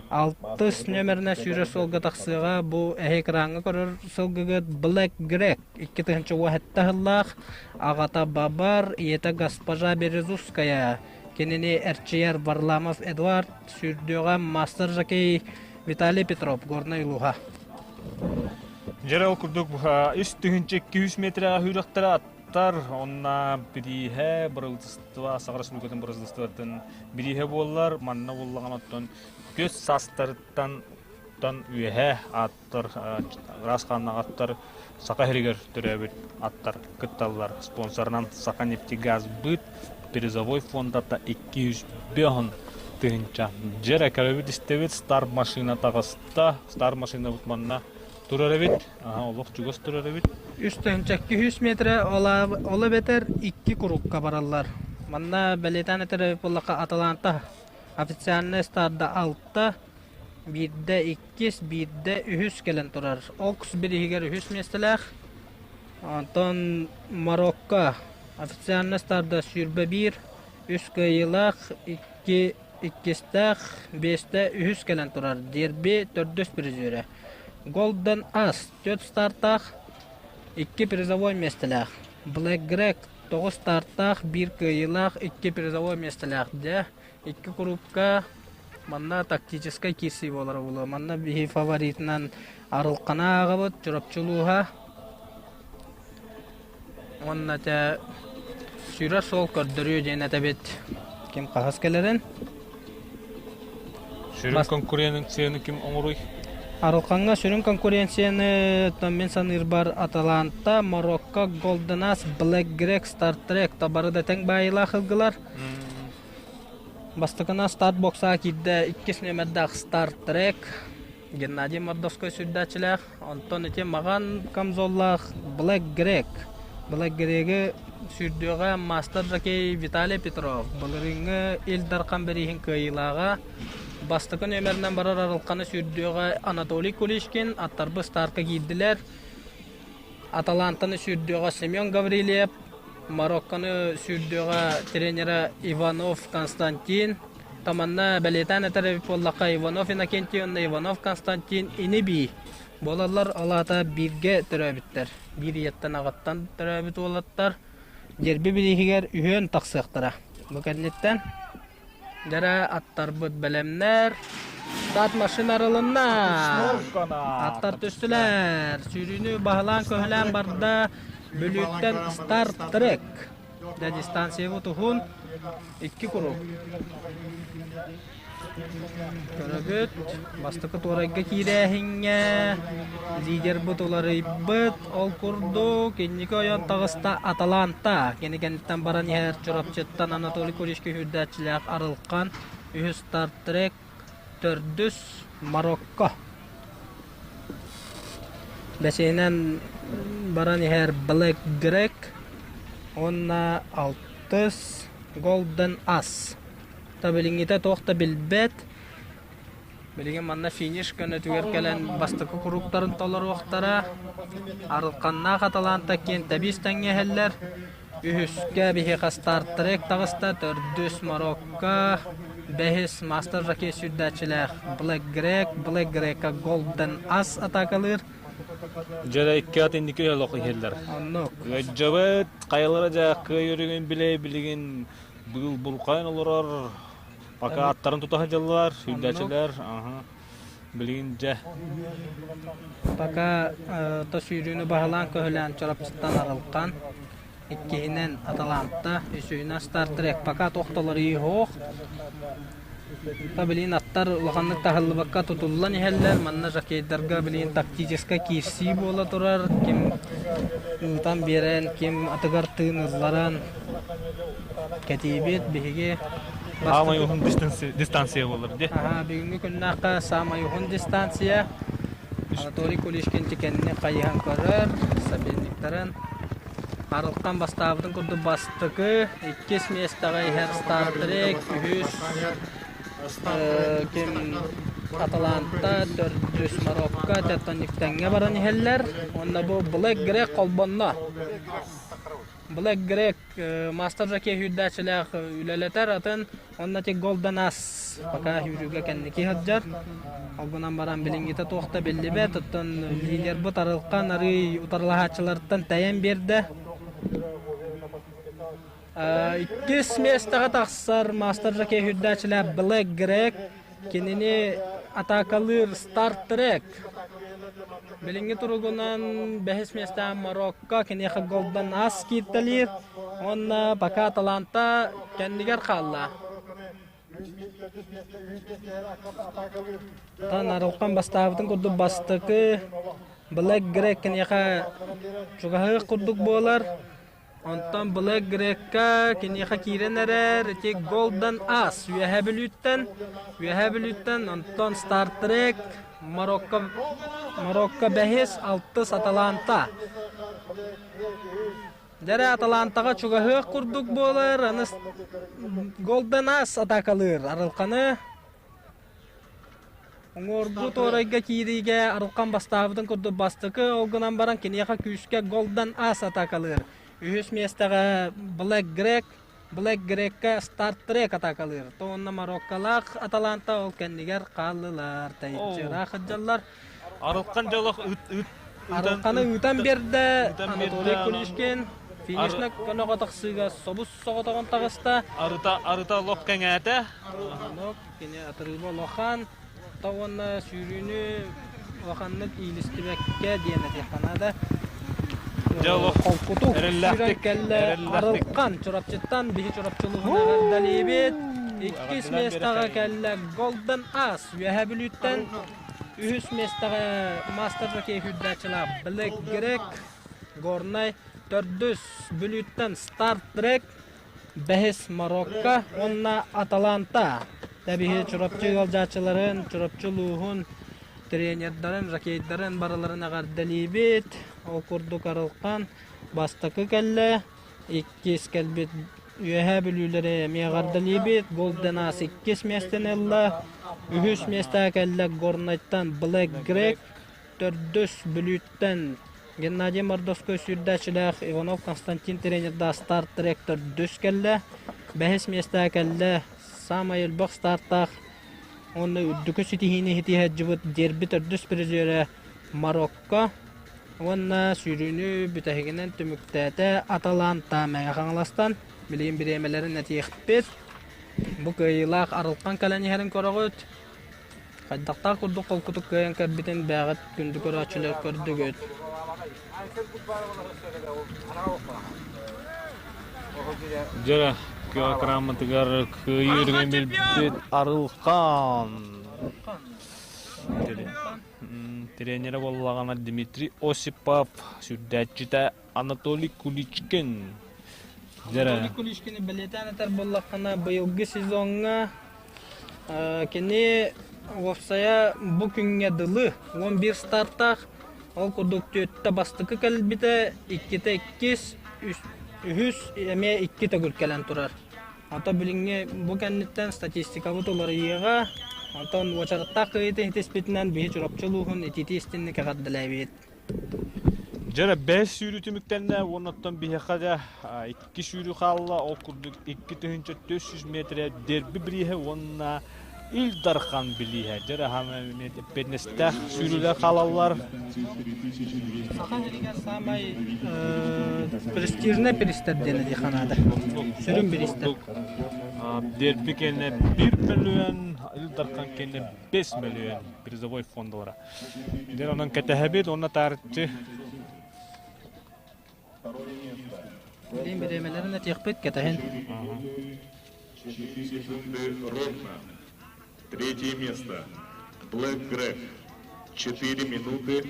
Speaker 5: Алтыс нүөмэринэн сүүрэр суолга тахсыаҕа бу эһи экраҥҥа көрөр сылгыгыт Black Greg 2017 сыллаах аҕата Бабар, ийэтэ госпожа Березузская. Кинини эрчийэр Варламов Эдуард, сүүрдүөҕэ мастер жокей Виталий Петров, Горнай улууһа.
Speaker 4: Дьэ ол курдук 3200 метрэҕэ сүүрэхтэрэ аттар, онно бирииһэ бырабыыталыстыба Саха Республикатын бырабыыталыстыбатын бирииһэ буоллар, манна буоллаҕына оттон көс саастарыттан үөһэ аттар, ыраас хааннаах аттар Саха сиригэр төрөөбүт аттар кытталлар. Спонсорынан Саханефтегазбыт призовой фондата 205 тыһыынча. Дьэрэ көрөбүт истэбит Стар машина таҕыста. Стар машинабыт манна турар эбит. Аха, олох чугас турар эбит.
Speaker 5: 3 200 метрэ ол эбэтэр икки курукка бараллар. Манна бэлиэтээн этэр буоллахха Аталанта официальнай старда алта, биирдэ иккис, биирдэ үһүс кэлэн турар. Окс бириһигэр үһүс миэстэлээх. Онтон Марокко официальнай старда 21, үс кыайыылаах, икки иккистээх, биэстэ үһүс кэлэн турар. Дерби төрдүс призерэ. Golden As төрт стартаах, икки призовой миэстэлээх. Black Greg тоҕус стартаах, биир кыайыылаах, икки призовой миэстэлээх. Дьэ, икки курупка манна тактическай киирсии буолара буолуо. Манна биһи фаворитынан Арылхана ааҕабыт, Чурапчы улууһа. Уонна те сүүрэр суол көрдөрүө диэн этэбит. Ким хаһыс кэлэрин.
Speaker 4: Сүрүн конкуренцияны ким оҥоруй?
Speaker 5: Арылхаҥҥа сүрүн конкуренцияны мин саныырбар Аталанта, Марокко, Golden Ass, Black Greg, Star Trek бары да тэҥ баайыылаах ылгылар. Бастакына старт боксаҕа киирдэ иккис нүөмэрдээх Star Trek Геннадий Мордовской сүрдээччилээх. Онтон ити маҕан камзоллаах Black Greg. Black Gregи сүүрдүөҕэ мастер жокей Виталий Петров. Былырыыҥҥы Ил Дархан бирииһин кыайыылааҕа. Бастакы нүөмэринэн барар арылханы сүүрдүөҕэ Анатолий Куличкин. Аттарбы стартка киирдилэр. Аталантаны сүүрдүөҕэ Семен Гаврильев. Марокконы сүүрдүөҕэ тренера Иванов Константин. Таманна бэлиэтээн этэр эбит буоллахха, Иванов Иннокентий уонна Иванов Константин ини-бии буолаллар, ол аата бииргэ төрөөбүттэр. Биир ийэттэн аҕаттан төрөөбүт уолаттар дерби бирииһигэр үһүөн тахсыахтара. Бу кэнниттэн дьэрэ аттарбыт бэлэмнэр. Штат машина арылынна. Аттар түстүлэр. Сүүрүүнү баһылаан-көһүлээн барда Бүлүүттэн Star Trek. Дьэ дистанциябыт уһун, икки куруук. Көрөбүт, бастакы туорайга киирээһиҥҥэ лидербыт уларыйбыт, ол курдук инники ойон таҕыста Аталанта. Кини кэнниттэн баран иһэр Чурапчыттан Анатолий Куришки сүүрдээччилээх Арылхан, үһүс Стартрек, төрдүс Марокко. Бэсиһинэн баран иһэр Black Greg уонна алтыс Golden Ass. Та билиҥҥитэ туох да билбэт. Билигин манна финиш көнөтүгэр кэлэн бастакы куруктарын толоруохтара. Арылханнаах Аталанта киэн тэбиис тэҥҥэ иһэллэр. Үһүскэ биһиэхэ Стартрек таҕыста, төрдүс Марокко, бэһис Мастер Жокей сүүрдээччилээх Black Greg, Black Gregка Golden Ass атаакалыыр.
Speaker 4: Дьэ икки ат инники олох иһэллэр.
Speaker 5: Оннук.
Speaker 4: Ыаддьабыт хайалара дьэ кыай өрүгүн билэ билигин быыл буркайан олорор. Пока аттарын тута сылдьаллар, сүүрдээччилэр. Аха. Билигин дьэ.
Speaker 5: Пока то сүүрүүнү баһылаан көһүлээн Чурапчыттан Арылхан, иккиһинэн Аталанта, үсүһүнэн Star Trek. Пока тохтолор иһоох. Та билигин аттар улаханнык таһыллыбакка тутуллан иһэллэр. Манна жокейдарга билигин тактическай киирсии буола турар. Ким ыытан биэрэн, ким атыгар тыын ылларан кэтиибит биһиги
Speaker 4: Саамай уһун дистанция буолар дии.
Speaker 5: Бүгүҥҥү күннээххэ саамай уһун дистанция. Анатолий Кулишкин кэнни хайыһан көрөр, соперниктарын Арылхан бастаабытын курдук бастакы, иккис миэстэҕэ иһэр Star Trek, үһүс ким Аталанта, төрдүс Марокко, Тертониктэҥҥэ баран иһэллэр. Уонна бу Black Greg холбонно. Black Greg Мастер жокей сүүрдээччилээх үлэлэтэр атын уонна ити Golden Ass пока сүүрүүгэ кэнники сылдьар. Ол гынан баран билиҥҥитэ туох да биллибэт. Оттон лидербыт Арылхан арыый утарылаһааччыларыттан тэйэн биэрдэ. Иккис миэстэҕэ тахсар мастер жокей сүүрдээччилээх Black Greg Кинини атаакалыыр Star Trek. Билиҥҥи туругунан бэһис миэстэҕэ Марокко, киниэхэ Golden Ass кииртэлиир уонна пока Аталанта кэннигэр хаалла. Оттон Арылхан бастаабытын курдук бастакы Black Greg киниэхэ чугаһыах курдук буолар. Онтон Black Грекка киниэхэ киирэн эрэр ити Golden Ass Үөһээ Бүлүүттэн, Үөһээ Бүлүүттэн, онтон Star Trek, Марокко, Марокко бэһис, алтыс Аталанта. Дьэрэ Аталантаҕа чугаһыах курдук буолар, аны Golden Ass атаакалыыр Арылханы. Уҥуоргу туорайга киириигэ Арылхан бастаабытын курдук бастакы, ол гынан баран киниэхэ күүскэ Голден Ас атаакалыыр. Үһүс миэстэҕэ Black Greg, Black Gregкэ Star Trek атаакалыыр. То уонна Марокколаах Аталанта ол кэннигэр хааллылар, тэйиччи сылдьаллар.
Speaker 4: Арылхан дьолох ыт ыт
Speaker 5: Арылханы ыытан биэрдэ Анатолий Куличкин. Финишнэ көнөҕө тахсыыга собус соҕотоҕун таҕыста.
Speaker 4: Арыта арыта олох кэҥээтэ.
Speaker 5: Кини атырыыба улахан, та уонна сүүрүүнү улаханнык иилистибэккэ диэн этиэххэ наада.
Speaker 4: Дьэ олох
Speaker 5: Холкутук сүүрэн
Speaker 4: эрэллээхтик
Speaker 5: кэллэ
Speaker 4: эрэллээхтик
Speaker 5: Арылхан Чурапчыттан биһи Чурапчылыһын эҕэрдэлиибит. Иккис
Speaker 4: эҕэрдэлээн
Speaker 5: миэстэҕэ
Speaker 4: биэрэххэ
Speaker 5: кэллэ Golden Ass Үөһээ Бүлүүттэн. Үһүс миэстэҕэ Мастер Жокей сүүрдээччилээх Black Greg Горнай. Төрдүс Бүлүүттэн Star Trek Бэһис Марокко уонна Аталанта тэбиһи Чурапчы ыалдьааччыларын, Чурапчы улууһун тренердарын, жокейдарын барыларын эҕэрдэлиибит. Ол курдук Арылхан бастакы кэллэ, иккис кэлбит Үөһээ Бүлүүлэри эмиэ эҕэрдэлиибит. Голден Ас иккис миэстэни ылла. Үһүс миэстэҕэ кэллэ Горнайтан Black Greg, төрдүс Бүлүүттэн Геннадий Мордовской сүүрдээччилээх Иванов Константин тренердаах Star Trek төрдүс кэллэ. Бэһис миэстэҕэ кэллэ саамай элбэх стартаах уонна үрдүкү ситиһиини ситиһээччибит дерби төрдүс призерэ Марокко уонна сүүрүүнү бүтэһигинэн түмүктээтэ Аталанта Мэҥэ Хаҥаластан. Билигин бириэмэлэрин этиэхпит. Бу кыайыылаах Арылхан кэлэн иһэрин көрөҕүт. Хайдахтаах курдук холкутук кыайан кэлбитин бээҕит күндү көрөөччүлэр көрдүгүт.
Speaker 4: Дьэ, кыакырааммытыгар кыайыы үрүҥүн билбит Арылхан. Тренерэ буоллаҕына Дмитрий Осипов, сүрдээччитэ Анатолий Куличкин.
Speaker 5: Анатолий Куличкины бэлиэтээн этэр буоллаххына, быйылгы сезоҥҥа Кини уопсайа бу күҥҥэ дылы 11 стартаах, ол курдук түөртэ бастакы кэлбитэ, иккитэ иккис, үһүс эмиэ икки төгүл кэлэн турар. Ото билиҥҥи бу кэнниттэн статистикабыт уларыйыаҕа, онтон уочараттаах кыайыытын ситиспитинэн биһи Чурапчы улууһун итиитии истинник эҕэрдэлээбит.
Speaker 4: Дьэ, бэс сүүрүү түмүктэннэ уонна оттон биһиэхэ дьэ икки сүүрүү хаалла. Ол курдук 2400 метрэ дерби бирииһэ уонна Ил Дархан билииһэ. Дьэ, эппиэтинэстээх сүүрүүлэр хаалаллар.
Speaker 5: Саха сиригэр саамай престижнэй бириистэр диэн этиэххэ наада. Сүрүн бириистэр.
Speaker 4: Дерби кэннэ 1 мөлүйүөн, Ил Дархан кэннэ 5 мөлүйүөн призовой фондалара. Дьэ, онон кэтэһэбит уонна таарыччы
Speaker 5: Билин бириэмэлэрин этиэхпит, кэтэһин.
Speaker 1: Секунды ровно. Третье место. Black Greg. 4 минуты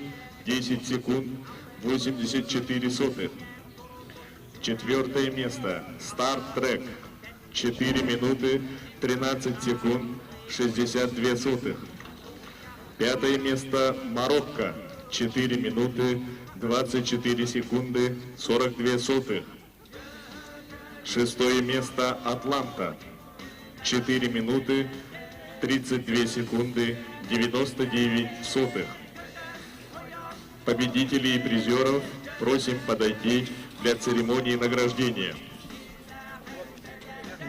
Speaker 1: 10 секунд 84 сотых. Четвертое место. Star Trek. 4 минуты 13 секунд 62 сотых. Пятое место Марокко. 4 минуты 24 секунды 42 сотых. Шестое место Атланта. 4 минуты 32 секунды 99 сотых. Победителей и призеров просим подойти для церемонии награждения.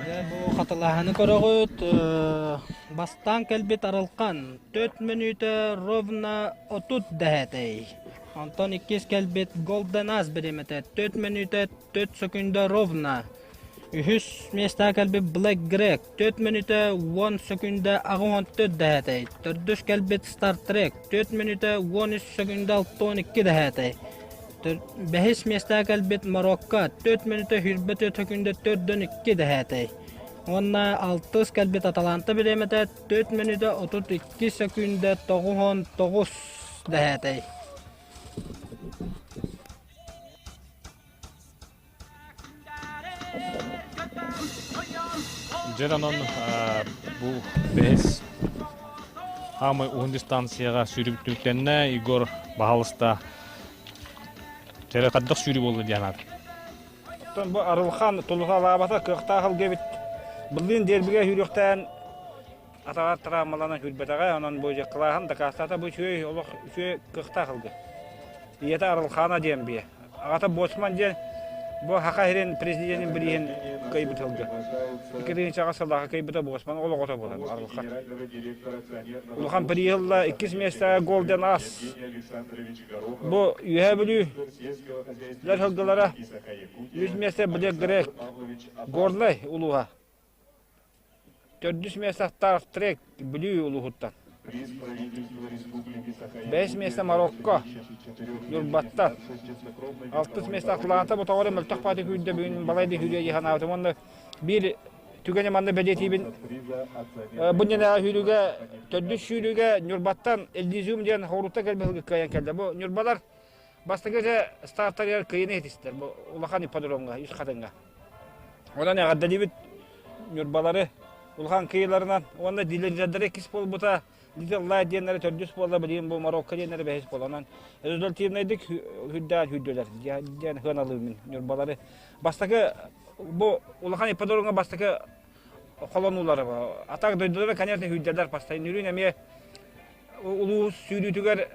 Speaker 5: Дьэ, бу хатылааһыны көрөҕүт. Бастаан кэлбит Арылхан 4 мүнүүтэ ровно 30 дэһээтэй. Онтон иккис кэлбит Golden As бириэмэтэ 4 мүнүүтэ 4 секунда ровно. Үһүс миэстэҕэ кэлбит Black Greg 4 мүнүүтэ 10 секунда 84 дэһээтэй. Төрдүс кэлбит Star Trek 4 мүнүүтэ 13 секунда 62 дэһээтэй. Бэһис миэстэҕэ кэлбит Марокко 4 мүнүүтэ 24 секунда 4-2 дэһээтэй. Уонна алтыс кэлбит Аталанта бириэмэтэ 4 мүнүүтэ 32 секунда 99 дэһээтэй.
Speaker 4: Дьэр онон бу бэһис хаамай уһун дистанцияҕа сүүрүбүт түмүктэннэ. Егор баһалыста Дьэрэ хайдах сүүрүү буолла диэн аат.
Speaker 2: Оттон бу Арылхан тулуһалаабата кыахтаах ылга эбит. Былырыын дербигэ сүүрүөхтээн атаҕар травмаланан сүүрбэтэҕэ, онон бу кылааһын дакаастаата бу үчүгэй олох үчүгэй кыахтаах ылга. Ийэтэ Арылхана диэн биэ. Аҕата Боцман диэн бу Саха сирин президенин бирииһин кыайбыт ылга. 2000 сыллаахха кыайбыта Боцман ол оҕото буолар Арылхан. Улахан приз ылла, иккис миэстэҕэ Голден Ас. Бу Үөһээ Бүлүү лэр сылгылара үс миэстэ Блек Грек Горнай улууһа. Төрдүс миэстэ Star Trek Бүлүү улууһуттан. Бэһис миэстэ Марокко Ньурбаттан. Алтыс миэстэ Атланта ботоҕоро мөлтөх бааты күүрдэ бүгүн балай да күүрүө дии санаабытым уонна биир түгэни манна бэлиэтиибин. Бу иннинээҕи сүүрүүгэ төрдүс сүүрүүгэ Ньурбаттан Эллизиум диэн хоруттан кэлбит сылгы кыайан кэллэ. Бу Ньурбалар бастакы дьэ стартарыгар кыайыыны ситистилэр. Бу улахан ипподромҥа, Үс Хатыҥҥа. Онон эҕэрдэлиибит Ньурбалары улахан кыайыыларынан уонна дилердэрдэрэ иккис буолбута Little Light диэннэрэ төрдүс буолла, билигин бу Марокко диэннэрэ бэһис буолла. Онон результативнайдык үрдээн сүүрдүлэр диэн сыаналыыбын Ньурбалары. Бастакы бу улахан ипподромҥа бастакы холонуулары атак дойдулара конечно сүүрдэллэр постоянно үрүн эмиэ улуус сүүрүүтүгэр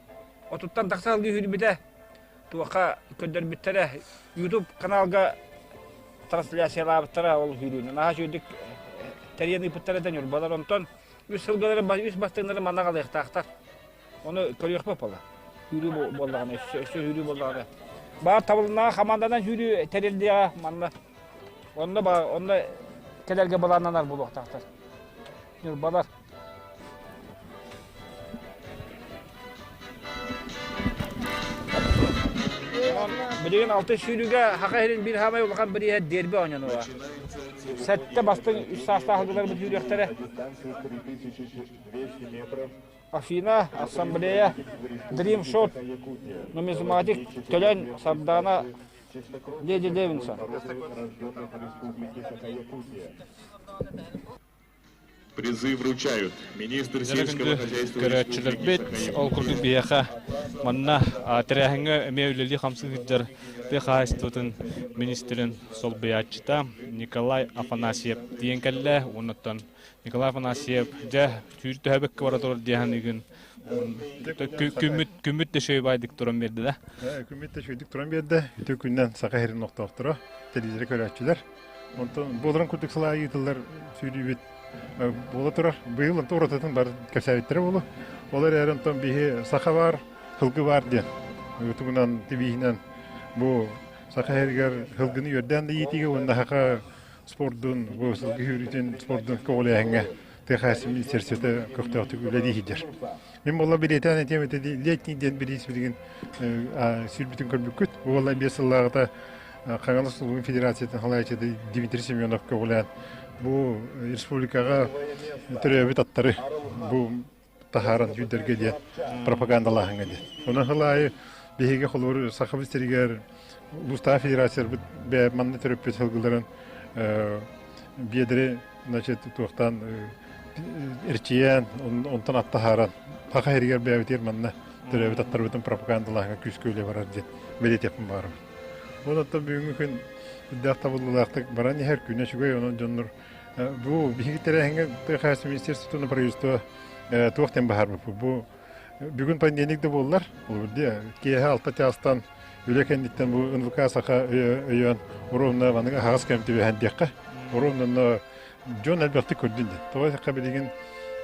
Speaker 2: отуттан тахса сылгы сүүрбүтэ туохха көрдөрбүттэрэ YouTube каналга трансляциялаабыттара ол сүүрүүнү наһаа үчүгэйдик тэрийэн ыыппыттара да ньурбалар онтон үс сылгылары үс бастыҥнары манна аҕалыахтаахтар ону көрүөхпүт буолла сүүрүү буоллаҕына өссө сүүрүү буоллаҕына баар табылыннаҕа хамаанданан сүүрүү тэриллиэҕэ манна Онно онно кэлэргэ былааннанар буолуохтаахтар. Ньурбалар. Билигин алты сүүрүүгэ Хаха сирин биир хаамай улахан бирииһэ дерби оонньонуоҕа. Сэттэ бастыҥ үс саастаах ылгыларбыт сүүрүөхтэрэ. Афина, Ассамблея, Dream Shot, Нумизматик, Төлөн, Сардаана, Леди Левинсон.
Speaker 1: Призы вручают министр сельского хозяйства
Speaker 4: Көрөөччүлэрбит ол курдук биһиэхэ манна тэрээһиҥҥэ эмиэ үлэлии хамсыы сылдьар тыа хаһаайыстыбатын министрин солбуйааччыта Николай Афанасьев тиийэн кэллэ. Уоннаттан Николай Афанасьев дьэ түүр төһөбөккө бара турар диэханыгын Күммүт күммүт да үчүгэй туран биэрдэ да.
Speaker 3: Күммүт да үчүгэйдик туран биэрдэ. Үтүө күннэн Саха сирин олохтоохторо, телевизоры көрөөччүлэр. Онтон буоларын курдук сыл аайы ыытыллар сүүрүүбүт буола турар. Быйыл онтон уратытын бар кэпсээбиттэрэ буолуо. Ол эрээри онтон биһи саха баар, сылгы баар диэн. Тугунан тибииһинэн бу саха сиригэр сылгыны үөрдээн да иитиигэ уонна саха спордун, бу сылгы сүүрүүтүн спордун көҕүлээһиҥҥэ ТХС министерствота көхтөөхтүк үлэлии сылдьар. Мин буолла билиэтээн этиэм этэ летний диэн бириис билигин сүүрбүтүн көрбүккүт. Бу буолла 5 сыллааҕыта Хаҥалас улууһун федерациятын салайааччыта Дмитрий Семенов көҕүлээн бу республикаҕа төрөөбүт аттары бу таһааран сүүрдэргэ диэн пропагандалааһыҥҥа диэн. Онон сыл аайы биһиги холобур Сахабыт сиригэр улуустаах федерацияларбыт бэйэ манна төрөппүт сылгыларын биэдэри значит туохтаан эрчийэн онтон аттаһааран саха сиригэр бэйэбитигэр манна төрөөбүт аттарбытын пропагандалааһыҥҥа күүскэ үлэ барар диэн бэлиэтиэхпин баҕарабын. Онон бүгүҥҥү күн үрдээх табыллыылаахтык баран иһэр күнэ үчүгэй онон дьоннор бу биһиги тэрээһиҥҥэ тыа хаһаайыстыба министерствотын правительство туох диэн баһаарбыппыт бу бүгүн понедельник да буоллар киэһэ алта чаастан үлэ кэнниттэн бу НВК саха өйөөн уруумна маннык аһаҕас кэм түбэһэн диэххэ уруумна дьон элбэхтик көрдүн диэн тоҕо диэххэ билигин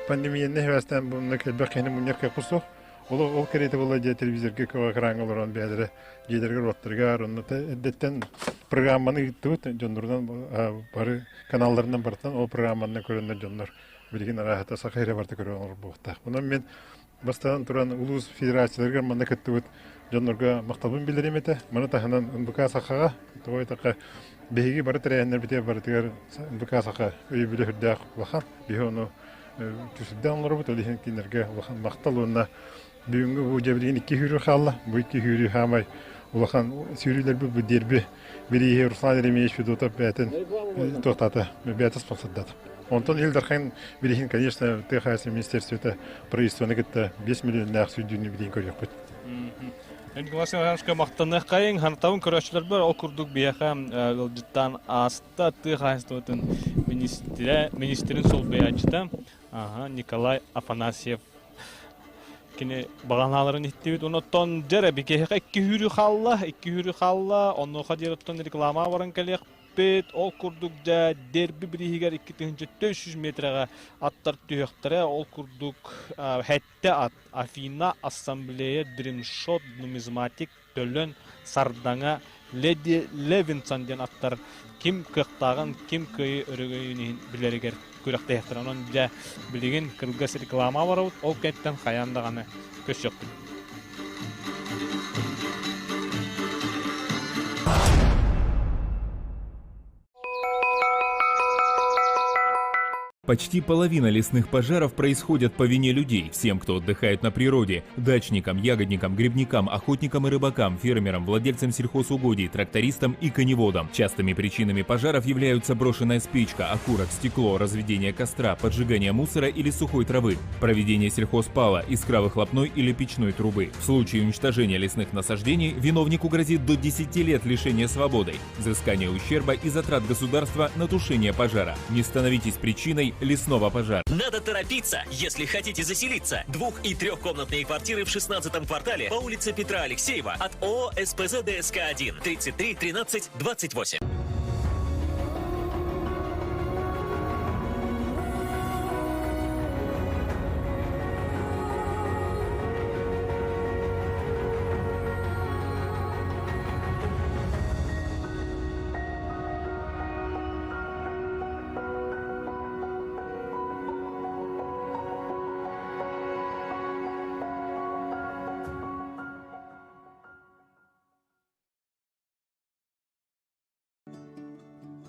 Speaker 3: пандемиянан сибээстээн бу элбэх киһини мунньар кыахпыт суох ол ол кэриэтэ буолла дьэ телевизорга экраҥҥа олорон бэйэлэрэ дьиэлэригэр уоттарыгар онно эрдэттэн программаны ыыттыбыт дьоннорунан бары каналларынан барытынан ол программаны көрөннөр дьоннор билигин арааһата саха сирэ барыта көрөн олорбуохтаах. Онон мин бастаан туран улуус федерацияларыгар манна кыттыбыт дьоннорго махталбын биллэрим этэ. Маны таһынан НБК Сахаҕа, тоҕо диэтэххэ, биһиги бары тэрээһиннэрбитигэр барытыгар НБК Саха өйөбүлэ сүрдээх улахан. Биһи ону түсүрдээн олоробут, ол иһин кинилэргэ улахан махтал уонна бүгүҥҥү бу дьэ билигин икки сүүрүү хаалла. Бу икки сүүрүү хаамай Улахан сүүрүүлэрбит бу дерби бирииһи Руслан Еремеевич Федотов бэйэтин туохтаата, бэйэтэ спонсордата. Онтон Ил Дархан бирииһин, конечно, тыа хаһаайыстыбатын министерствота правительствоны кытта 5 миллионнаах сүүрдүүнү билигин көрүөхпүт.
Speaker 4: Николай Семеновичка махтаныаххайыҥ, хантабын көрөөччүлэрбэр ол курдук биһиэхэ ыалдьыттаан ааста тыа хаһаайыстыбатын министрэ, министрин солбуйааччыта Николай Афанасьев кини баҕанааларын иһиттибит. Онтон дьэ бикиһиэхэ икки үүрүү хаалла, икки үүрүү хаалла. Онуоха диэри оттон реклама баран кэлиэхпит. Ол курдук дьэ дерби бирииһигэр 2400 метрэҕэ аттар түһүөхтэрэ. Ол курдук хэттэ ат Афина Ассамблея Дримшот нумизматик Төлөн Сардаҥа Леди Левинсон диэн аттар ким кыахтааҕын, ким кыайыы өрөгөйүн иһин билэригэр күрэхтэһиэхтэрэ. Онон дьэ билигин кыргас реклама барабыт, ол кэнниттэн хайаан даҕаны көрсүөхпүт.
Speaker 6: Почти половина лесных пожаров происходят по вине людей, всем, кто отдыхает на природе, дачникам, ягодникам, грибникам, охотникам и рыбакам, фермерам, владельцам сельхозугодий, трактористам и коневодам. Частыми причинами пожаров являются брошенная спичка, окурок, стекло, разведение костра, поджигание мусора или сухой травы, проведение сельхозпала, искра выхлопной или печной трубы. В случае уничтожения лесных насаждений виновнику грозит до 10 лет лишения свободы, взыскание ущерба и затрат государства на тушение пожара. Не становитесь причиной лесного пожара.
Speaker 19: Надо торопиться, если хотите заселиться. Двух- и трехкомнатные квартиры в 16 квартале по улице Петра Алексеева от ООО «СПЗ ДСК-1» 33 13 28.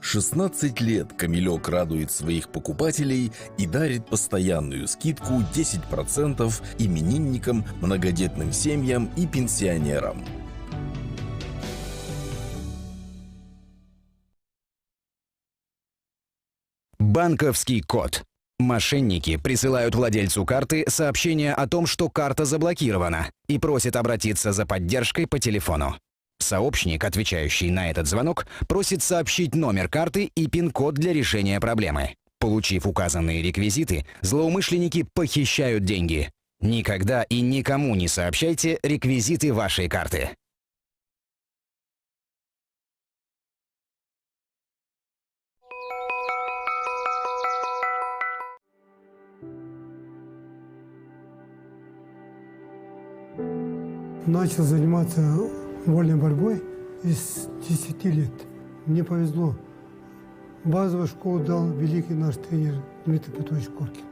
Speaker 11: 16 лет Камелек радует своих покупателей и дарит постоянную скидку 10% именинникам, многодетным семьям и пенсионерам.
Speaker 20: Банковский код. Мошенники присылают владельцу карты сообщение о том, что карта заблокирована, и просят обратиться за поддержкой по телефону. Сообщник, отвечающий на этот звонок, просит сообщить номер карты и пин-код для решения проблемы. Получив указанные реквизиты, злоумышленники похищают деньги. Никогда и никому не сообщайте реквизиты вашей карты.
Speaker 21: Начал заниматься вольной борьбой из 10 лет. Мне повезло. Базовую школу дал великий наш тренер Дмитрий Петрович Коркин.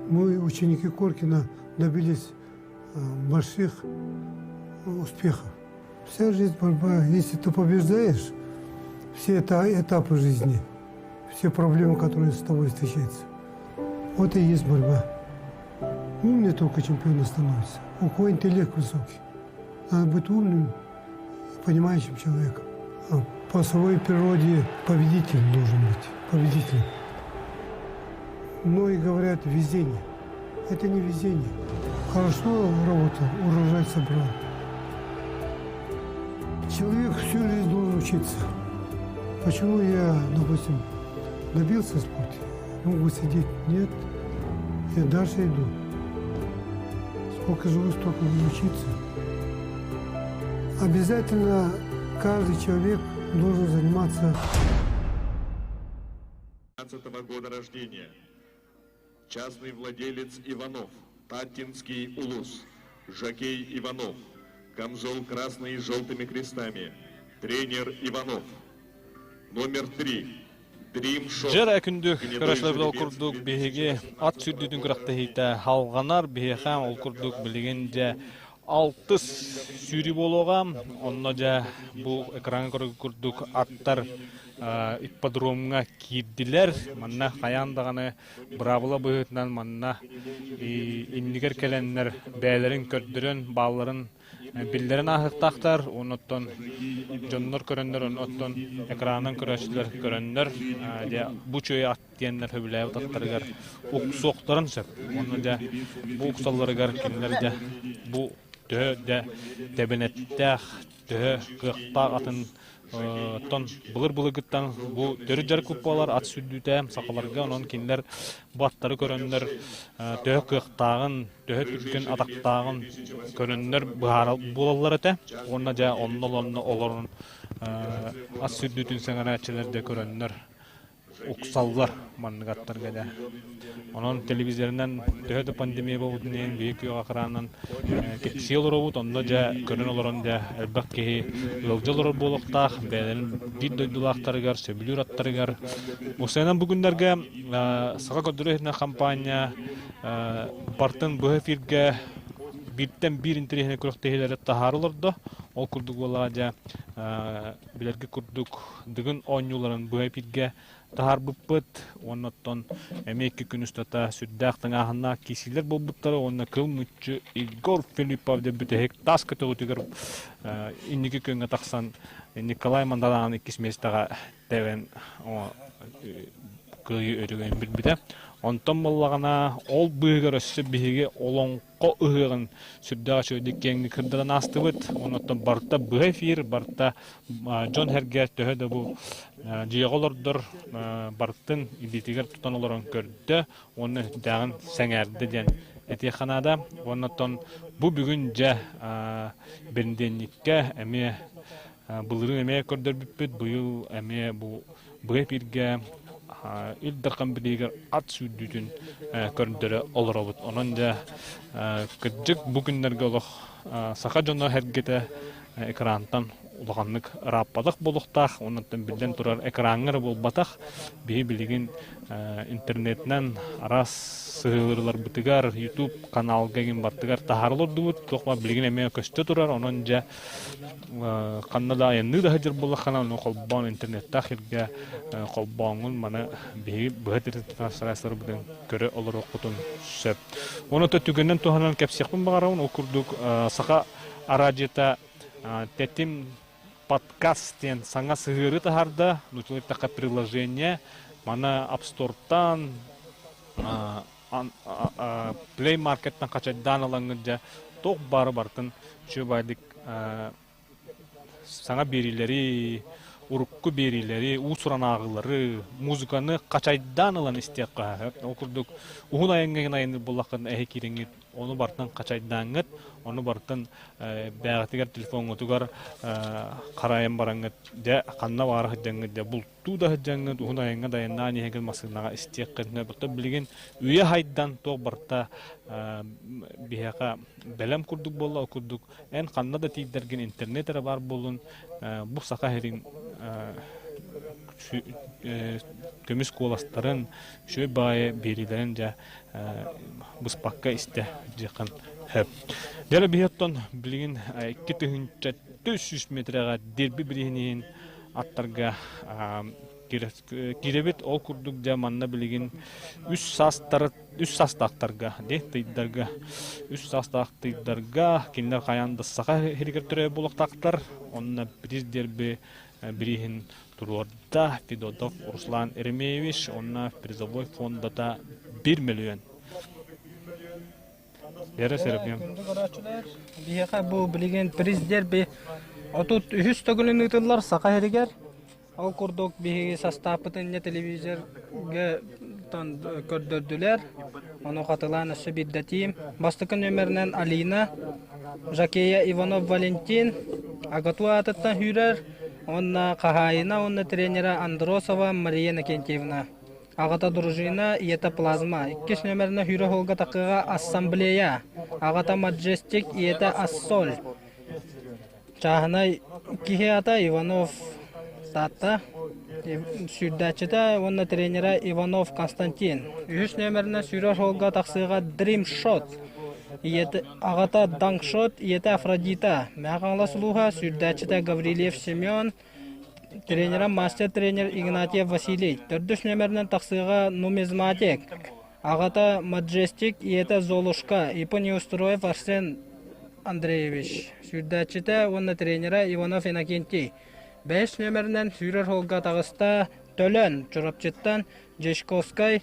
Speaker 21: Мы, ученики Коркина, добились э, больших успехов. Вся жизнь борьба. Если ты побеждаешь, все это этапы жизни, все проблемы, которые с тобой встречаются, вот и есть борьба. Умный только чемпионом становится. У кого интеллект высокий. Надо быть умным, понимающим человеком. А по своей природе победитель должен быть. Победителем. Многие говорят везение. Это не везение. Хорошо работал, урожай собрал. Человек всю жизнь должен учиться. Почему я, допустим, добился в спорте? Могу сидеть? Нет. Я дальше иду. Сколько живу, столько буду учиться. Обязательно каждый человек должен заниматься.
Speaker 1: года рождения. Частный владелец Иванов, Таттинский Улус, Жакей Иванов, камзол красный с желтыми крестами, тренер Иванов. Номер три.
Speaker 4: Дьэр күндү көрөөччүлэрбит ол курдук биһиги ат сүүрдүүтүн күрэхтэһиитэ халҕанар биһиэхэ ол курдук билигин дьэ алтыс сүүрүү буолуоҕа онно дьэ бу экраҥҥа көрөр курдук аттар ипподромҥа киирдилэр манна хайаан даҕаны быраабыла быһыытынан манна иннигэр кэлэннэр бэйэлэрин көрдөрөн баалларын биллэрин ааһыктаахтар, оннуттан дьоннор көрөннөр, оннуттан экранынан көрөөччүлэр көрөннөр, дьэ бу үчүгэй ат диэннэр сөбүлээбит аттарыгар уксуохтарын сөп. Онно дьэ бу уксалларыгар кинилэр дьэ бу төһө дьэ тэбэнэттээх, төһө кыахтаах атын Оттон былыр-былыргыттан бу төрүт дьарык буолар ат сүрдүүтэ сахаларга, онон кинилэр бу аттары көрөннөр төһө кыахтааҕын, төһө түргэн атахтааҕын көрөннөр быһаара буолаллар этэ. Уонна дьэ онно олорон ат сүрдүүтүн сэҥэрээччилэр дьэ көрөннөр уксаллар маннык аттарга да. Онон телевизорынан төһө да пандемия буолбутун иһин биһи күөх экранынан кэпсии олоробут, онно дьэ көрөн олорон дьэ элбэх киһи ыалдьа олорор буолуохтаах, бэйэлэрин биир дойдулаахтарыгар, сөбүлүүр аттарыгар. Усайынан бу күннэргэ Саха көрдөрөр иһитиннэр хампаанньа бартын быһа эфиргэ бииртэн биир интэриэһинэй күрэхтэһиилэри таһаара олордо. Ол курдук буоллаҕа дьэ билэргэ курдук Дыгын оонньууларын быһа эпииргэ таһаарбыппыт уонна оттон эмиэ икки күн устата сүрдээх тыҥааһыннаах киирсиилэр буолбуттара уонна кыл мүччү Егор Филиппов диэн бүтэһик таас көтөҕүүтүгэр инники күөҥҥэ тахсан Николай Мандараан иккис миэстэҕэ тэбэн кыайыы өрөгөйүн билбитэ. Онтон буоллаҕына ол быыһыгар өссө биһиги олоҥхо ыһыаҕын сүрдээх үчүгэйдик киэҥник кырдыран аастыбыт. Онон барыта быһа эфир, барыта дьон-сэргэ төһө да бу дьиэҕэ олордор барытын илиитигэр тутан олорон көрдө уонна сүрдээҕин сэҥээрдэ диэн этиэххэ наада. Уонна оттон бу бүгүн дьэ бэнидиэнньиккэ эмиэ былырыын эмиэ көрдөрбүппүт, быйыл эмиэ бу быһа эфиргэ Ил Дархан билигэр ат сүүрдүүтүн көрдөрө олоробут. Онон дьэ кырдьык бу күннэргэ олох саха дьоно сэргэтэ экрантан улаханнык ырааппатах буолуохтаах. Онон биллэн турар экраҥҥа эрэ буолбатах. Биһи билигин интернетинэн араас сыһыарыыларбытыгар, YouTube каналга игин бартыгар таһаара олордубут. Туох баар билигин эмиэ көстө турар. Онон дьэ ханна да айанныы да сылдьар буоллаххына, ону холбоон интернеттаах сиргэ холбооҥҥун маны биһиги быһа трансляцияларбытын көрө олоруоххутун сөп. Ону түгэнинэн туһанан кэпсиэхпин баҕарабын. Ол курдук Саха араадьыйата Тэтим подкаст диэн саҥа сыһыары таһаарда. Нууччалыы эттэххэ приложение. Маны App Store-тан Play Market-тан хачайдаан ылаҥҥыт дьэ туох баары барытын үчүгэй баайдык саҥа биэриилэри, урукку биэриилэри, уус-уран ааҕыылары, музыканы хачайдаан ылан истиэххэ сөп. Ол курдук уһун айаҥҥа айанныыр буоллаххына эһи киирэҥҥит ону барытын хачайдааҥҥыт, ону барытын бэйэҕитигэр телефоҥҥутугар харайан бараҥҥыт дьэ ханна баара сылдьаҥҥыт дьэ бултуу да сылдьаҥҥыт уһун айаҥҥа да айаннаан иһэҥҥит массыынаҕа истиэххитинэ оттон билигин үйэ хайдан туох барыта биһиэхэ бэлэм курдук буолла ол курдук эн ханна да тиийдэргин интернет эрэ баар буоллун бу саха сирин көмүс куоластарын үчүгэй баҕайы биэриилэрин дьэ быспакка истэ диэххин сөп. Дьэ биһи оттон билигин 2400 метрэҕэ дерби бирииһин иһин аттарга киирэбит. Ол курдук дьэ манна билигин үс саастары үс саастаахтарга ди тыйдарга үс саастаах тыйдарга кинилэр хайаан да саха сиригэр төрөөбүт буолуохтаахтар. Онно приз дерби бирииһин туруорда Федотов Руслан Еремеевич уонна призовой фондата 1 миллион. Вера Серапион.
Speaker 5: Биһиэхэ бу билигин приз дерби 33 төгүлүн ыытыллар Саха сиригэр. Ол курдук биһиги састааппытын инньэ телевизорга көрдөрдүлэр. Ону хатылаан өссө биирдэтиим. Бастакы нүөмэринэн Алина, Жакея Иванов Валентин, АГАТУ аатыттан сүүрэр уонна хаһаайына уонна тренерэ Андросова Мария Иннокентьевна. Аҕата Дружина, ийэтэ Плазма. Иккис нүөмэринэн сүүрэ уһулга такыга Ассамблея. Аҕата Маджестик, ийэтэ Ассоль. Чааһынай киһи аата Иванов Таатта, сүүрдээччитэ уонна тренерэ Иванов Константин. Үһүс нүөмэринэн сүүрэр суолга тахсыыга Dream Shot, ийэтэ, аҕата Данк Shot, ийэтэ Афродита. Мэҥэ Хаҥалас улууһа, сүүрдээччитэ Гаврильев Семен, тренерэ мастер-тренер Игнатьев Василий. Төрдүс нүөмэринэн тахсыыга Нумизматик, аҕата Маджестик, ийэтэ Золушка, Ипа Неустроев Арсен. Андреевич, сүүрдээччитэ уонна тренерэ Иванов Иннокентий. Бэһис нүөмэринэн сүүрэр холга таҕыста Төлөн, Чурапчыттан Дьячковскай,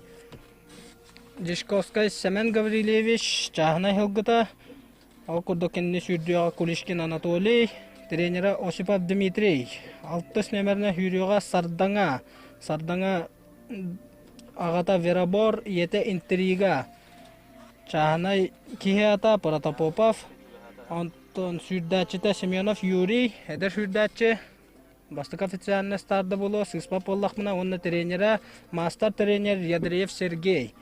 Speaker 5: Дьячковскай Сэмэн Гаврильевич, чааһынай сылгыта. Ол курдук кинини сүүрдүөҕэ Куличкин Анатолий, тренерэ Осипов Дмитрий. Алтыс нүөмэринэн сүүрүөҕэ Сардаҥа. Сардаҥа аҕата Веробор, ийэтэ Интрига. Чааһынай киһи аата Протопопов, онтон сүүрдээччитэ Семенов Юрий, эдэр сүүрдээччи, бастакы официальнай старда буолуо, сыыспат буоллахпына уонна тренерэ, маастар-тренер Ядреев Сергей.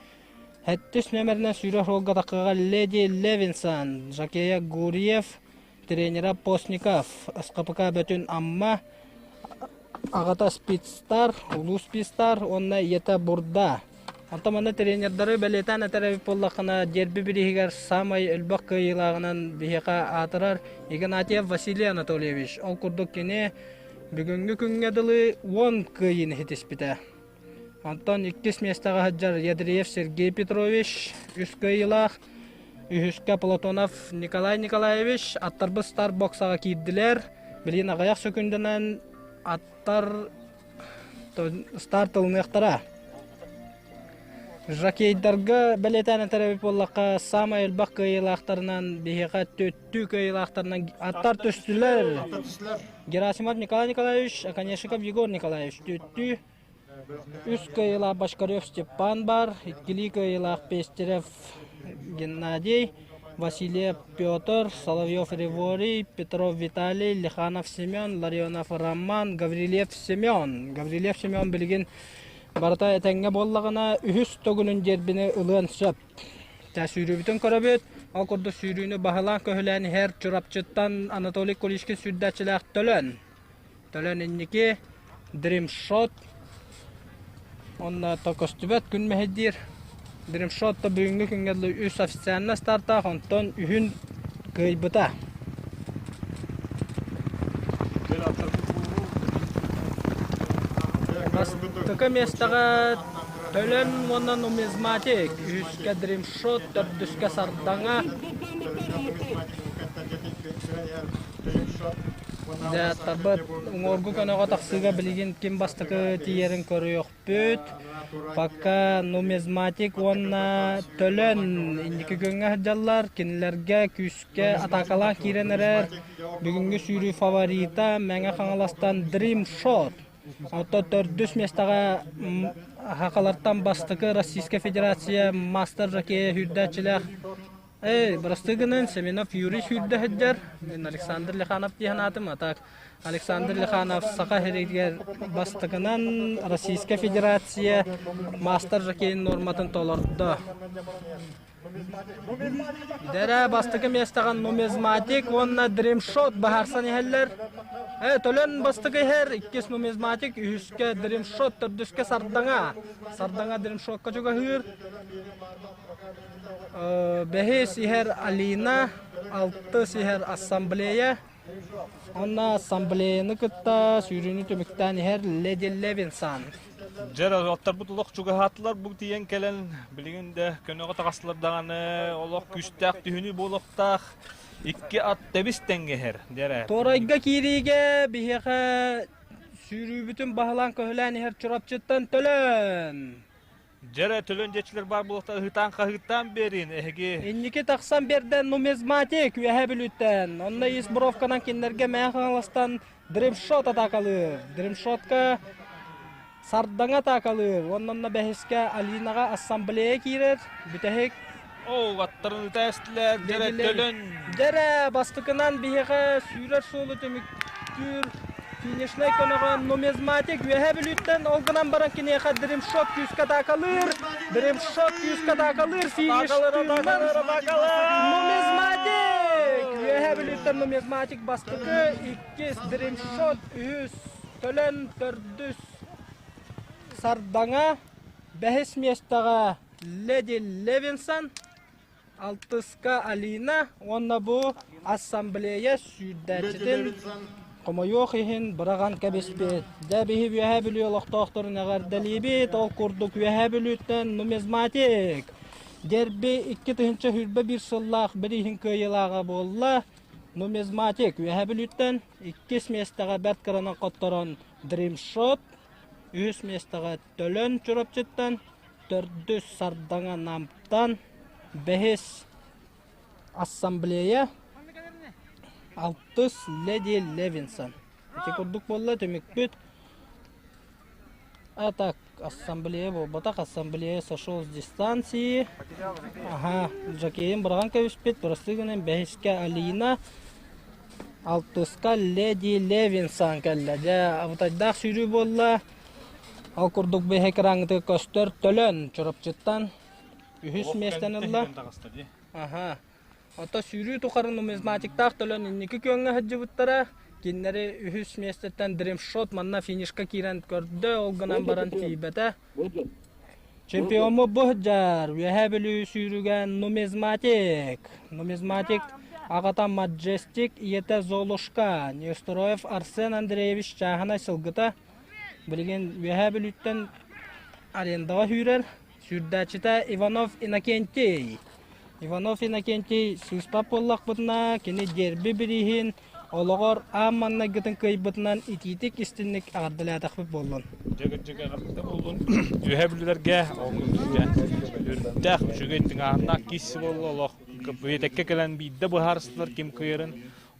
Speaker 5: Сэттис нүөмэринэн сүүрэр суолга таххыга Леди Левинсон, Жакея Гурьев, тренерэ Постников, СХПК Бөтүн Амма, аҕата Спидстар, улуу Спидстар уонна ийэтэ Бурда. Онтон манна тренердары бэлиэтээн этэр эбит буоллаххына, дерби бирииһигэр саамай элбэх кыайыылааҕынан биһиэхэ аатырар Игнатьев Василий Анатольевич. Ол курдук кини бүгүҥҥү күҥҥэ дылы 10 кыайыыны ситиспитэ. Онтон иккис миэстэҕэ сылдьар Ядреев Сергей Петрович үс кыайыылаах, үһүскэ Платонов Николай Николаевич аттарбыт старбоксаҕа киирдилэр. Билигин аҕыйах сөкүүндэнэн аттар старт ылыныахтара. Жокейдарга бэлиэтээн этэр эбит буоллахха, саамай элбэх кыайыылаахтарынан биһиэхэ төттүү кыайыылаахтарынан аттар түстүлэр. Герасимов Николай Николаевич, Оконешников Егор Николаевич төттүү. Үс кыайыылаах Башкарев Степан бар, иккилии кыайыылаах Пестерев Геннадий, Васильев Петр, Соловьев Реворий, Петров Виталий, Лиханов Семен, Ларионов Роман, Гаврильев Семен. Гаврильев Семен билигин барыта этэҥҥэ буоллаҕына үһүс төгүлүн дербини ылыан сөп. Ча сүүрүүбүтүн көрөбүт. Ол курдук сүүрүүнү баһылаан-көһүлээн иһэр Чурапчыттан Анатолий Куличкин сүүрдээччилээх Төлөн. Төлөн инники Дримшот уонна то көстүбэт күн мэһэйдиир. Дримшот да бүгүҥҥү күҥҥэ дылы үс официально стартаах, онтон үһүн кыайбыта. Бастакы миэстэҕэ Төлөн уонна нумизматик, үһүскэ Дримшот, төрдүскэ Сардаҥа. Дьэ, аттарбыт уҥуоргу көнөҕө тахсыыга билигин ким бастакы тиийэрин көрүөхпүт. Пока нумизматик уонна Төлөн инники күөҥҥэ сылдьаллар. Кинилэргэ күүскэ атаакалаан киирэн эрэр. Бүгүҥҥү сүүрүү фаворита Мэҥэ Хаҥаластан Dream Shot. Оттон төрдүс миэстэҕэ Хахалартан бастакы Российскай Федерация мастер жокея сүүрдээччилээх Эй, бырастыы гынан Семенов Юрий сүүрдэ сылдьар. Мин Александр Лиханов диэн аатым. А так Александр Лиханов Саха сиригэр бастакынан Российская Федерация мастер жокейын норматын толордо. Дэрэ бастакы миэстэҕэ нумизматик уонна дримшот баһарсан иһэллэр. Э, төлөн бастакы иһэр, иккис нумизматик, үһүскэ дримшот, төрдүскэ сардаҥа. Сардаҥа дримшотка чугаһыыр. Бэһис иһэр Алина, алтыс иһэр Ассамблея. Онно ассамблеяны кытта сүүрүүнү түмүктээн иһэр Леди Левинсон.
Speaker 4: Дьэр аттарбыт олох чугаһаатылар бу тиийэн кэлэн билигин да көнөҕө таҕыстылар даҕаны олох күүстээх түһүнүү буолуохтаах икки ат тэбис тэҥҥэһэр дьэрэ.
Speaker 5: Туорайга киириигэ биһиэхэ сүүрүүбүтүн баһылаан көһүлээн иһэр Чурапчыттан Төлөн.
Speaker 4: Дьэрэ төлөн диэччилэр баар буолуохтар ыһытаан-хаһыытаан биэрин эһиги.
Speaker 5: Инники тахсан биэрдэ нумизматик Үөһээ Бүлүүттэн. Онно ис бровканан кинилэргэ Мэҥэ Хаҥаластан дримшот атаакалыыр. Дримшотка Сардаҥа атаакалыыр. Уонна онно бэһискэ Алинаҕа ассамблея киирэр. Бүтэһик
Speaker 4: Оо, аттарын ыта эстилэр, дьэрэ төлөн.
Speaker 5: Дьэрэ бастакынан биһиэхэ сүүрэр суолу түмүктүүр финишнай көнөҕө нумизматик Үөһээ Бүлүүттэн ол гынан баран киниэхэ дримшот күүскэ атаакалыыр. Дримшот күүскэ атаакалыыр финиш нумизматик Үөһээ Бүлүүттэн нумизматик бастакы, иккис дримшот, үһүс төлөн, төрдүс Сардаҥа, бэһис миэстэҕэ Леди Левинсон, алтыска Алина уонна бу ассамблея сүүрдээччитин хомойуох иһин быраҕан кэбиспит. Дьэ биһи Үөһээ Бүлүү олохтоохторун эҕэрдэлиибит. Ол курдук Үөһээ Бүлүүттэн нумизматик дерби 2021 сыллаах бирииһин кыайыылааҕа буолла. Нумизматик Үөһээ Бүлүүттэн, иккис миэстэҕэ бэрт кыранан хотторон Дримшот, үһүс миэстэҕэ Төлөн Чурапчыттан, төрдүс Сардаҥа Намтан, бэһис Ассамблея, алтыс Леди Левинсон. Ити курдук буолла түмүкпүт. А так, ассамблея буолбатах, ассамблея сошел с дистанции. Аха, жокейин быраҕан кэбиспит, бырастыы гынан бэһискэ Алина, алтыска Леди Левинсон кэллэ. Дьэ, абытайдаах сүүрүү буолла. Ол курдук бэһи экраҥҥытыгар көстөр Төлөн Чурапчыттан үһүс миэстэни ылла. Аха. Ото сүүрүү тухары нумизматиктаах төлөн инники күөҥҥэ сылдьыбыттара. Кинилэри үһүс миэстэттэн Дримшот манна финишка киирэн көрдө, ол гынан баран тиийбэтэ. Чемпиоммут бу сылдьар Үөһээ Бүлүү сүүрүгэ нумизматик. Нумизматик аҕата Маджестик, ийэтэ Золушка. Неустроев Арсен Андреевич чааһынай сылгыта. Билигин Үөһээ Бүлүүттэн арендаҕа сүүрэр. Сүүрдээччитэ Иванов Иннокентий. Иванов Иннокентий сыыспат буоллахпытына, кини дерби бирииһин олоҕор аан маҥнайгытын кыайбытынан итиитик истинник эҕэрдэлээтэхпит буоллун.
Speaker 4: Дьэ-дьэ эҕэрдэ буоллун. Үөһэ бүлүүлэргэ ол күндүскэ үрдээх үчүгэй тыҥааһыннаах киирси буолла олох биэтэккэ кэлэн биирдэ быһаарыстылар ким кыайарын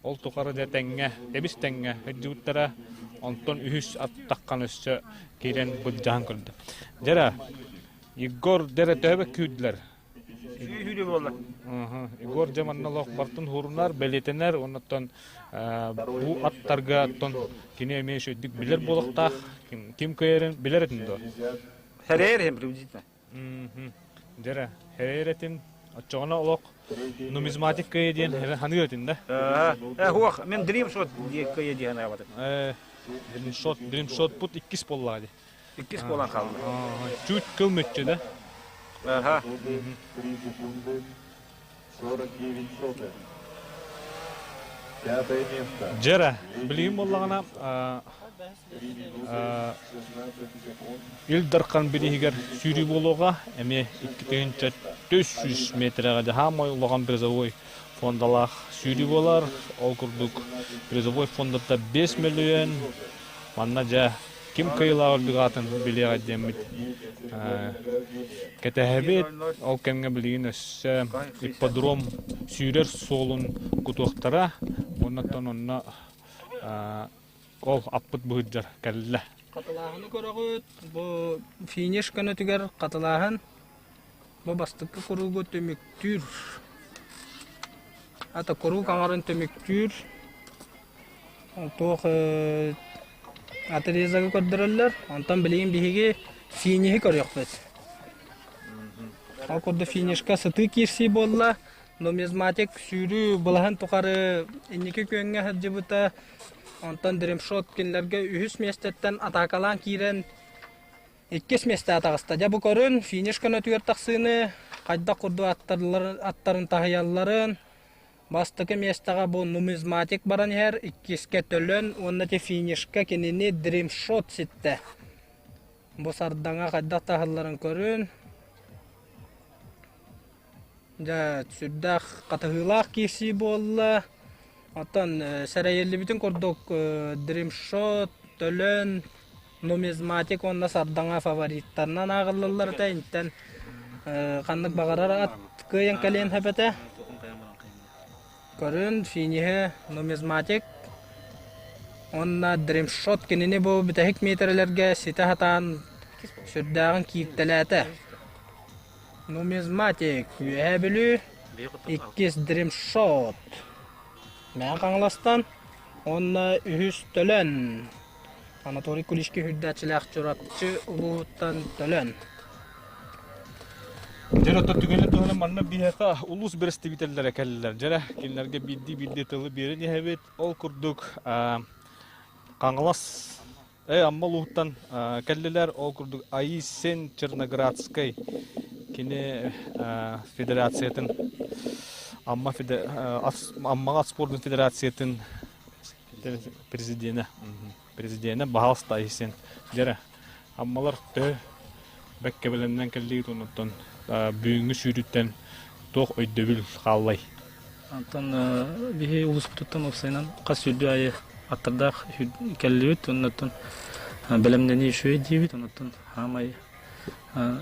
Speaker 4: ол тухары дьэ тэҥҥэ тэбис тэҥҥэ сылдьыбыттара онтон үһүс аттаххан өссө киирэн былдьаһан көрдө. Дьэрэ Егор дьэрэ төһө күүрдүлэр?
Speaker 2: Сүүрүү буолла.
Speaker 4: Егор дьэ манна олох бартын хуурунар, бэлиэтэнэр, оннуттан бу аттарга оттон кини эмиэ үчүгдүк билэр буолуохтаах. Ким кыайарын билэр этин дуо?
Speaker 2: Хэрээр иһин приблизительно.
Speaker 4: Дьэрэ, хэрээр этин. Оччоҕуна олох нумизматик кыайа диэн ханыыр этин да?
Speaker 2: Хуох, мен Dream Shot кыайа диэн аабатым.
Speaker 4: Dream Shot, Dream Shot пут иккис буоллаҕа дии.
Speaker 2: Иккис буолан хаалла.
Speaker 4: Чуть кыл мүччү да?
Speaker 2: Аха.
Speaker 4: Дьэрэ, билигин буоллаҕына Ил Дархан бирииһигэр сүүрүү буолуоҕа, эмиэ 2400 метрэҕэ дьаһаамай улахан призовой фондалаах сүүрүү буолар. Ол курдук призовой фондата 5 мөлүйүөн. Манна дьэ ким кыайыылаах үрдүк аатын билиэҕэ диэммит кэтэһэбит. Ол кэмҥэ билигин өссө ипподром сүүрэр суолун кутуохтара. Оннуттан онно ол аппыт быһыдьар кэллэ.
Speaker 5: Хатылааһыны көрөҕүт. Бу финиш көнөтүгэр хатылааһын бу бастакы куруугу түмүктүүр. Ата куруук аҥарын түмүктүүр. Туох отрезогы көрдөрөллөр. Онтон билигин биһиги финиһи көрүөхпүт. Ол курдук финишка сытыы киирсии буолла. Нумизматик сүүрүү былаһын тухары инники күөҥҥэ сылдьыбыта. Онтон Дримшот кинилэргэ үһүс миэстэттэн атаакалаан киирэн иккис миэстэҕэ таҕыста. Дьэ бу көрүн финиш көнөтүгэр тахсыыны хайдах курдук аттарын таһыйалларын Бастакы миэстэҕэ бу нумизматик баран иһэр, иккискэ Төлөн уонна ити финишка кинини Дримшот ситтэ. Бу сардаҥа хайдах таһылларын көрүн. Дьэ, сүрдээх хатыһыылаах киирсии буолла. Оттон сэрэйиллибитин курдук Дримшот, Төлөн, нумизматик уонна сардаҥа фавориттарынан ааҕыллаллар этэ. Интэн ханнык баҕарар ат кыайан кэлиэн сөп этэ. Көрүн, финиһи нумизматик уонна дримшот кинини бу бүтэһик миэтэрэлэргэ ситэ сатаан сүрдээҕин кииртэлээтэ. Нумизматик Үөһээ Бүлүү, иккис дримшот Мэҥэ Хаҥаластан уонна үһүс Төлөн Анатолий Куличкин үрдээччилээх Чурапчы улууһуттан Төлөн.
Speaker 4: Дьэ, оттон түгэни туһунан манна биһиэхэ улуус бэрэстэбиитэллэрэ кэллилэр. Дьэ, кинилэргэ биирдии-биирдии тылы биэрэн иһэбит. Ол курдук Хаҥалас Амма улууһуттан кэллилэр. Ол курдук Айсен Черноградскай кини федерациятын Амма Аммаҕа спордун федерациятын президенэ президенэ баһаалыста Айсен дьэрэ Аммалар төһө бэккэ бэлэмнэн кэллигит оннуттан бүгүҥҥү сүүрүүттэн туох өйдөбүл хааллай?
Speaker 9: Онтон биһи улууспутуттан уопсайынан хас сүүрдүү аайы аттардаах кэллибит. Оннуттан бэлэмнэнии үчүгэй диибит. Оннуттан хаамай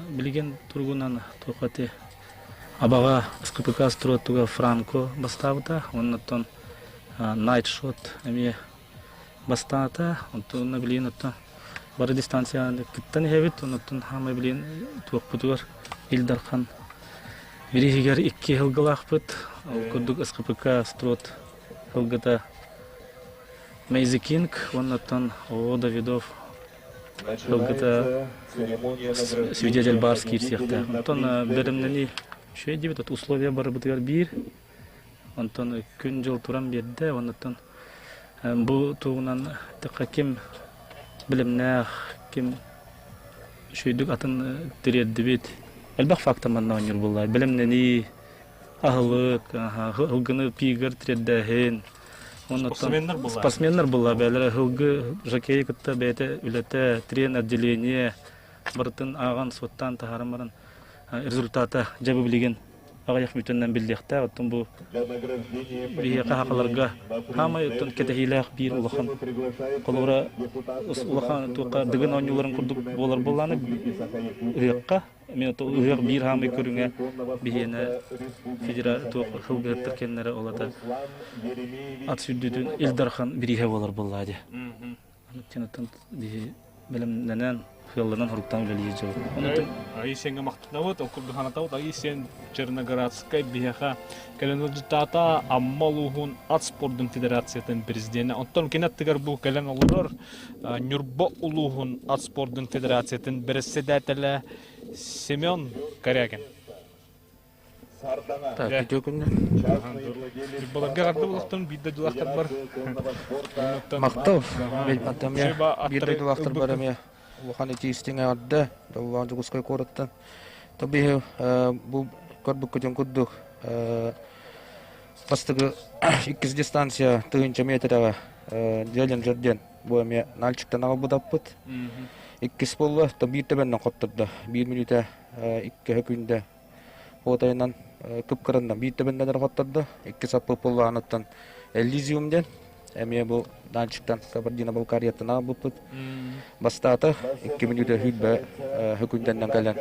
Speaker 9: билигин туругунан туох эти Абаҕа СКПК строттуга Франко бастаабыта. Оннуттан Найтшот эмиэ бастаата. Онтон билигин оттон бары дистанцияны кыттан иһэбит. Оннуттан хаамай билигин туохпутугар Ил Дархан бирииһигэр икки сылгылаахпыт. Ол курдук СКПК строт сылгыта Мейзи Кинг уоннаттан О Давидов сылгыта свидетель Барс киирсиэхтээх. Онтон бэлэмнэнии үчүгэй диэбит, условия барыбытыгар биир. Онтон күн-дьыл туран биэрдэ, оннуттан бу туһунан эттэххэ ким билимнээх, ким үчүгэйдик атын тириэрдибит. Элбэх фактор манна оонньуур буолла. Бэлэмнэнии, аһылык, ылгыны пиигэр тириэрдээһин.
Speaker 4: Спортсменнар буолла.
Speaker 9: Спортсменнар буолла. Бэйэлэрэ ылгы жокей кытта бэйэтэ үлэтэ, трен отделение барытын ааҕан, суоттаан таһааран баран результата дьэ бу билигин аҕыйах мүтэннэн биллиэхтээх. Оттон бу биһиэхэ хахаларга хаамай оттон кэтэһиилээх биир улахан холобура улахан туохха дыгын оонньууларын курдук буолар буоллааны ыһыахха эмиэ ыһыах биир хаамай көрүҥэ биһиэнэ федера туох сылгыһыттар кэннэрэ олата ат сүүрдүүтүн Ил Дархан бирииһэ буолар буоллаа дии. Оттон биһи бэлэмнэнэн, сыалланан хоруктаан үлэлиир дьон.
Speaker 4: Айысеҥҥа махтанабыт, ол курдук санатабыт, Айысен Черноградскай биһиэхэ кэлэн ыалдьыттаата Амма улууһун ат спордун федерациятын президенэ. Оттон кини аттыгар бу кэлэн олорор Ньурба улууһун ат спордун федерациятын бэрэссэдээтэлэ Семен Корякин.
Speaker 10: Так, үтүө күннэр.
Speaker 4: Баларга арды булахтан биир дойдулаахтар бар.
Speaker 10: Махтал. Биир дойдулаахтар бар эмиэ улахан итии-истиҥ эҕэрдэ Доллаах Дьокуускай куораттан. Тобиһи бу көрбүккүтүн курдук бастакы иккис дистанция тыһыынча метрэҕэ Челленджер диэн бу эмиэ Нальчиктан аҕалбытаппыт. Иккис буолла, то биир төбөннөн хоттордо. Биир мүнүүтэ иккиһэ күндэ Хотайынан кып-кыранна биир төбөннөн хоттордо. Икки саппы пуллааныттан Элизиум диэн эмиэ бу Данчиктан Кабардино-Балкарияттан аҕалбыппыт. Бастаата икки мүнүүтэ сүүрбэ хөкүндэннэн кэлэн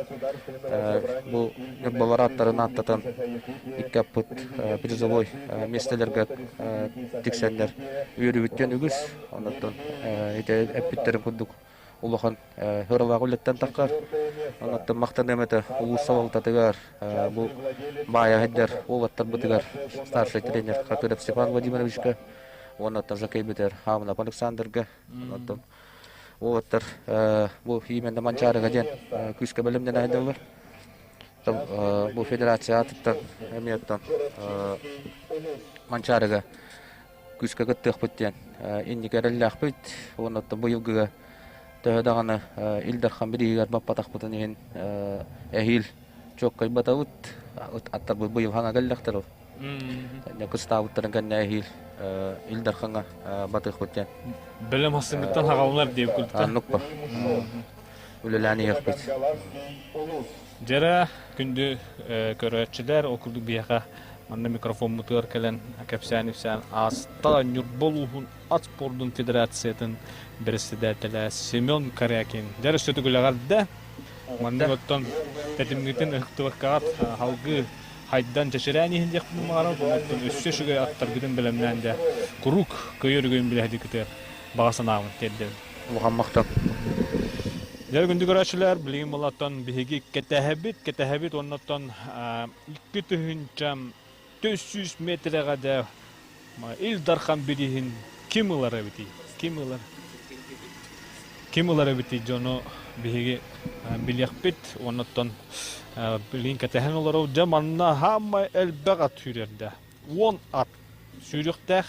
Speaker 10: бу ньурбалар ааттарын ааттатан икки аппыт призовой миэстэлэргэ тиксэннэр үөрүүбүттэн үгүс. Оннуттан ити эппиттэрин курдук улахан ыралаах үлэттэн таххар. Оннуттан махтаныам этэ улуус салалтатыгар, бу баайа сылдьар уолаттарбытыгар старшай тренер Хатыров Степан Владимировичка уонна Жакей Битер Хамнов Александрга. Оннуттан уолаттар бу именно Манчаарыга диэн күүскэ бэлэмнэнэ сылдьаллар. Бу федерация аатыттан эмиэ Манчаарыга күүскэ кыттыахпыт диэн инники эрэллээхпит уонна оттон быйылгыга төһө даҕаны Ил Дархан бирииһигэр баппатахпытын иһин эһиил чуоккайбатабыт аттарбыт быйыл хаҥа кэллэхтэр ол кыстаабыттарын кэннэ эһиил Ил Дархаҥа батыахпыт диэн
Speaker 4: Бэлэм хассыҥҥыттан хаҕаланар диэбит курдук.
Speaker 10: Оннук ба. Үлэлээн иһиэхпит.
Speaker 4: Дьэрэ, күндү көрөөччүлэр, ол курдук биһиэхэ манна микрофоммутугар кэлэн кэпсээн-ипсээн ааста Ньурба улууһун ат спордун федерациятын бэрэссэдээтэлэ Семен Корякин. Дьэ, өссө төгүл Маннык оттон тэтимҥитин ыһыктыбаккаҕыт салгыы хайдан чэчирээн иһин диэхпин баҕарабын. Оттон өссө үчүгэй аттаргытын бэлэмнээн дьэ куруук көйөр үгүн билэһдикитигэр баҕа санаабын тиэрдэбин.
Speaker 10: Улахан махтал.
Speaker 4: Дьэ, күндү көрөөччүлэр, билигин булаттан биһиги кэтэһэбит, кэтэһэбит уоннаттан 2400 метрэҕэ дэ Ил Дархан бирииһин ким ылар эбитий? Ким ылар? Ким ылар эбитий дьону биһиги билиэхпит уоннаттан билигин кэтэһэн олорор. Дьэ, манна хаамай элбэх ат сүүрэрдэ. 10 ат сүүрүөхтээх.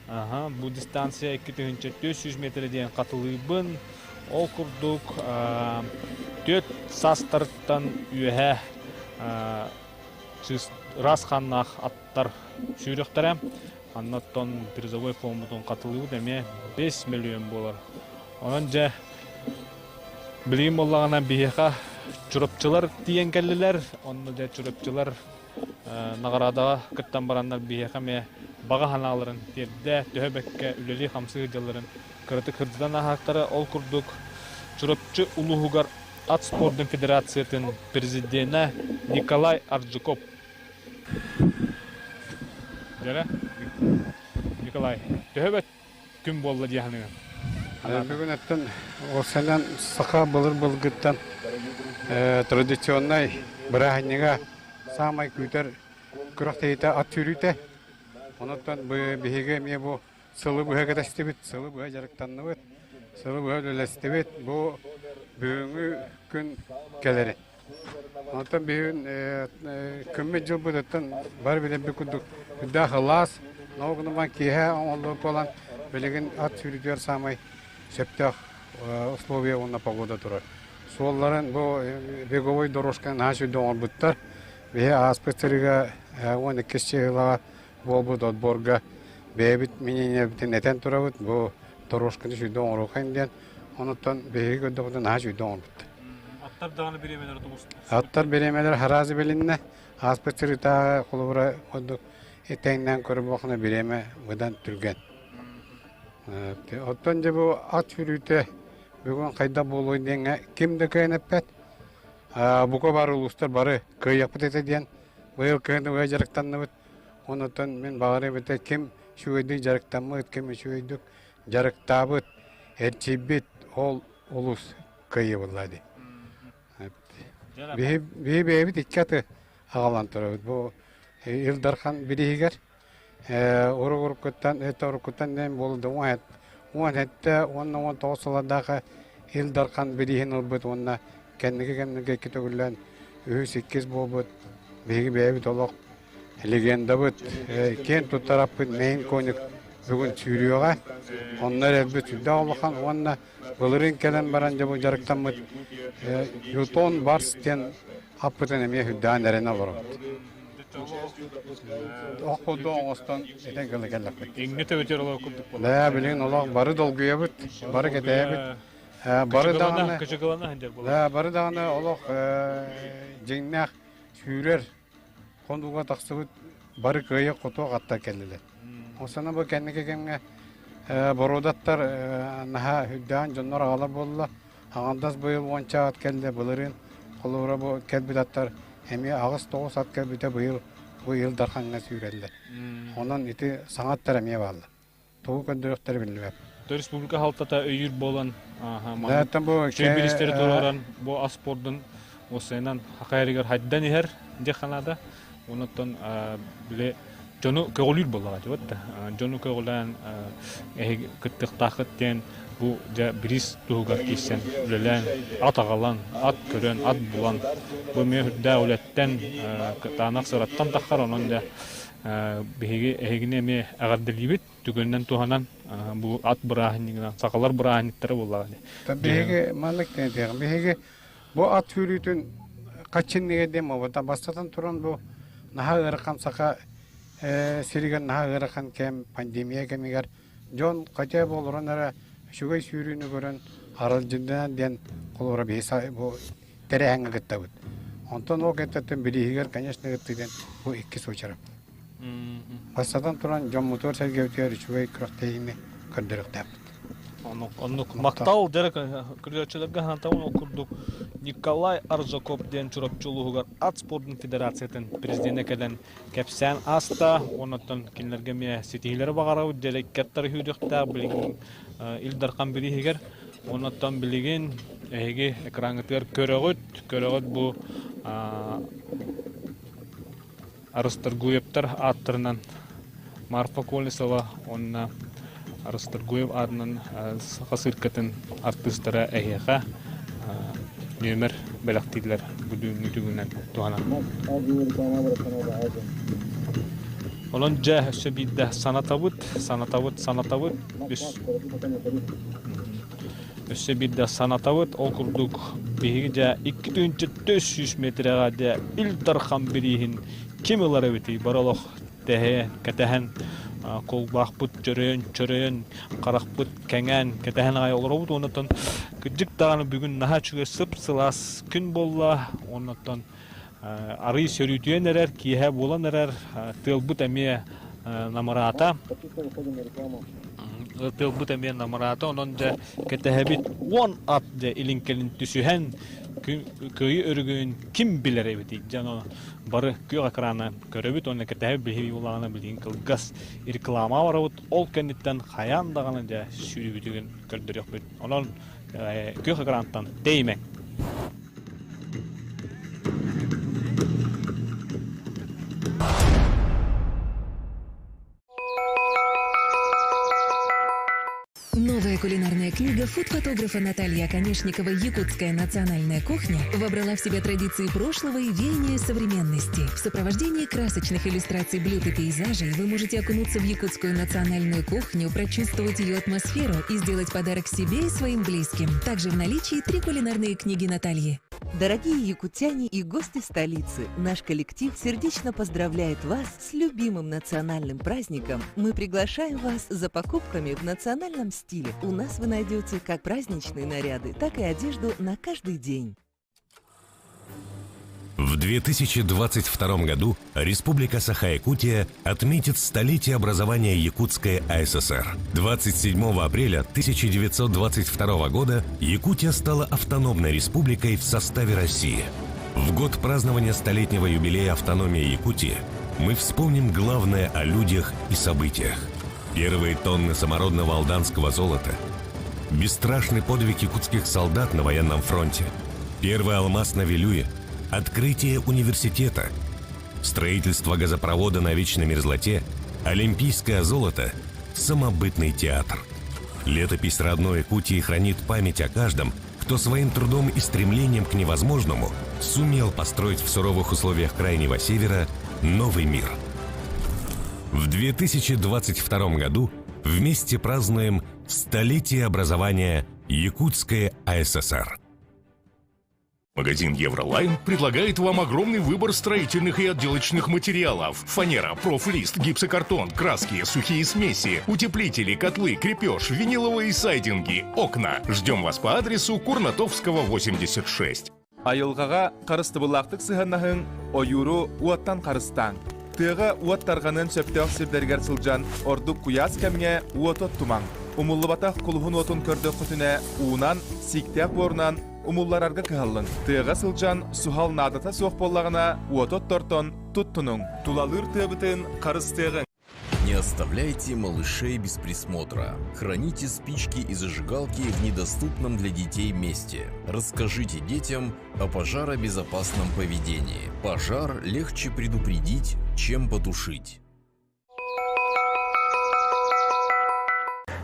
Speaker 4: Аха, бу дистанция 2400 метр диэн хатылыыбын. Ол курдук, түөрт саастарыттан үөһэ ыраас хааннаах аттар сүүрүөхтэрэ. Аннаттан призовой фоммутун хатылыыбыт эмиэ 5 миллион буолар. Онон дьэ, билигин буоллаҕына биһиэхэ чурапчылар тиийэн кэллилэр. Онно дьэ чурапчылар Наҕараадаҕа кыттан бараннар биһиэхэ эмиэ баҕа санааларын тиэрдэ, төһө бэккэ үлэлии-хамсыы сылдьалларын кыратык сырдатан ааһаахтара. Ол курдук Чурапчы улууһугар ат спордун федерациятын президенэ Николай Аржаков. Дьэрэ, Николай, төһө бэт күн буолла дии саныыгын?
Speaker 18: Бүгүн өттөн ол саха былыр-былыргыттан традиционнай бырааһынньыга саамай күүтэр күрэхтэһиитэ ат сүүрүүтэ. Онон биһиги эмиэ бу сылы быһа кэтэстибит, сылы быһа дьарыктанныбыт, сылы быһа үлэлэстибит. Бу бүгүҥҥү күн кэлэрин. Онтон бүгүн күммүт дьылбытыттан бары билэрбит курдук үрдээх ылаас, ногунуман киэһэ оҥоллор буолан билигин ат сүүрүүтүгэр саамай сөптөөх условия уонна погода турар. Суолларын бу беговой дорожка наһаа сүрдэ оҥорбуттар. Биһи ааспыт сырыыга 12 чыһылаҕа буолбут отборга бэйэбит мнениебитин этэн турабыт. Бу дорожканы сүрдэ оҥоруохайын диэн. Онуттан биһиги көрдөхпүтүнэ наһаа сүрдэ оҥорбуттар.
Speaker 4: Аттар даҕаны бириэмэлэрэ тубуста.
Speaker 18: Аттар бириэмэлэр хараазы билиннэ. Ааспыт сырыытааҕы холобура курдук тэҥнээн көрбөххүнэ бириэмэ быдан түргэн. Оттон дьэ бу ат сүүрүүтэ бүгүн хайдах буолуой диэҥҥэ ким да кыайан эппэт. Бука бары улуустар бары кыайыахпыт этэ диэн быйыл кыһын уһа дьарыктанныбыт. Онон мин баҕарыам этэ ким үчүгэйдик дьарыктаммыт, ким үчүгэйдик дьарыктаабыт, эрчийбит ол улуус кыайыы буолла дии. Биһи бэйэбит икки аты аҕалан турабыт. Бу Ил Дархан бирииһигэр урук-уруккуттан, это уруккуттан диэн буолла 17 уонна 19 сыллардаахы Ил Дархан бирииһин ылбыт уонна кэнники кэмнэргэ икки төгүллээн үһүс, иккис буолбут. Биһиги бэйэбит олох легендабыт, киэн туттараппыт Мэйин Коник бүгүн сүүрүөҕэ. Онно эрэлбит сүрдээх улахан уонна былырыын кэлэн баран дьэ бу дьарыктаммыт Ютон Барс диэн аппытын эмиэ үрдээн эрэнэ олоробут. Ох курдук оҥостон этэн кэлэ кэллэхпит.
Speaker 4: Иҥҥэ төбөтүөр олох курдук
Speaker 18: буолар. Да, билигин олох бары долгуйабыт, бары кэтэһэбит. Бары даҕаны, да, бары даҕаны олох дьиҥнээх сүүрэр хонууга тахсыбыт бары кыайа-хотуо хатта кэллилэр. Осана бу кэнники кэмҥэ боруодаттар наһаа үрдээн дьоннор аҕалар буолла. Аҥардас быйыл уонча ат кэллэ, былырыын холобура бу кэлбит аттар эмиэ аҕыс-тоҕус ат кэлбитэ быйыл бу Ил Дархаҥҥа сүүрэллэр. Онон ити саҥа аттар эмиэ бааллар. Тугу көрдөрүөхтэрэ биллибэт.
Speaker 4: Республика халтата өйүүр буолан үчүгэй биристэри туруоран бу ас спордун уопсайынан хакайрыгар хайдан иһэр диэх ханаада. Онуттан били дьону көҕүлүүр буоллаҕа дии да дьону көҕүлээн эһиги кыттыахтааххыт диэн бу дьэ бириис туһугар киирсэн үлэлээн ат аҕалан ат көрөн ат булан бу эмиэ үрдээх үлэттэн кытаанах сыраттан таххар онон дьэ биһиги эһигини эмиэ эҕэрдэлиибит түгэнинэн туһанан бу ат бырааһынньыгынан сахалар бырааһынньыктара буоллаҕа дии
Speaker 18: биһиги маннык диэн биһиги Бу ат сүүрүүтүн хаччынныга диэн буолбата. Бастатан туран бу наһаа ыарахан саха сиригэр наһаа ыарахан кэм пандемия кэмигэр дьон хотя бы олорон эрэ үчүгэй сүүрүүнү көрөн аралдьыннынан диэн холобура биһи бу тэрээһиҥҥэ кыттабыт. Онтон ол кэнниттэн бирииһигэр, конечно, кыттыы диэн бу иккис уочарат. Бастатан туран дьоммутугар сэргэбитигэр үчүгэй күрэхтэһиини көрдөрүөхтээхпит.
Speaker 4: Оннук махтал дьэрэ көрөөччүлэргэ хаантабын ол курдук Николай Аржаков диэн Чурапчы улууһугар ат спордун федерациятын президенэ кэлэн кэпсээн ааста. Оннуттан кинилэргэ эмиэ ситиһиилэри баҕарабыт. Дьэлэккэттэр үһүүрүөхтээх билигин Ил Дархан бирииһигэр. Оннуттан билигин эһиги экраҥҥытыгар көрөҕүт, көрөҕүт бу Арыстаргуевтар ааттарынан Марфа Колесова уонна Арыстаргуев аатынан Саха циркатын артыыстара эһиэхэ нүөмэр бэлэхтииллэр бүгүҥҥү түгүнэн туһанан. Онон дьэ өссө биирдэ санатабыт, санатабыт, санатабыт. Өссө биирдэ санатабыт, ол курдук биһиги дьэ 2400 метрэҕэ дьэ Ил Дархан бирииһин ким ылар эбитий бары олох тэһэ кэтэһэн кулгаахпыт чөрөйөн чөрөйөн харахпыт кэҥээн кэтэһэн аҕай олоробут уоннаттан кырдьык даҕаны бүгүн наһаа үчүгэй сып-сылаас күн буолла уоннаттан. Арый сөрүүтүйэн эрэр, киэһэ буолан эрэр, тыалбыт эмиэ намыраата. Тыалбыт эмиэ намыраата, онон дьэ кэтэһэбит уон ат дьэ илин-кэлин түсүһэн кыайыы өрүгүн ким билэр эбитий? Дьэ ону бары күөх экраны көрөбүт уонна кэтэһэбит биһиги улаҕана билигин кылгас реклама барабыт. Ол кэнниттэн хайаан даҕаны дьэ сүүрүүбүтүгүн көрдөрүөхпүт. Онон күөх экрантан тэйимэҥ.
Speaker 16: Новая кулинарная книга фуд-фотографа Натальи Оконешниковой «Якутская национальная кухня» вобрала в себя традиции прошлого и веяния современности. В сопровождении красочных иллюстраций блюд и пейзажей вы можете окунуться в якутскую национальную кухню, прочувствовать ее атмосферу и сделать подарок себе и своим близким. Также в наличии три кулинарные книги Натальи.
Speaker 12: Дорогие якутяне и гости столицы, наш коллектив сердечно поздравляет вас с любимым национальным праздником. Мы приглашаем вас за покупками в национальном стиле. У нас вы найдете как праздничные наряды, так и одежду на каждый день.
Speaker 11: В 2022 году Республика Саха-Якутия отметит столетие образования Якутской АССР. 27 апреля 1922 года Якутия стала автономной республикой в составе России. В год празднования столетнего юбилея автономии Якутии мы вспомним главное о людях и событиях. Первые тонны самородного алданского золота, бесстрашный подвиг якутских солдат на военном фронте, первый алмаз на Вилюе – открытие университета, строительство газопровода на вечной мерзлоте, олимпийское золото, самобытный театр. Летопись родной Якутии хранит память о каждом, кто своим трудом и стремлением к невозможному сумел построить в суровых условиях Крайнего Севера новый мир. В 2022 году вместе празднуем столетие образования Якутской АССР.
Speaker 13: Магазин Евролайн предлагает вам огромный выбор строительных и отделочных материалов. Фанера, профлист, гипсокартон, краски, сухие смеси, утеплители, котлы, крепеж, виниловые сайдинги, окна. Ждем вас по адресу Курнатовского, 86.
Speaker 25: Айылҕаҕа харыстабыллаахтык сыһыаннаһыҥ, ойууру уоттан харыстааҥ. Тыаҕа уот тарҕаныан сөптөөх сирдэригэр сылдьан, ордук куйаас кэмҥэ уоту оттумаҥ. Умуллубатах кулуһун уотун көрдөххүтүнэ, уунан, сииктээх буорунан умулларарга кыһаллыҥ. Тыаҕа сылдьан суһал наадата суох буоллаҕына, уоту оттортон туттунуҥ. Тулалыыр тыабытын харыстыаҕыҥ.
Speaker 11: Не оставляйте малышей без присмотра. Храните спички и зажигалки в недоступном для детей месте. Расскажите детям о пожаробезопасном поведении. Пожар легче предупредить, чем потушить.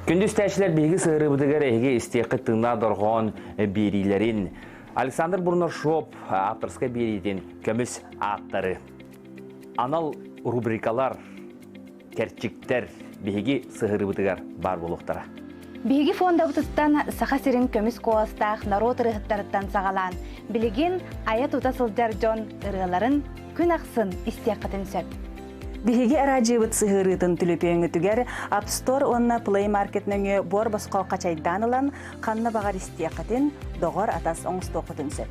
Speaker 7: Күндү истээчилэр биһиги сыһырыбытыгар эһиги истиэххит тыыннаах дорҕоон биэриилэрин Александр Бурнашов авторскай биэриитин көмүс ааттары анал рубрикалар кэрчиктэр биһиги сыһырыбытыгар баар буолуохтара.
Speaker 8: Биһиги фондабытыттан Саха сирин көмүс куоластаах норуот ырыаһыттарыттан саҕалаан, билигин айа-тута сылдьар дьон ырыаларын күн ахсын истиэххитин сөп.
Speaker 22: Биһиги араадьыйабыт сыһыарыытын түлүпүөҥҥүтүгэр App Store уонна Play Market нөҥүө буор босхо хачайдаан ылан, ханна баҕар истиэххитин, доҕор-атас оҥостуоххутун сөп.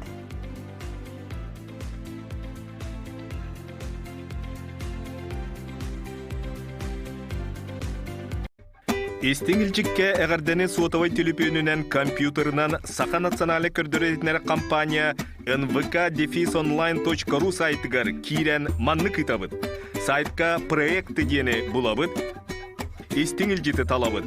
Speaker 25: Истиҥ илдьиккэ эҕэрдэни суотабай түлүпүөнүнэн, компьютерынан Саха национальнай көрдөрөр-иһитиннэрэр компания nvk-онлайн.ру сайтыгар киирэн маннык ыытабыт. Сайтка «Проекты» диэни булабыт, истиҥ илдьити талабыт.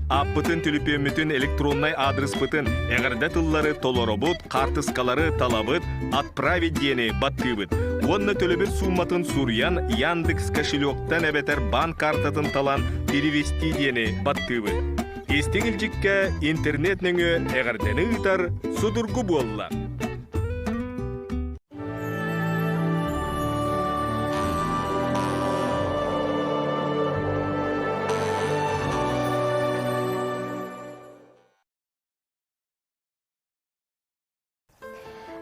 Speaker 25: Ааппытын, түлүпүөммүтүн, электроннай аадырыспытын, эҕэрдэ тыллары толоробут, хаартыскалары талабыт, «Отправить» диэни баттыыбыт. Уонна төлөбүр сууматын суруйан Яндекс кошелектан эбэтэр баан картатын талан «Перевести» диэни баттыыбыт. Истиҥ илдьиккэ интернет нөҥүө эҕэрдэни ыытар судургу буолла.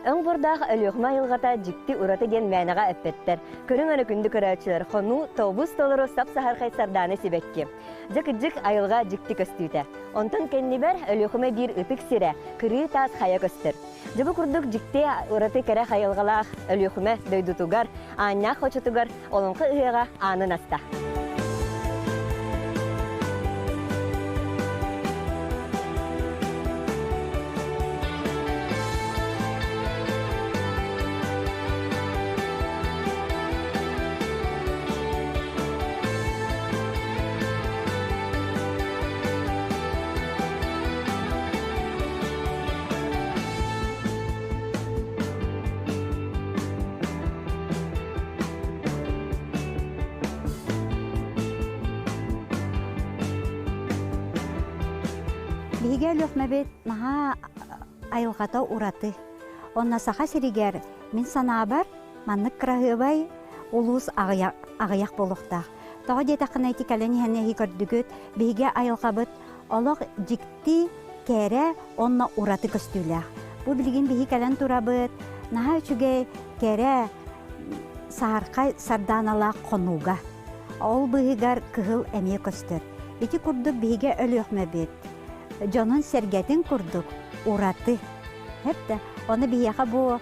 Speaker 14: Өҥ бурдаах Өлүөхүмэ айылҕата дьикти ураты диэн мээнэҕэ эппэттэр. Көрүҥ эрэ күндү көрөөччүлэр, хонуу, тобус толору сап-саһархай сардаана сибэкки. Дьэ кырдьык айылҕа дьикти көстүүтэ. Онтон кэннибэр Өлүөхүмэ биир ытык сирэ, кырыы таас хайа көстөр. Дьэ бу курдук дьикти ураты кэрэ айылҕалаах Өлүөхүмэ дойдутугар, Аанньаах хочотугар Олоҥхо ыһыаҕа аанын аста.
Speaker 15: Биһиги Өлүөхмэбит наһаа айылҕата ураты. Онно Саха сиригэр мин санаабар маннык кыраһыабай улуус аҕыйах буолуохтаах. Тоҕо диэтэххинэ ити кэлэн иһэн эһи көрдүгүт, биһиги айылҕабыт олох дьикти, кэрэ уонна ураты көстүүлээх. Бу билигин биһи кэлэн турабыт, наһаа үчүгэй, кэрэ, саһархай сардааналаах хонууга. Ол быыһыгар кыһыл эмиэ көстөр. Ити курдук биһиги Өлүөхмэбит дьонун-сэргэтин курдук ураты. Хэптэ, ону биһиэхэ бу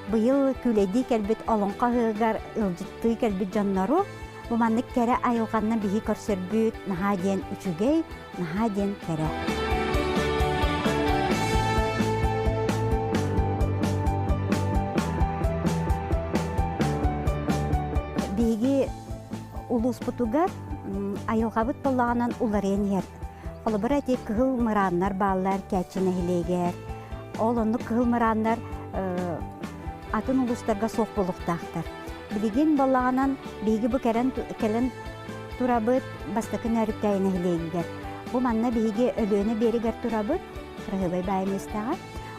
Speaker 15: быйыл күүлэйдии кэлбит олоҥхо ыһыгар ыалдьыттыы кэлбит дьоннору бу маннык кэрэ айылҕаннан биһи көрсөрбүт наһаа диэн үчүгэй, наһаа диэн кэрэ. Биһиги улууспутугар айылҕабыт буоллаҕынан уларыйан иһэр. Холобура ити кыһыл мырааннар бааллар Кээччи нэһилиэгэр. Ол оннук кыһыл мырааннар атын улуустарга суох буолуохтаахтар. Билигин буоллаҕынан биһиги бу кэлэн турабыт бастакы Нөөрүктээйи нэһилиэгигэр. Бу манна биһиги Өлүөнэ биэригэр турабыт, Кыраһыабай баай миэстэҕэ.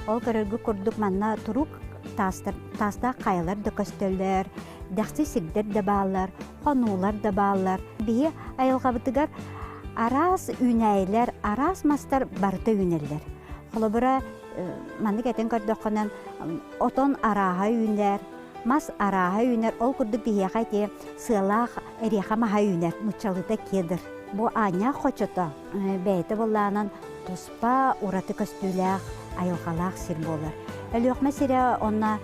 Speaker 15: Ол көрөргүт курдук манна турук таастар, таастаах хайалар да көстөллөр, дэхси сирдэр да бааллар, хонуулар да бааллар. Биһи айылҕабытыгар араас үүнээйилэр, араас мастар барыта үүнэллэр. Холобура, маннык этэн көрдөххүнэн, отон арааһа үүнэр, Мас арааһа үүнэр, ол курдук биһиэхэ ити сыалаах эриэхэ маһа үүнэр, нуччалыыта кедр. Бу аанньаах хочото бэйэтэ буоллаанан туспа ураты көстүүлээх, айылҕалаах сир буолар. Өлүөхмэ сирэ онно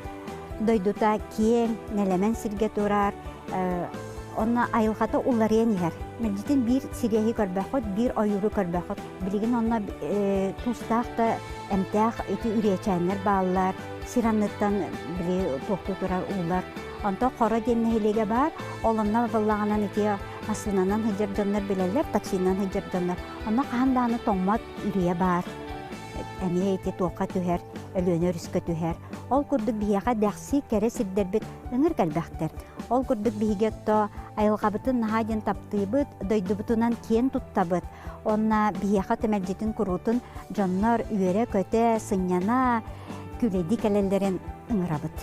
Speaker 15: дойдута киэҥ, нэлэмэн сиргэ турар, онно айылҕата уларыйан иһэр. Мэлдьитин биир сириэһи көрбөххүт, биир ойууру көрбөххүт. Билигин онно туустаах да эмтээх ити үрүөчээннэр бааллар, сир анныттан били туохтуу турар уулар. Онтон Хоро диэн нэһилиэгэ баар. Ол онно буоллаҕынан ити массыынанан сылдьар дьоннор билэллэр, таксинан сылдьар дьоннор. Онно хаһан даҕаны тоҥмот үрүйэ баар. Эмиэ ити туохха түһэр, Өлүөнэ өрүскэ түһэр. Ол курдук биһиэхэ дэхси кэрэ сирдэрбит ыҥыр кэлбэхтэр. Ол курдук биһиги отто айылҕабытын наһаа диэн таптыыбыт, дойдубутунан киэн туттабыт. Онно биһиэхэ түмэлдьитин куруутун дьоннор үөрэ-көтө, сынньана, күлэйдии кэлэллэрин ыҥырабыт.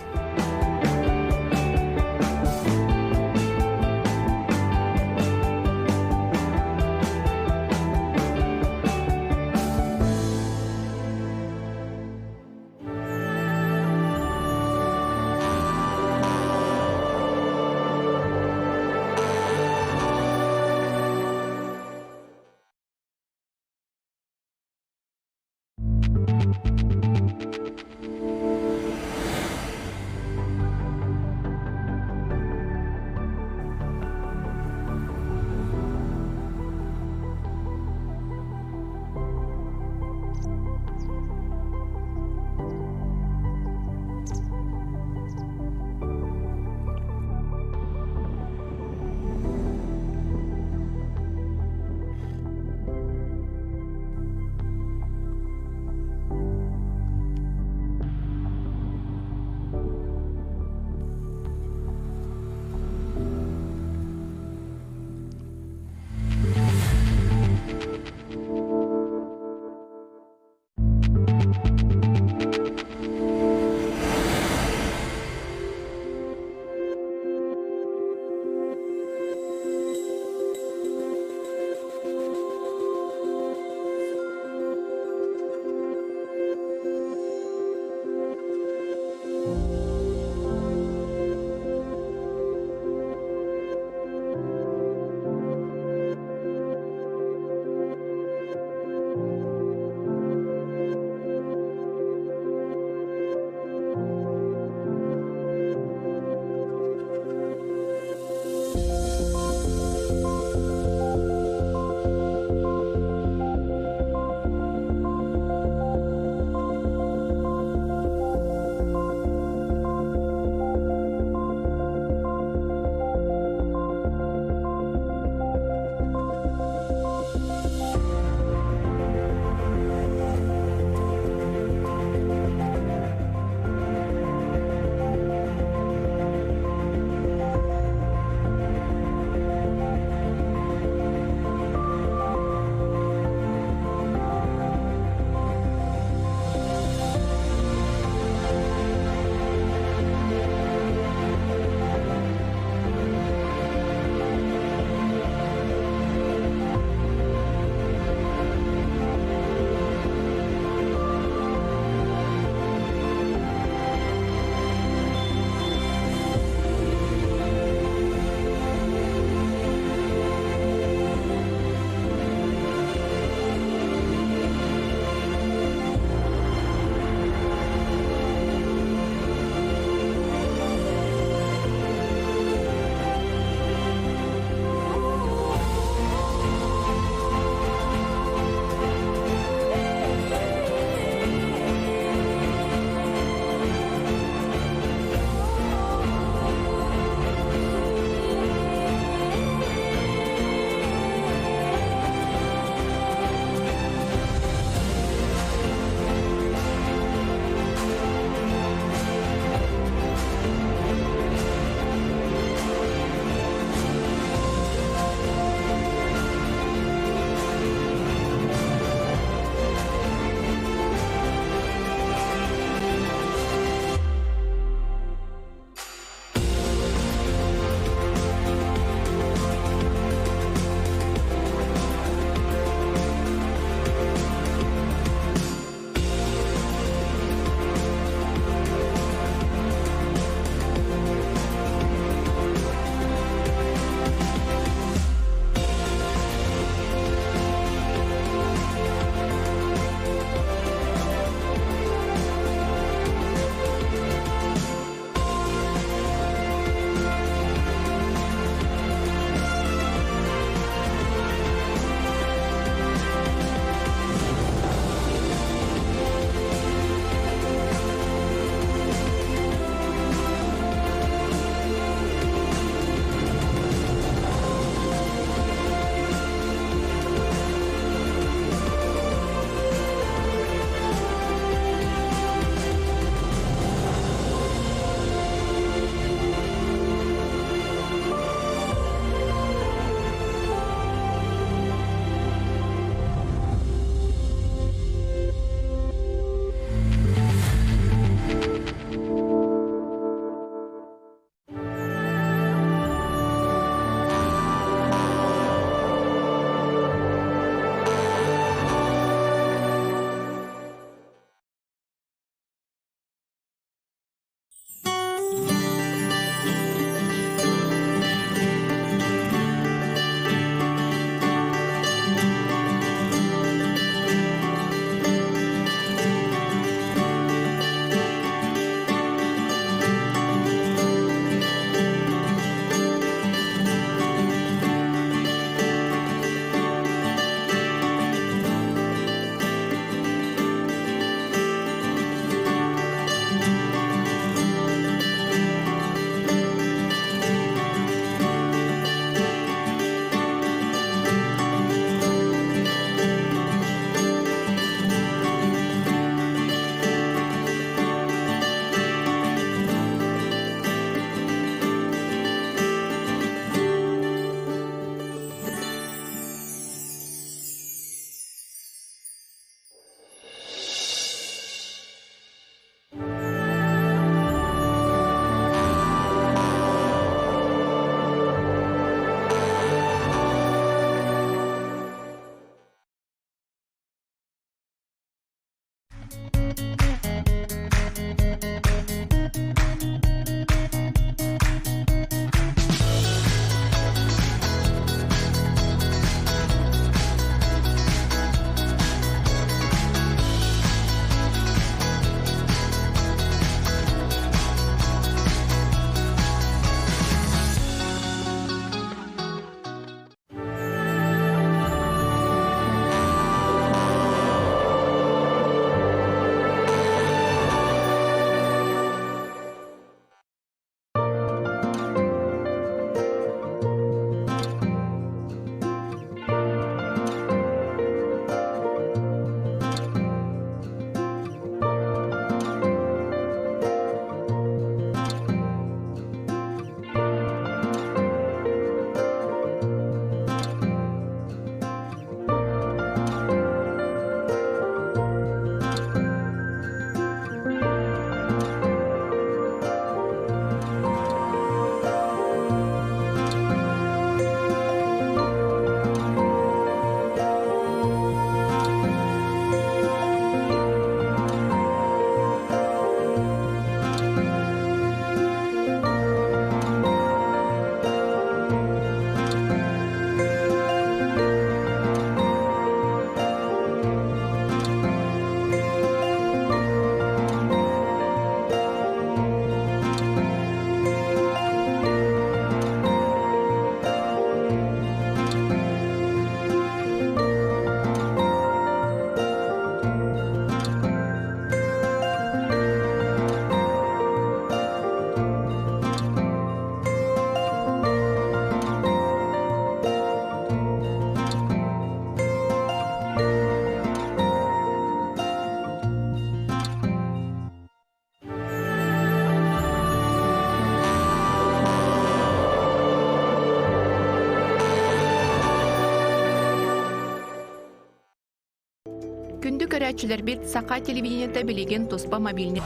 Speaker 3: Күндү көрөөччүлэрбит, Саха телевидениета билигин туспа мобильный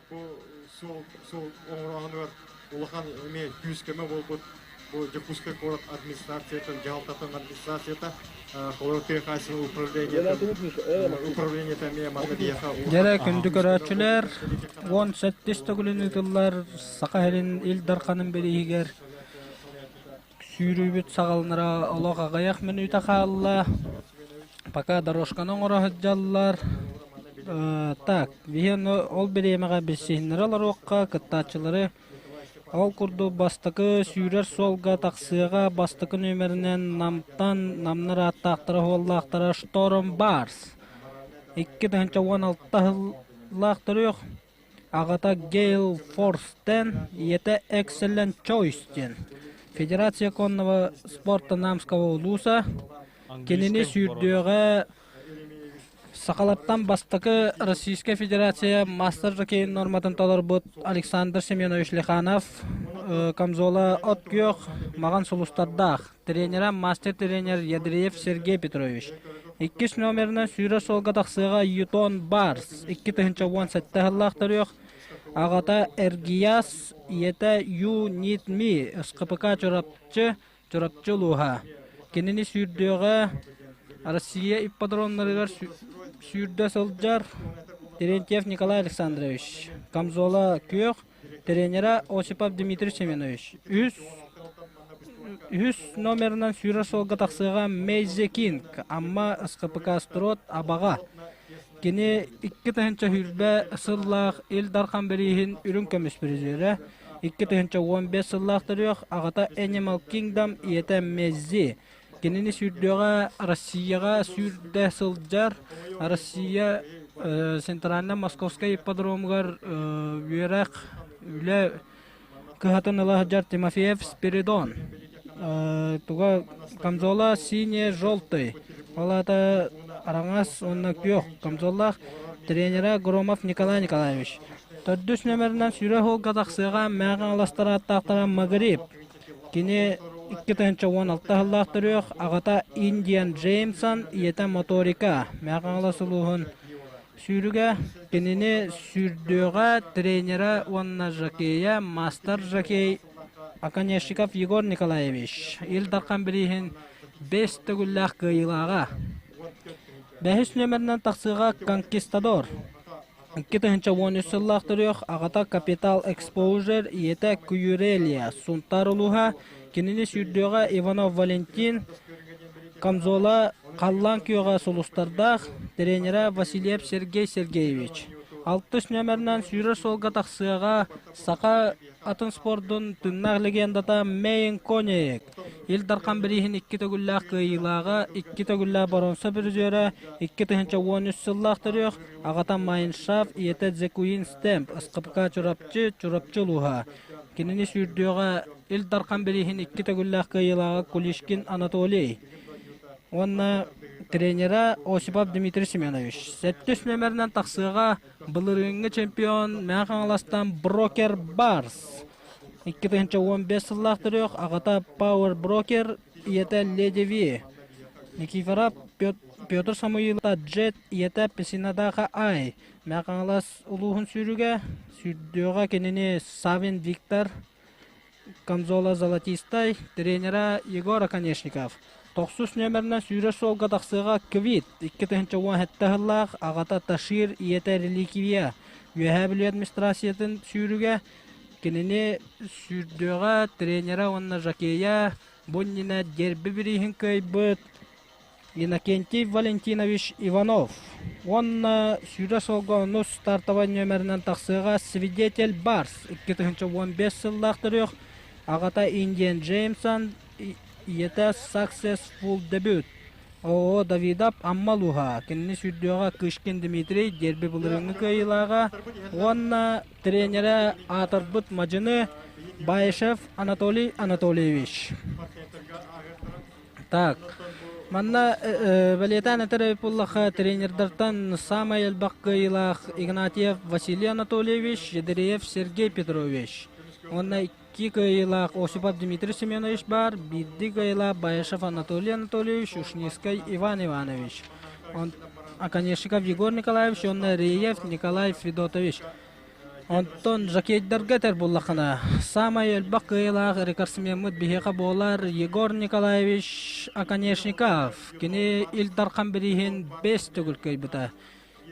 Speaker 6: Бу суол суол оҥорооһунугар улахан эмиэ күүс-көмө буолбут бу Дьокуускай куорат администрациятын дьаһалтатын администрацията холобур тыа хаһаайыстыбатын управлениетын управлениета эмиэ манна биһиэхэ
Speaker 5: Дьэрэ күндү көрөөччүлэр, 17 төгүлүн ыытыллар Саха сирин Ил Дарханын бирииһигэр Сүүрүүбүт саҕаланара олох аҕыйах мүнүүтэ хаалла. Пока дорожканы оҥоро сылдьаллар. Так, биһи ону ол бириэмэҕэ билсиһиннэрэ олоруохха, кыттааччылары ол курдук бастакы сүүрэр суолга тахсыаҕа бастакы нүөмэринэн Намтан Намнар ааттаахтара-суоллаахтара Шторм Барс 2016 сыллаах төрүөх Аҕата Гейл Форстен, ийэтэ Excellent Choice диэн. Федерация конного спорта Намского улууса кинини сүүрдүөҕэ сахалартан бастакы Российскай Федерация мастер жокейын норматын толорбут Александр Семенович Лиханов камзола от күөх маҕан сулустардаах тренера мастер-тренер Ядреев Сергей Петрович. Иккис номерынан сүүрэр суолга тахсыаҕа Ютон Барс 2017 сыллаах төрүөх, аҕата Эргияс, ийэтэ Ю Нит Ми, СКПК Чурапчы, Чурапчы улууһа. Кинини сүүрдүөҕэ Россия ипподромнарыгар сүүрдэ сылдьар Терентьев Николай Александрович, камзола күөх, тренера Осипов Дмитрий Семенович. Үс Үһүс номерынан сүүрэр суолга тахсыаҕа Мейзе Кинг, Амма СХПК Строт, Абаҕа. Кини 2020 сыллаах Ил Дархан бирииһин үрүҥ көмүс призерэ, 2015 сыллаах төрүөх аҕата Animal Kingdom ийэтэ Меззи. Кинини сүүрдүөҕэ Россияҕа сүүрдэ сылдьар Россия Центральнай Московскай ипподромугар үөрэх, үлэ кыһатын ыла сылдьар Тимофеев Спиридон. Туга камзола синий-желтый. Ол аата араҥас уонна күөх камзоллаах тренера Громов Николай Николаевич. Төрдүс нүөмэринэн сүүрэ уолга тахсыаҕа Мэҕэ Аластар ааттаахтара Магриб. Кини 2016 сыллаах төрүөх, аҕата Индиан Джеймсон, ийэтэ Моторика. Мэҕэ Алас улууһун Сүүрүгэ кинини сүүрдүөҕэ тренера уонна жокейа мастер-жокей Оконешников Егор Николаевич Ил Дархан бирииһин бэс төгүллээх кыайыылааҕа. Бэһис нүөмэринэн тахсыыга Конкистадор. 2013 сыллаах төрүөх аҕата Капитал Экспоужер, ийэтэ Кюрелия, Сунтаар улууһа. Кинини сүүрдүөҕэ Иванов Валентин, Камзола халлаан күөҕэ сулустардаах, тренерэ Васильев Сергей Сергеевич. Алтыс нүөмэринэн сүүрэр суолга тахсыаҕа саха атын спордун тыыннаах легендата Мэйн Конеек. Ил Дархан бирииһин икки төгүллээх кыайыылааҕа, икки төгүллээх боруонса призера, 2013 сыллаах төрүөх, аҕата Майншаф, ийэтэ Зекуин Стемп, СКПК Чурапчы, Чурапчы улууһа. Кинини сүүрдүөҕэ Ил Дархан бирииһин икки төгүллээх кыайыылааҕа Кулишкин Анатолий уонна тренера Осипов Дмитрий Семенович. Сэттис нүөмэринэн тахсыаҕа былырыыҥҥы чемпион Мэҥэ Хаҥаластан Брокер Барс. 2015 сыллаах төрүөх аҕата Power Broker, ийэтэ Леди Ви. Никифоров Петр Самуилов Джет, ийэтэ Песинадаха Ай. Мэҥэ Хаҥалас улууһун сүүрүгэ, сүүрдүөҕэ кинини Савин Виктор, Камзола Золотистай, тренера Егор Оконешников. Тохсус нүөмэринэн сүүрэр суолга тахсыаҕа Квит, 2017 сыллаах аҕата Ташир, ийэтэ Реликвия. Үөһээ Бүлүү администрациятын сүүрүгэ кинини сүүрдүөҕэ тренера уонна жокея бу иннинэ дерби бирииһин кыайбыт Иннокентий Валентинович Иванов уонна сүүрэ суолга онус стартовай нүөмэринэн тахсыаҕа Свидетель Барс 2015 сыллаах төрүөх, аҕата Индиан Джеймсон, ийэтэ Successful Debut ООО Давидов Амма улууһа, кинини сүүрдүөҕэ Кышкин Дмитрий дерби былырыыҥҥы кыайыылааҕа уонна тренерэ аатырбыт мадьыны Баишев Анатолий Анатольевич. Так, манна бэлиэтээн этэр эбит буоллахха, тренердартан саамай элбэх кыайыылаах Игнатьев Василий Анатольевич, Ядреев Сергей Петрович. Уонна Икки кыайыылаах Осипов Дмитрий Семенович баар, биирдии кыайыылаах Баишев Анатолий Анатольевич, Ушницкай Иван Иванович, Оконешников Егор Николаевич уонна Реев Николай Федотович. Онтон жокейдарга этэр буоллаххына, саамай элбэх кыайыылаах рекордсмеммыт биһиэхэ буолар Егор Николаевич Оконешников. Кини Ил Дархан бирииһин бэс төгүл кыайбыта.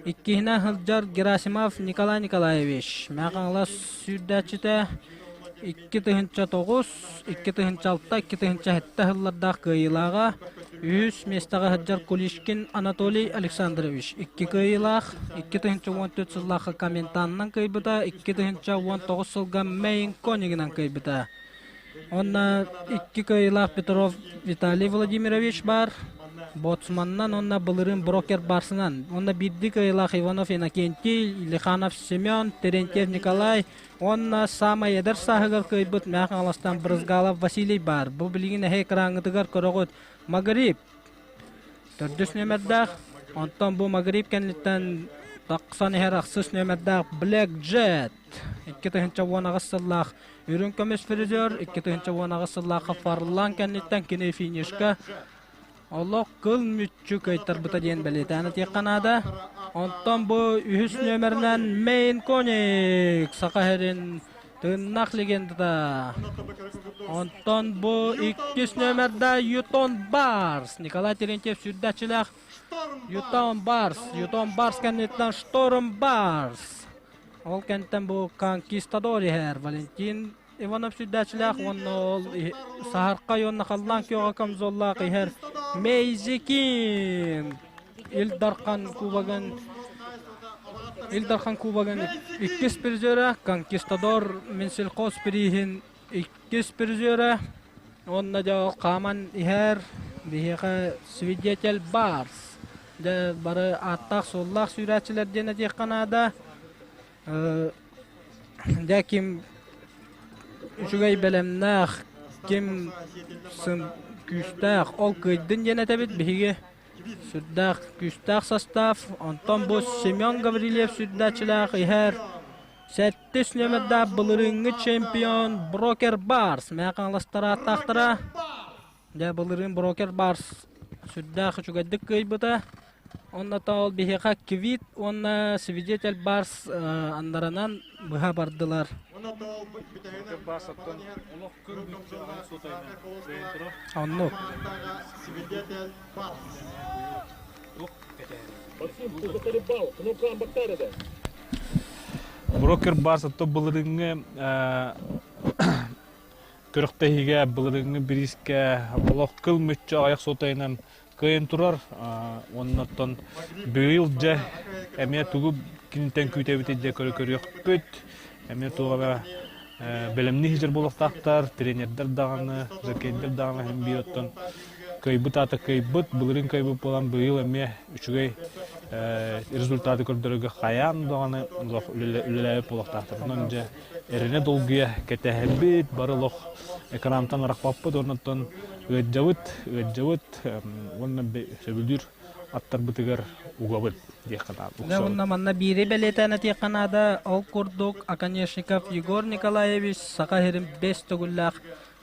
Speaker 5: Иккиһинэн сылдьар Герасимов Николай Николаевич, Мэҥэ Хаҥалас сүүрдээччитэ, 2009, 2006, 2007 сыллардаах кыайыылааҕа, үһүс миэстэҕэ сылдьар Кулишкин Анатолий Александрович, икки кыайыылаах, 2014 сыллаахха Коментанынан кыайбыта, 2019 сылга Мэйн Конигынан кыайбыта. Онно икки кыайыылаах Петров Виталий Владимирович баар, боцманынан уонна былырыын брокер барсынан. Онно биирдии кыайыылаах Иванов Иннокентий, Лиханов Семен, Терентьев Николай уонна саамай эдэр сааһыгар кыайбыт Мэҥэ Хаҥаластан Брызгалов Василий баар. Бу билигин эһэ экраҥҥытыгар көрөҕүт. Магриб төрдүс нүөмэрдээх. Онтон бу Магриб кэнниттэн тахсан иһэр ахсыс нүөмэрдээх Black Jet 2018 сыллаах Үрүҥ көмүс призер 2018 сыллаахха Фарлан кэнниттэн кини финишка олох кыл мүччү кыайтарбыта диэн бэлиэтээн этиэххэ наада. Онтон бу үһүс нүөмэринэн Мейн Коник Саха сирин тыыннах легендата. Онтон бу иккис нүөмэрдэ Ютон Барс Николай Терентьев сүрдээччилээх Ютон Барс Ютон Барс кэнниттэн Шторм Барс Ол кэнтэн бу Конкистадор иһэр Валентин Иванов сүрдээччилээх уонна ол саһархай уонна халлаан күөҕэ камзоллаах иһэр Мейзикин Ил Дархан Кубогын Ил Дархан Кубогын иккис призера Конкистадор Минсельхоз бирииһин иккис призера уонна дьэ ол хааман иһэр биһиэхэ свидетель Барс Дьэ, бары ааттаах-суоллаах сүүрээччилэр диэн этиэххэ наада. Дьэ, ким үчүгэй бэлэмнээх, ким күүстээх, ол кыайдын диэн этэбит биһиги. Сүрдээх күүстээх состав. Онтон бу Семен Гаврильев сүрдээччилээх иһэр сэттис нүөмэрдээх былырыыҥҥы чемпион Брокер Барс Мэҥэ Хаҥаластар ааттаахтара. Дьэ, былырыын Брокер Барс сүрдээх үчүгэйдик кыайбыта. Онно ол биһиэхэ Квит уонна Свидетель Барс андаранан быһа бардылар. Оннук.
Speaker 4: Брокер Барс отто былырыыҥҥы Күрэхтэһиигэ былырыыҥҥы бириискэ олох кыл мүччү аҕыйах суотайынан кыайан турар. Уонна оттон быйыл дьэ эмиэ тугу киниттэн күүтэбитий дьэ көрө-көрүөхпүт. Эмиэ туох эмэ бэлэмнии сылдьар буолуохтаахтар, тренердэр даҕаны, жокейдэр даҕаны иһин биир оттон кыайбыт аата кыайбыт, былырыын кыайбыт буолан быйыл эмиэ үчүгэй результаты көрдөрөргө хайаан даҕаны олох үлэлээбит буолуохтаахтар. Онон дьэ эрэнэ долгуйа кэтэһэбит, бары олох экрантан арахпаппыт, оннуттан ыаддьабыт, ыаддьабыт уонна сөбүлүүр аттарбытыгар угабыт диэххэ наада.
Speaker 5: Дьэ, уонна манна биири бэлиэтээн этиэххэ наада, ол курдук Оконешников Егор Николаевич Саха сирин бэс төгүллээх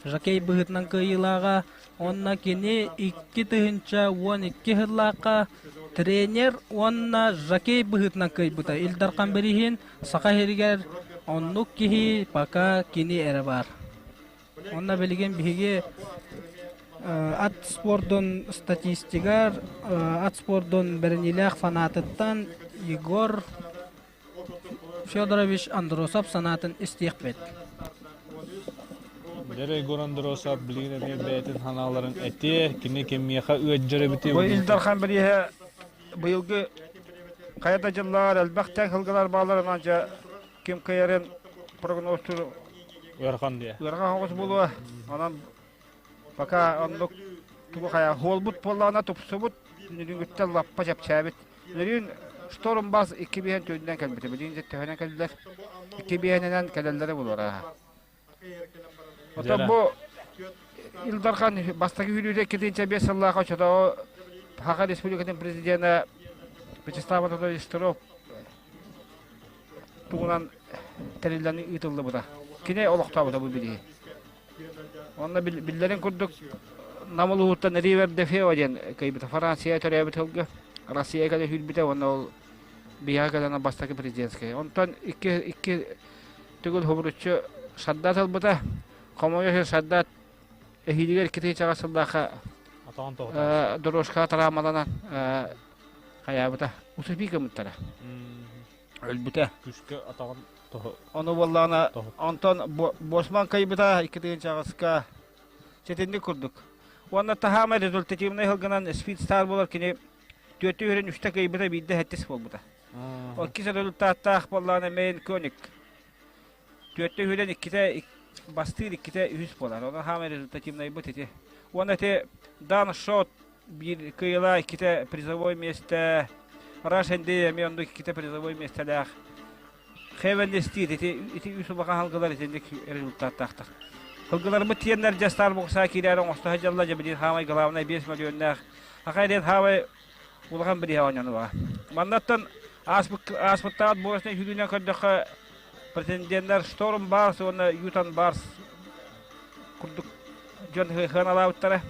Speaker 5: жокей быһыытынан кыайыылааҕа уонна кини 2012 сыллаахха тренер уонна жокей быһыытынан кыайбыта. Ил Дархан бирииһин Саха сиригэр оннук киһи пока кини эрэ баар. Онно билигин биһиги ат спордун статистигар, ат спордун бэриниилээх фанатыттан Егор Федорович Андросов санаатын истиэхпит.
Speaker 4: Дьэ, Егор Андросов билигин эмиэ бэйэтин санааларын этиэ, кини кимиэхэ ыаддьар эбитий?
Speaker 2: Бу Ил Дархан бирииһэ быйылгы хайа да дьыллар элбэх тэҥ сылгылар баалларынан дьэ ким кыайарын прогнозтуур
Speaker 4: ыарахан диэ.
Speaker 2: Ыарахан соҕус буолуо. Онон пока оннук тугу хайа хуолбут буоллаҕына тупсубут, нүрүҥүттэн лаппа чэпчээбит. Нөрүүн шторм бас икки биһэн түүнүнэн кэлбитэ. Билигин дьэ төһөнөн кэллилэр? Икки биһэнинэн кэлэллэрэ буолуо. Оттон бу Ил Дархан бастакы сүүрүүтэ 2005 сыллаах оччотооҕу Саха Республикатын президенэ Вячеслав Анатольевич Стров туһунан тэриллэн ыытыллыбыта. Кини олохтообута бу билиһи. Онно биллэрин курдук Нам улууһуттан Ривер де Фео диэн кыайбыта. Франция төрөөбүт сылга Россия кэлэ сүүрбүтэ уонна ол биһиэхэ кэлэн бастакы президентскэй. Онтон икки икки төгүл хобуруччу Саддат ылбыта. Хомойуох Саддат эһиилигэр икки тыһыынчаҕа сыллаахха дорожкаҕа травмаланан хайаабыта. Усупи гыммыттара. Өлбүтэ.
Speaker 4: Күскэ атаҕын тоһо.
Speaker 2: Ону буоллаҕына онтон Босман кыайбыта 2008-ка ситинник курдук. Уонна таһаама результативнай сылгынан Speed Star буолар кини түөртүү үһүрэн үстэ кыайбыта биирдэ сэттис буолбута. Иккис результаттаах буоллаҕына Мейн Коник түөртүү үһүрэн иккитэ бастыыр иккитэ үһүс буолар. Онон хаамай результативнайбыт ити. Уонна ити Дан Шот биир кыайыылаах иккитэ призовой миэстэ Russian Day эмиэ оннук иккитэ призовой миэстэлээх Heavenly Steed ити ити үс улахан халгылар итинник результаттаахтар. Халгыларбыт тиэннэр дьэ Старбукса киирээри оҥосто сылдьаллар дьэ билигин хаамай главнай 5 миллионнаах хахай диэн хаамай улахан бириһэ оонньонуоҕа. Маннаттан ааспыттаах буоласына сүүрүүнэн көрдөххө претенденнэр Шторм Барс уонна Ютон Барс курдук дьон сыаналаабыттара.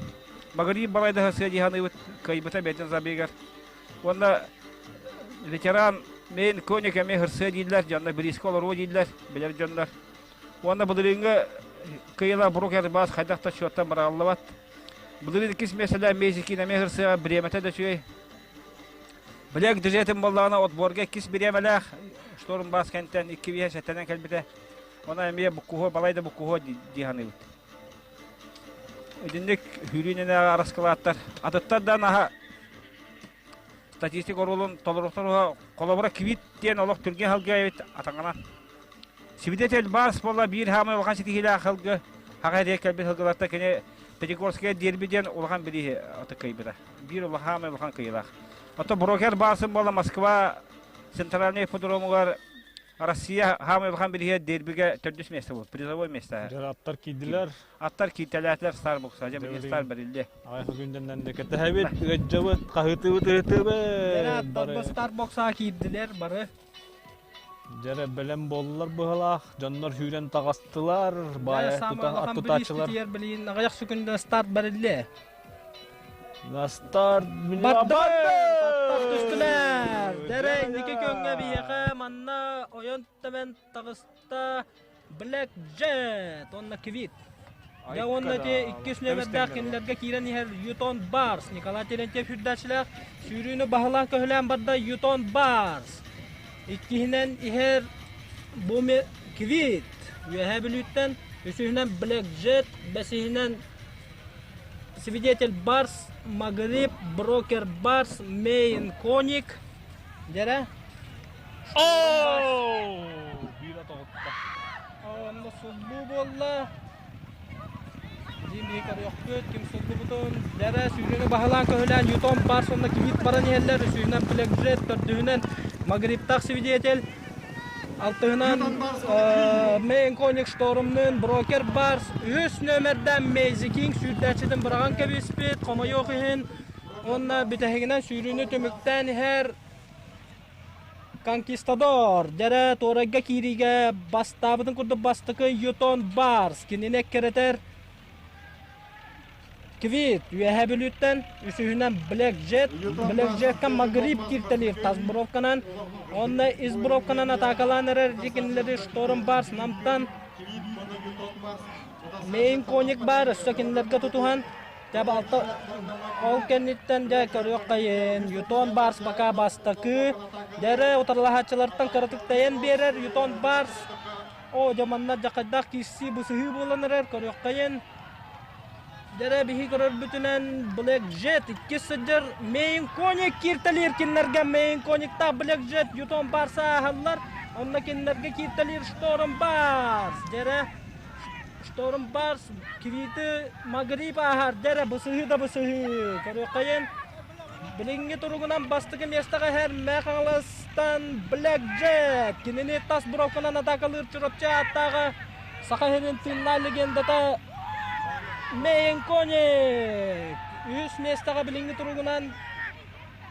Speaker 2: Магырыын балайдаһа сыа дии саныыбыт кыайбыта бэйэтин забегар. Уонна ветеран Мейн Коник эмиэ хырсыа дииллэр, дьонно бириискэ олоруо дииллэр, билэр дьоннор. Уонна былырыыҥҥы кыайыылаах Брук Эрбаас хайдах да счеттан быраҕыллыбат. Былырыын иккис миэстэлээх Мезикин эмиэ хырсыаҕа бириэмэтэ да үчүгэй. Блэк Дежетин буоллаҕына отборга иккис бириэмэлээх Шторм Бас кэнтэн икки биэһэ сэттэнэн кэлбитэ. Она эмиэ буккуһуо, балай да буккуһуо дии саныыбыт. Итинник сүүрүүнэнээҕи араскылааттар атыттар да наһаа статистик оруолун толоруохтар холобура квит диэн олох түргэн халга эбит атаҥанан. Свидетель Барс буолла биир хаамай улахан ситиһиилээх халгы хаҕа эрийэ кэлбит халгыларта кини Пятигорская дерби диэн улахан билииһи кыайбыта. Биир улахан улахан кыайыылаах. Ото брокер Барсын буолла Москва центральный ипподромугар Россия хаамай улахан билиһиэ дербигэ төрдүс место был, призовой место.
Speaker 4: Дьэ аттар киирдилэр.
Speaker 2: Аттар кииртэлээтилэр Старбукса, дьэ билигин стар бэриллиэ.
Speaker 4: Аҕай күндэннэн да кэтэһэбит, ыаддьабыт, хаһыытыбыт, ыһытыбыт.
Speaker 5: Аттар Старбокса киирдилэр бары.
Speaker 4: Дьэрэ бэлэм буоллар быһалаах, дьоннор сүүрэн таҕыстылар, баайа тута тутааччылар.
Speaker 5: Билигин аҕыйах секунда старт бэриллиэ.
Speaker 4: Настар
Speaker 5: Баттах түстүлэр. Дэрэ инники көҥҥө биһиэхэ манна ойон тэбэн таҕыста Black Jet уонна Квит. Дьэ уонна ити иккис нүөмэрдээх кинилэргэ киирэн иһэр Ютон Барс Николай Терентьев үрдээччилээх сүүрүүнү баһылаан көһүлээн барда Ютон Барс. Иккиһинэн иһэр Буми Квит Үөһээ Бүлүүттэн, үсүһүнэн Black Jet, бэсиһинэн Свидетель Барс, Магриб, Брокер Барс, Мейн Коник. Дьэрэ.
Speaker 4: Биир атаҕытта.
Speaker 5: Онно суллуу буолла. Дим биһи көрүөхпүт, ким суллубутун. Дьэрэ сүүрүүнү баһылаан көһүлээн Ютон Барс уонна Квит баран иһэллэр. Үсүһүнэн Блэкджет, төрдүһүнэн Магрибтаах свидетель. Алтыһынан Мейн Коник Штормнын Брокер Барс үһүс нүөмэрдээн Мейзи Кинг сүүрдээччитин быраҕан кэбиспит, хомойуох иһин уонна бүтэһигинэн сүүрүүнү түмүктээн иһэр Конкистадор дьэрэ туорайга киириигэ бастаабытын курдук бастакы Ютон Барс кинини эккирэтэр Квит Үөһээ Бүлүүттэн, үсүһүнэн Black Jet, Black Jetка Магриб кииртэлиир тас бровканан, уонна ис бровканан атаакалаан эрэр кинилэри Шторм Барс Намтан Мейн Коник баар өссө кинилэргэ тутуһан дьэ ол кэнниттэн дьэ көрүөххэйин Ютон Барс пока бастакы дьэрэ утарылаһааччылартан кыратык тэйэн биэрэр Ютон Барс Оо, дьэ манна дьэ хайдах киирсии бысыһыы буолан эрэр, көрүөххэйин. Дьэрэ биһи көрөрбүтүнэн Black Jet иккис сылдьар Мейн Коник кииртэлиир кинилэргэ Мейн Кониктаах Black Jet Ютон Барса ааһаллар. Онно кинилэргэ кииртэлиир Шторм Барс. Дьэрэ Шторм Барс Квиты Магриб ааһар. Дьэрэ бысыһыы да бысыһыы. Көрүөххэйин. Билиҥҥи туругунан бастакы миэстэҕэ иһэр Мэҥэ Хаҥаластан Black Jet кинини тас бровканан атаакалыыр Чурапчы ааттааҕа Саха сирин тыыннаах легендата Мейн Коник. Үһүс миэстэҕэ билиҥҥи туругунан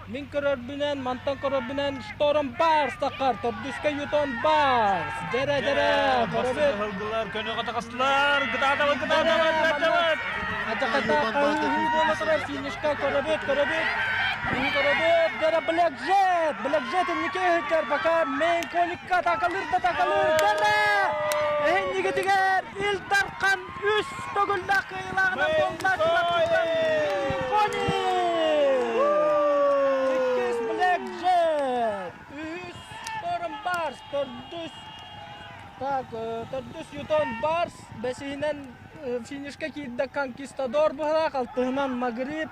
Speaker 5: Мин көрөрбүнэн, мантан көрөрбүнэн Шторм Барс таххар, төрдүскэ Ютон Барс. Дэрэ дэрэ, көрөбүт.
Speaker 4: Ылгылар, көнөҕө таҕыстылар, кытаатабыт, кытаатабыт, кытаатабыт.
Speaker 5: Ачаката хаһыы буола турар финишка көрөбүт, көрөбүт. Киһи көрөбүт, дэрэ Блэк Джет, Блэк Джет инники ыһыктар, пока Мейн Коникка атакалыр да атакалыр, дэрэ! Эһиннигитигэр Ил Дархан үс төгүллээх кыайыылааҕынан буолла Чурапчыттан Мейн Коник! Иккис Блэк Джет, үһүс Шторм Барс, төрдүс так, төрдүс Ютон Барс, бэсиһинэн финишка киирдэ Конкистадор быһалаах, алтыһынан Магриб,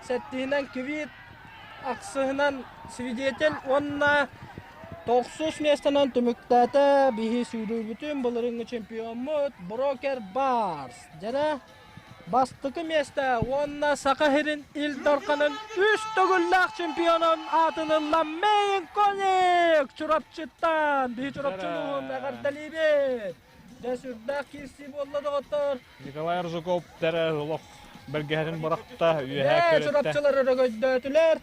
Speaker 5: сэттиһинэн Квит, ахсыһынан Свидетель уонна тохсус миэстэнэн түмүктээтэ биһи сүүрүүбүтүн былырыыҥҥы чемпиоммут Брокер Барс. Дьэрэ бастакы миэстэ уонна Саха сирин Ил Дарханын үс төгүллээх чемпионун аатын ылла Мейн Коник Чурапчыттан. Биһи Чурапчыны уһун эҕэрдэлиибит. Дьэ сүрдээх киирсии буолла доҕоттор.
Speaker 4: Николай Аржаков тэрэ олох бэргэһэтин бырахта, үөһээ
Speaker 5: Дьэ Чурапчылар өрөгөйдөөтүлэр.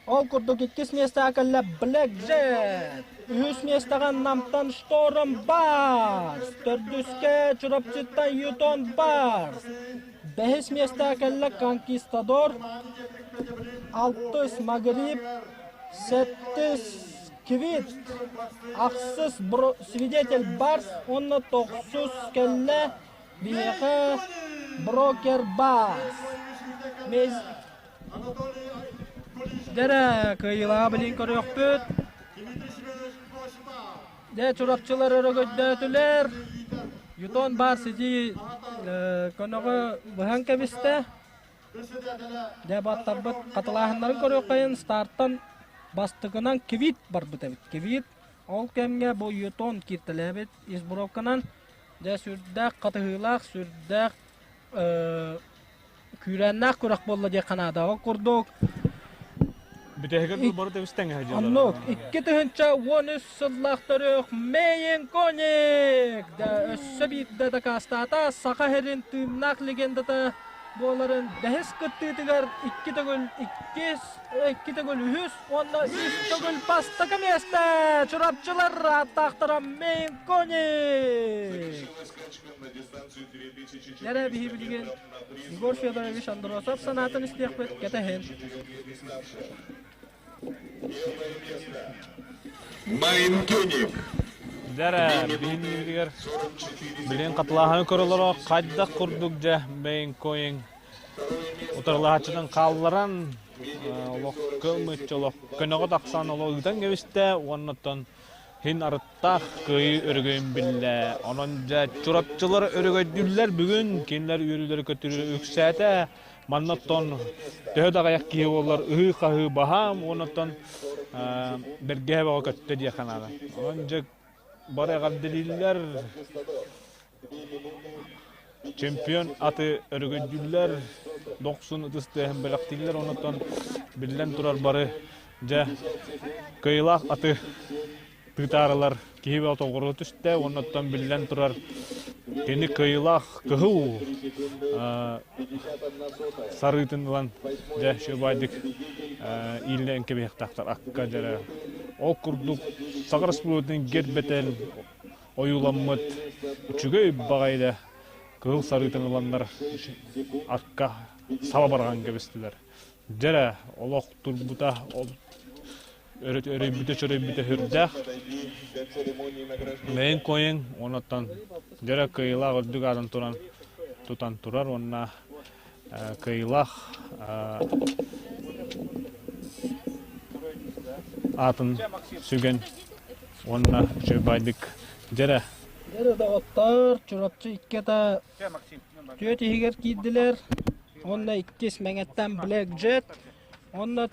Speaker 5: Ол курдук иккис миэстэҕэ кэллэ Black Jet, үһүс миэстэҕэ Намтан Шторм Барс, төрдүскэ Чурапчыттан Ютон Барс, бэһис миэстэҕэ кэллэ Конкистадор, алтыс Магриб, сэттис Квит, ахсыс Свидетель Барс уонна тохсус кэллэ биһиэхэ Брокер Барс. Дьэрэ, кыайыылааҕы билин көрүөхпүт. Дьэ, чурапчылар өрөгөйдөөтүлэр. Ютон баар сити көнөҕө быһан кэбистэ. Дьэ, баттарбыт хатылааһыннарын көрүөххэйин стартан бастакынан Квит барбыт эбит. Квит ол кэмҥэ бу Ютон кииртэлээбит избровканан дьэ сүрдээх хатыһыылаах, сүрдээх күүрээннээх күрэх буолла диэххэ наада. Ол курдук
Speaker 4: Бүтэһигэр бары тэбис тэҥэ дьыллар.
Speaker 5: Оннук 2013 сыллаах төрүөх Мэйин Коник да өссө биирдэ дакаастаата Саха сирин тыыннаах легендата буоларын бэһис кыттыытыгар икки төгүл иккис, икки төгүл үһүс уонна үс төгүл бастакы миэстэ Чурапчылар ааттаахтара Мэйин Коник. Эрэ биһи билигин Егор Федорович Андросов санаатын истиэхпит кэтэһин.
Speaker 1: Майнкеник.
Speaker 4: Дэрэ, биһиннибитигэр билин хатылааһыны көрөлөрө хайдах курдук дьэ Мейнкоин утарылаһааччытын хаалларан олох кылмыччы олох көнөҕө тахсан олох ыытан кэбистэ уонна оттон Һин арыттаах кыайыы өрөгөйүн биллэ. Онон дьэ чурапчылар өрөгөйдүүллэр бүгүн кинилэр үөрүүлэрэ көтүрү үксээтэ. Манна оттон төһө да аҕыйах киһи буоллар ыһыы-хаһыы баһаам уонна оттон бэргэһэ бөҕө көттө диэххэ наада. Онон дьэ бары эҕэрдэлииллэр. Чемпион аты өрөгөйдүүллэр, дохсун ытыс тыаһын бэлэхтииллэр, онон биллэн турар бары дьэ кыайыылаах аты тыытаарылар киһи бөҕө тоҕуорута түстэ уонна оттон биллэн турар кини кыайыылаах кыһыл сарыытын ылан дьэ үчүгэйдик ииллээн кэбиһиэхтээхтэр акка дьэрэ ол курдук Саха Республикатын гербэтин ойууламмыт үчүгэй баҕайы кыһыл сарыытын ыланнар акка саба барҕан кэбистилэр. Дьэрэ, олох турбута өрөйбүтэ чөрөйбүтэ сүрдээх. Мэйин койун онуттан дьэрэ кыайыылаах үрдүк аатын туран тутан турар уонна кыайыылаах аатын сүгэн уонна үчүгэйдик дьэрэ
Speaker 5: Дьэрэ доҕоттор, Чурапчы иккитэ түөрт иһигэр киирдилэр. Уонна иккис Мэҥэттэн Black Jet, уонна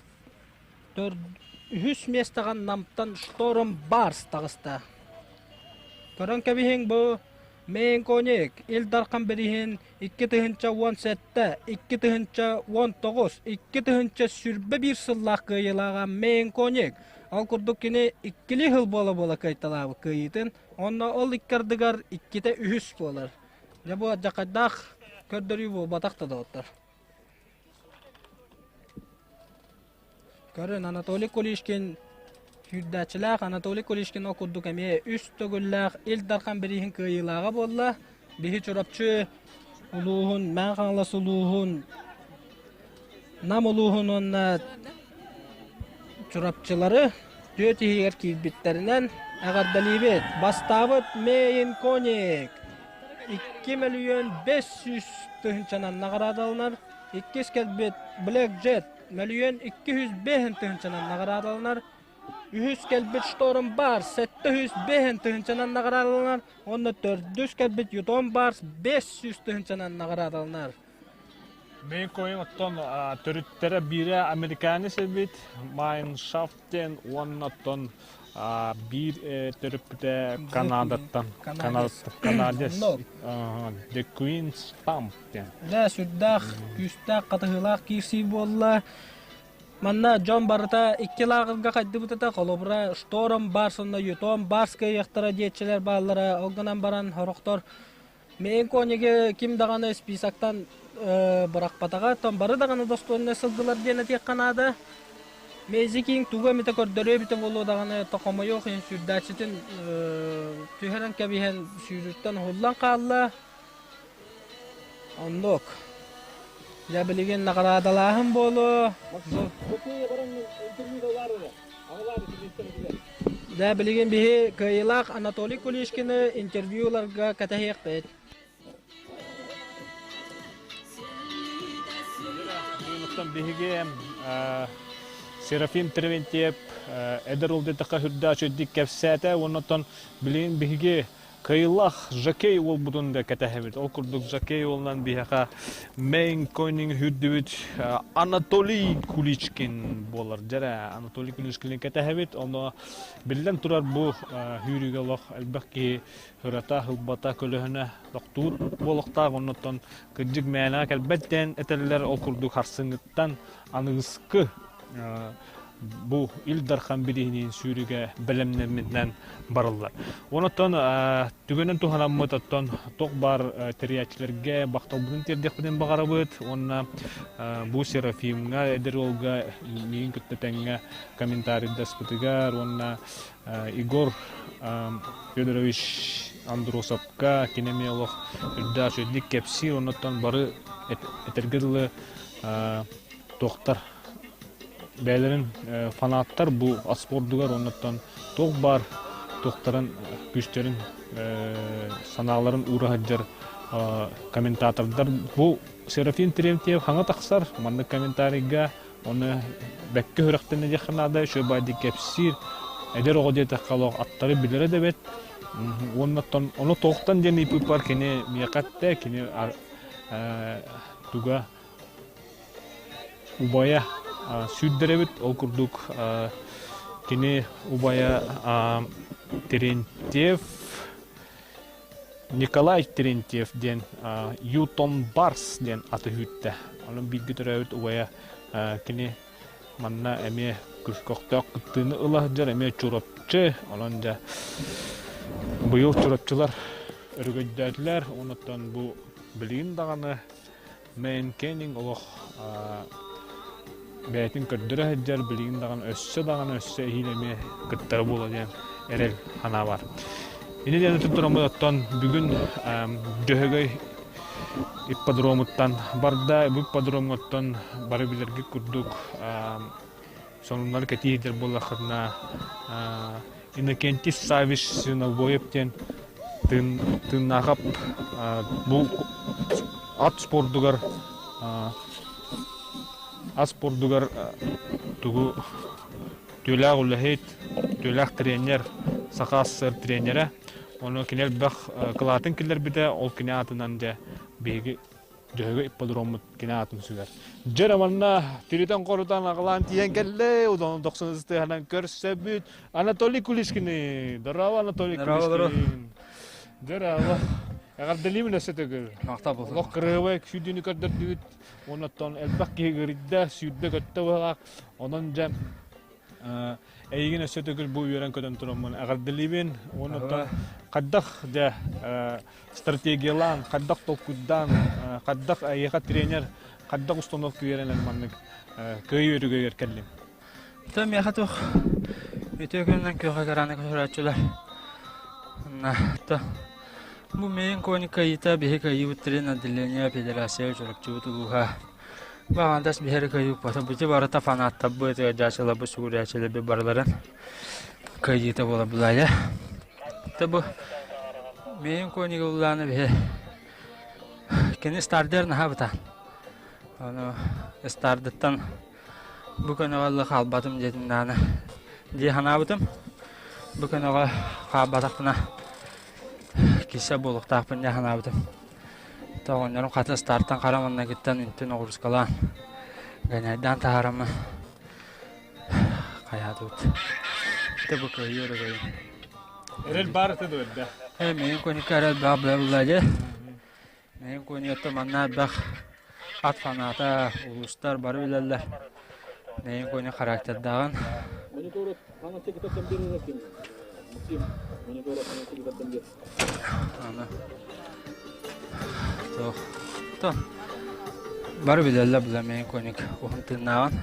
Speaker 5: үһүс миэстэҕэ Намтан Шторм Барс таҕыста. Көрөн кэбиһиҥ бу Мэйин Коник Ил Дархан бирииһин 2017, 2019, 2021 сыллаах кыайыылааҕа Мэйин Коник. Ол курдук кини иккилии сыл буола-буола кыайталаабыт кыайыытын, уонна ол икки ардыгар иккитэ үһүс буолар. Дьэ бу алдьархайдаах көрдөрүү буолбатах да доҕоттор. Көрүн Анатолий Кулишкин сүүрдээччилээх Анатолий Кулишкин ол курдук эмиэ үс төгүллээх Ил Дархан бирииһин кыайыылааҕа буолла. Биһи Чурапчы улууһун, Мэҥэ Хаҥалас улууһун, Нам улууһун уонна Чурапчылары түөрт иһигэр киирбиттэринэн эҕэрдэлиибит. Бастаабыт Мейн Коник 2 мөлүйүөн 500 тыһыынчанан наҕараадаланар. Иккис кэлбит Black Jet мөлүйүөн 205 тыһыынчанан наҕараадаланар. Үһүс кэлбит Шторм Барс 705 тыһыынчанан наҕараадаланар. Уонна төрдүс кэлбит Ютон Барс 500 тыһыынчанан наҕараадаланар.
Speaker 4: Мин койун оттон төрүттэрэ биирэ американец эбит, Майншафт диэн уонна оттон биир төрөппүтэ Канадаттан, Канадец, The Queen's Pump диэн.
Speaker 5: Дьэ, сүрдээх күүстээх хатыһыылаах киирсии буолла. Манна дьон барыта икки лааҕырга хайдыбыт этэ, холобура, Шторм Барс уонна Ютон Барс кыайыахтара диэччилэр бааллара, ол гынан баран сорохтор Мин коньягы ким даҕаны списоктан бырахпатаҕа, оттон бары даҕаны достойнай сылгылар диэн этиэххэ наада. Мези Кинг тугу эмитэ көрдөрүө эбитэ буолуо даҕаны, тохомойуох иһин сүүрдээччитин түһэрэн кэбиһэн сүүрүттэн уһуллан хаалла. Оннук. Дьэ билигин наҕараадалааһын буолуо. Дьэ, билигин биһи кыайыылаах Анатолий Кулишкины интервью ыларга кэтэһиэхпит.
Speaker 4: Оттон биһиги Серафим Терентьев эдэр уол диэтэххэ үрдээх үчүгэйдик кэпсээтэ уонна оттон билигин биһиги Кыайыылаах Жакей уолбутун да кэтэһэбит. Ол курдук Жакей уолунан биһиэхэ Мэйн Конинг үрдүбүт Анатолий Куличкин буолар. Дьэрэ, Анатолий Куличкины кэтэһэбит. Ону биллэн турар бу сүүрүүгэ олох элбэх киһи ырата, ылбата, көлөһүнэ тохтуур буолуохтаах. Оннуттан кырдьык мээнэҕэ кэлбэт диэн этэллэр. Ол курдук харсыҥҥыттан аныгыскы бу Ил Дархан бирииһинин сүүрүгэ бэлэмнэммитинэн барыллар. Онон түгэнин туһанаммыт оттон туох баар тэрийээччилэргэ махталбытын тиэрдиэхпитин баҕарабыт уонна бу Серафимҥа эдэр уолга миигин кытта тэҥҥэ комментарийдаспытыгар уонна Егор Федорович Андросовка кини эмиэ олох үрдээх үчүгэйдик кэпсиир оннуттан бары этэргэ дылы туохтар бэйэлэрин фанаттар бу спордугар оннуттан туох баар туохтарын күүстэрин санааларын уура сылдьар комментатордар бу Серафим Терентьев хаҥа тахсар маннык комментарийга оны бэккэ сүрэхтэнэ диэххэ наада үчүгэй баайдык кэпсиир эдэр оҕо диэтэххэ олох аттары билэрэ да эбит уонна ону туохтан диэн ыйыппыппар кини миэхэ эттэ кини туга Убайа сүүрдэр эбит, ол курдук кини убайа Терентьев, Николай Терентьев диэн Ютон Барс диэн аты сүүртэ. Онон бииргэ төрөөбүт убайа кини манна эмиэ көхтөөх кыттыыны ыла сылдьар, эмиэ Чурапчы, онон дьэ быйыл Чурапчылар өрөгөйдөөтүлэр, онуттан бу билигин даҕаны Мэнкэнин олох бэйэтин көрдөрө сылдьар, билигин даҕаны өссө даҕаны өссө эһиил эмиэ кыттара буолуо диэн эрэл санаа баар. Ини диэн туттараммыт оттон бүгүн Дьөһөгөй ипподромуттан барда. Бу ипподромҥоттон бары билэргит курдук сонуннары кэтии сылдьар буоллаххытына Иннокентий Саввич Свинобоев диэн тыыннаахап бу ат спордугар ат спордугар тугу түөлээх үлэһит, түөлээх тренер, Саха СССР тренерэ. Ону кини элбэх кылаатын киллэрбитэ, ол кини аатынан дьэ биһиги Дьөһөгөй ипподроммут кини аатын сүгэр. Дьэ манна тиритэн-хорутан аҕалаан тиийэн кэллэ, удон дохсун ыстыһанан көрсөбүт. Анатолий Кулишкины. Здорово, Анатолий Кулишкин. Здорово. Эҕэрдэлиибин өссө төгүл.
Speaker 17: Махтал болсун.
Speaker 4: Олох кырыабай сүүрдүүнү көрдөрдүбүт. Оннуттан элбэх киһи гырыйда, сүүрдэ көттө быһалаах. Онон дьэ Эйигин өссө төгүл бу үөрэн-көтөн тураммын эҕэрдэлиибин. Уонна хайдах дьэ стратегиялаан, хайдах толкуйдаан, хайдах эйиэхэ тренер, хайдах установка үөрэнэн маннык кыайыы өрүгүгэр кэллиҥ?
Speaker 9: Та миэхэ туох үтүө күнүнэн күөхэ гарааны көрөөччүлэр. Та бу миин кони кыайыыта биһи кыайыыбыт трен отделение федерация Чурапчыбыт улууһа. Баҕандас биһэри кыайыыппата бити барыта фанаттарбыт, ыалдьааччыларбыт, сүгүрүйээччилэрбит барыларын кыайыыта буола булаайа. Та бу миин конига улааны биһи кини стардер наһаа Ону стардыттан Бу көнөҕө ылла хаалбатым диэтим даҕаны дии санаабытым. Бу көнөҕө хаалбатахпына киирсэр буолуохтаахпын дии санаабытым. Тоҕонньорум хата стартан хара маҥнайгыттан үнтүн оҕурускалаан гэнэйдээн таһаараммын хайаатыбыт. Ити бу кыайыы өрөгөйүн.
Speaker 4: Эрэл баар этэ дуо эрдэ?
Speaker 9: Ээ миигин көнүккэ эрэл баар буолла дии. Мин куонньуттан манна элбэх ат фаната, улуустар бары билэллэр. Мин куонньу характердааҕын. Аны туох то бары билэллэр була мин куонньук уһун тыыннааҕын.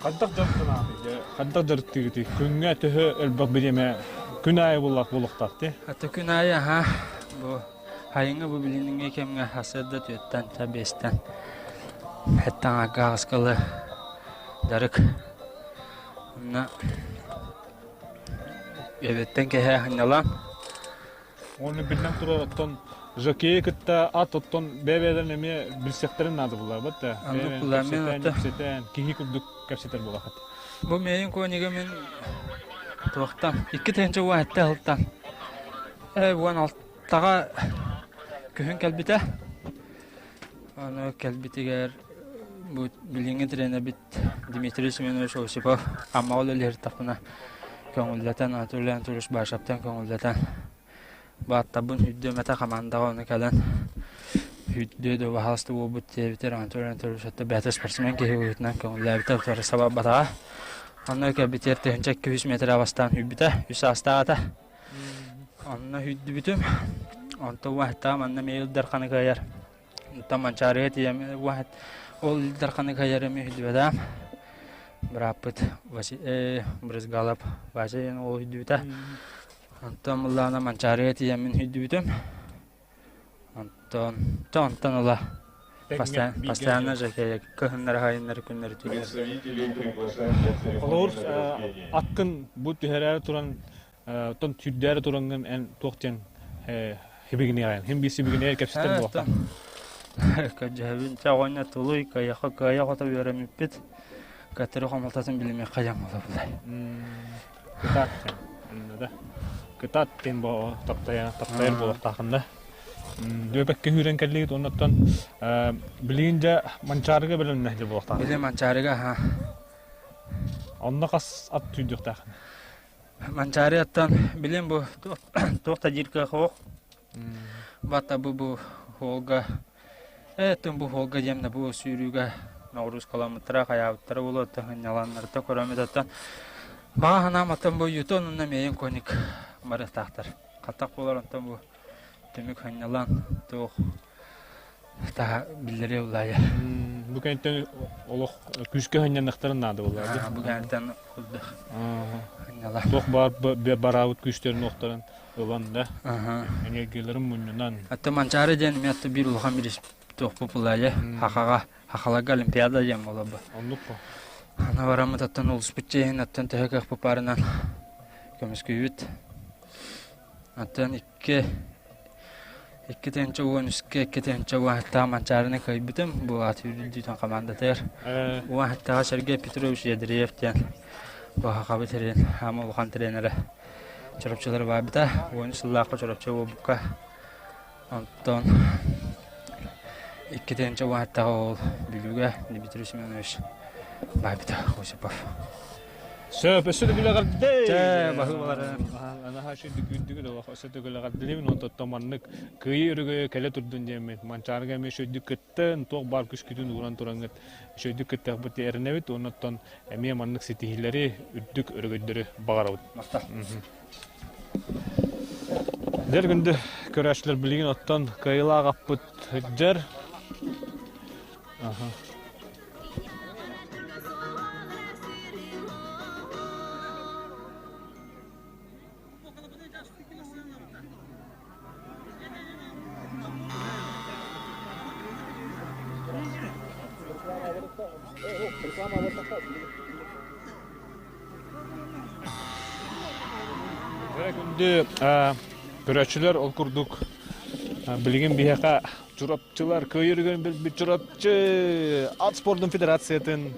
Speaker 4: Хайдах дьарыктанаҕытый? Хайдах дьарыктыыгытый? Күҥҥэ төһө элбэх бириэмэ күн аайы буоллах буолуохтаах дии?
Speaker 9: Аты күн аайы аха бу Сайыҥҥы бу билиҥҥи кэмҥэ сарсыарда түөртэн, биэстэн сэттэ аҥаарга аҕыска дылы дьарык. Онно эбиэттэн киэһэ сынньалаҥ.
Speaker 4: Уонна биллэн турар, оттон жокейы кытта ат оттон бэйэ-бэйэлэрин эмиэ билсиэхтэрин наада буолар да?
Speaker 9: Оннук буолар. Мин
Speaker 4: кэпсэтэн, кэпсэтэн, киһи курдук кэпсэтэр буолахыт.
Speaker 9: Бу миигин куонига мин туохтан 2017 сылтан 16 Таҕа күһүн кэлбитэ. Аны кэлбитигэр бу билиҥҥи тренербит Дмитрий Семенович Осипов Аммаҕа үлэлиһэртэхпинэ көҥүллэтэн, Анатолий Анатольевич Башаптан көҥүллэтэн бааттарбын үрдүөм этэ хамаандаҕа ону кэлэн үрдүө да баһаалыста буолбут диэбитэр Анатолий Анатольевич өттө бэйэтэ спортсмен киһи быһыытынан көҥүллээбитэ утары сабарбатаҕа. Онно кэлбитигэр 1200 метр бастаан үүрбүтэ, үс саастаах этэ. Онно сүүрдүбүтүм. Онтон уоһаттаҕым манна эмиэ Ил Дарханы кыайар. Онтон Манчаарыга тиийэн уоһат ол Ил Дарханы кыайар эмиэ сүүрдүбэтэҕим. Бырааппыт Василий Брызгалов Вася диэн уол сүүрдүбүтэ. Онтон былаана Манчаарыга тиийэммин сүүрдүбүтүм. Онтон онтон ыла постоянно жакея кыһыннары хайыннары күннэри түгэр.
Speaker 4: Холобур, аккын бу түһэрээри туран, оттон сүүрдээри тураҥҥын эн туох диэн хибигиниэҕин, хим биир сибигинэйэр кэпсэтэр буолта.
Speaker 9: Көрдьөһөбүн чаҕонньо тулуй, кыайахха кыайа хото үөрэммиппит. Катыры хомолтотун билимиэххэ дьон буола булай.
Speaker 4: Кытаат да. Кытаат диэн бу таптайар таптайар буолуохтаахын да. Дүөбэккэ сүүрэн кэллигит оннуттан билигин дьэ Манчаарыга бэлэмнэһдэ буолуохтаах.
Speaker 9: Били Манчаарыга аха.
Speaker 4: Онно хас ат сүүрдүөхтээхин?
Speaker 9: Манчаары аттан билим бу туох да диир кыах суох. Бата бу бу холга Эттин бу холга диэмнэ бу сүүрүүгэ ноҕуруускаламмыттара хайаабыттара буолуо оттон сынньаланнарыта көрөммүт оттон баҕа санаам оттон бу ютон уонна миэйин коник барыахтаахтар хаттах буолар онтон бу түмүк сынньалаҥ туох таһа биллэриэ буллаайа
Speaker 4: Бу кэнниттэн олох күүскэ сынньаныахтарын наада буоллаа
Speaker 9: бу кэнниттэн курдук сынньала
Speaker 4: Туох баар бараабыт күүстэрин уохтарын ылан да энергияларын мунньунан
Speaker 9: Аты Манчаары диэн эмиэ аты биир улахан бирис туохпу пулайа хахаҕа хахаларга олимпиада диэн буолар
Speaker 4: Оннук по.
Speaker 9: Аны бараммыт аттан улуспут чиэһин аттан төһө кыахпыт баарынан көмүскүүбүт. Аттан икки 2 13-кэ 2 16-таах Манчаарыны кыайбытым. Бу ат үрдүтэн командатыгар. Уон Сергей Петрович Ядреев диэн бу хахабыт трен, ама улахан тренерэ Чурапчылары баайбыта. 13 сыллаахха Чурапчы буолбукка. Онтон 2 16-таах ол Бүлүүгэ Дмитрий Семенович баайбыта Осипов.
Speaker 4: Сөп, өссө да күлэҕэрдэ.
Speaker 9: Чэ, баһыыбалары.
Speaker 4: Анаһаа шүрдүк үрдүгү да өссө да күлэҕэрдилибин онтон маннык кыайыы өрөгөйө кэлэ турдун диэммин Манчаарыга эмиэ шөйдүк кыттын, туох баар күскүтүн ууран тураҥҥыт шөйдүк кыттыахпыт эрэнэбит уонна эмиэ маннык ситиһиилэри үрдүк өрөгөйдөрү баҕарабыт.
Speaker 9: Махтал.
Speaker 4: Дэр күндү көрөөччүлэр билигин оттон кыайыылаах аппыт дьэр. Аха. Күндү көрөөччүлэр ол курдук билигин биһиэхэ Чурапчылар кыайыр билбит Чурапчы ат спордун федерациятын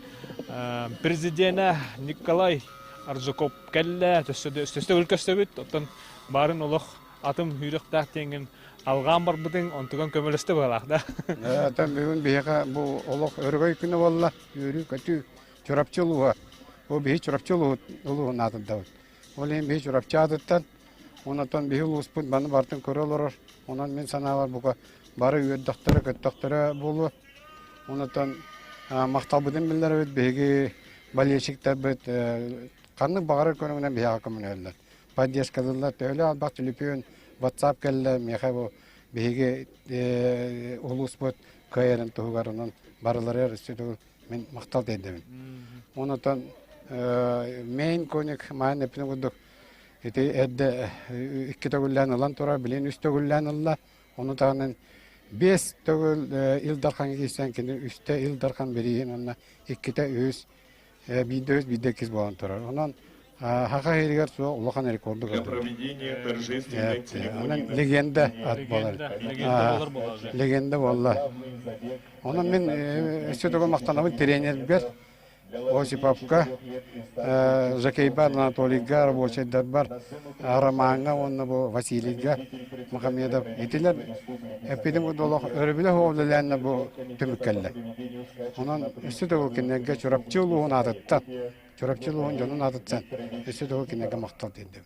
Speaker 4: президенэ Николай Аржаков кэллэ өссө өлкөстөбүт оттон баарын олох атым үүрүөхтээх диэҥҥин алҕаан барбытыҥ онтуган көмөлөстө быһалаах да
Speaker 18: Оттон бүгүн биһиэхэ бу олох өрөгөй күнэ буолла үөрүү-көтүү Чурапчы улууһа бу биһи Чурапчы улууһун аатырдабыт ол иһин биһи Чурапчы аатыттан онон биһи улууспут маны барытын көрө олорор онон мин санаабар бука бары үөрдэхтэрэ көттөхтөрө буолуо онон махталбытын биллэрэбит биһиги болельщиктарбыт ханнык баҕарар көрүҥүнэн биһиэхэ көмөлөһөллөр поддержкалыыллар төһөлөөх элбэх түлүпүөн WhatsApp кэллэ миэхэ бу биһиги улууспут кыайарын туһугар онон барыларыгар өссө төгүл мин махтал тиэрдэбин. Онотон мейн коник маан эппитин курдук ити эрдэ икки төгүллээн ылан турар, билин үс төгүллээн ылла. Ону таһынан биэс төгүл Ил Дархаҥҥа киирсэн кини үстэ Ил Дархан бирииһин уонна иккитэ үһүс биирдэ үс, биирдэ иккис буолан турар. Онон Хаха иһигэр суох улахан рекорду
Speaker 1: Для проведения торжественной церемонии
Speaker 18: легенда ат буолар. Легенда буолла. Онон мин өссө төгүл махтанабын тренербэр Осиповка, Жакейбар Анатолийга, рабочайдарбар, Ромаҥҥа уонна бу Василийга Мухамедов. Итилэр эппитим курдук олох өрөбүлэ суох үлэлээннэр бу түмүк кэллэ. Онон өссө төгүл кинилэргэ Чурапчы улууһун аатыттан, Чурапчы улууһун дьонун аатыттан өссө төгүл кинилэргэ махтал тиэрдэбин.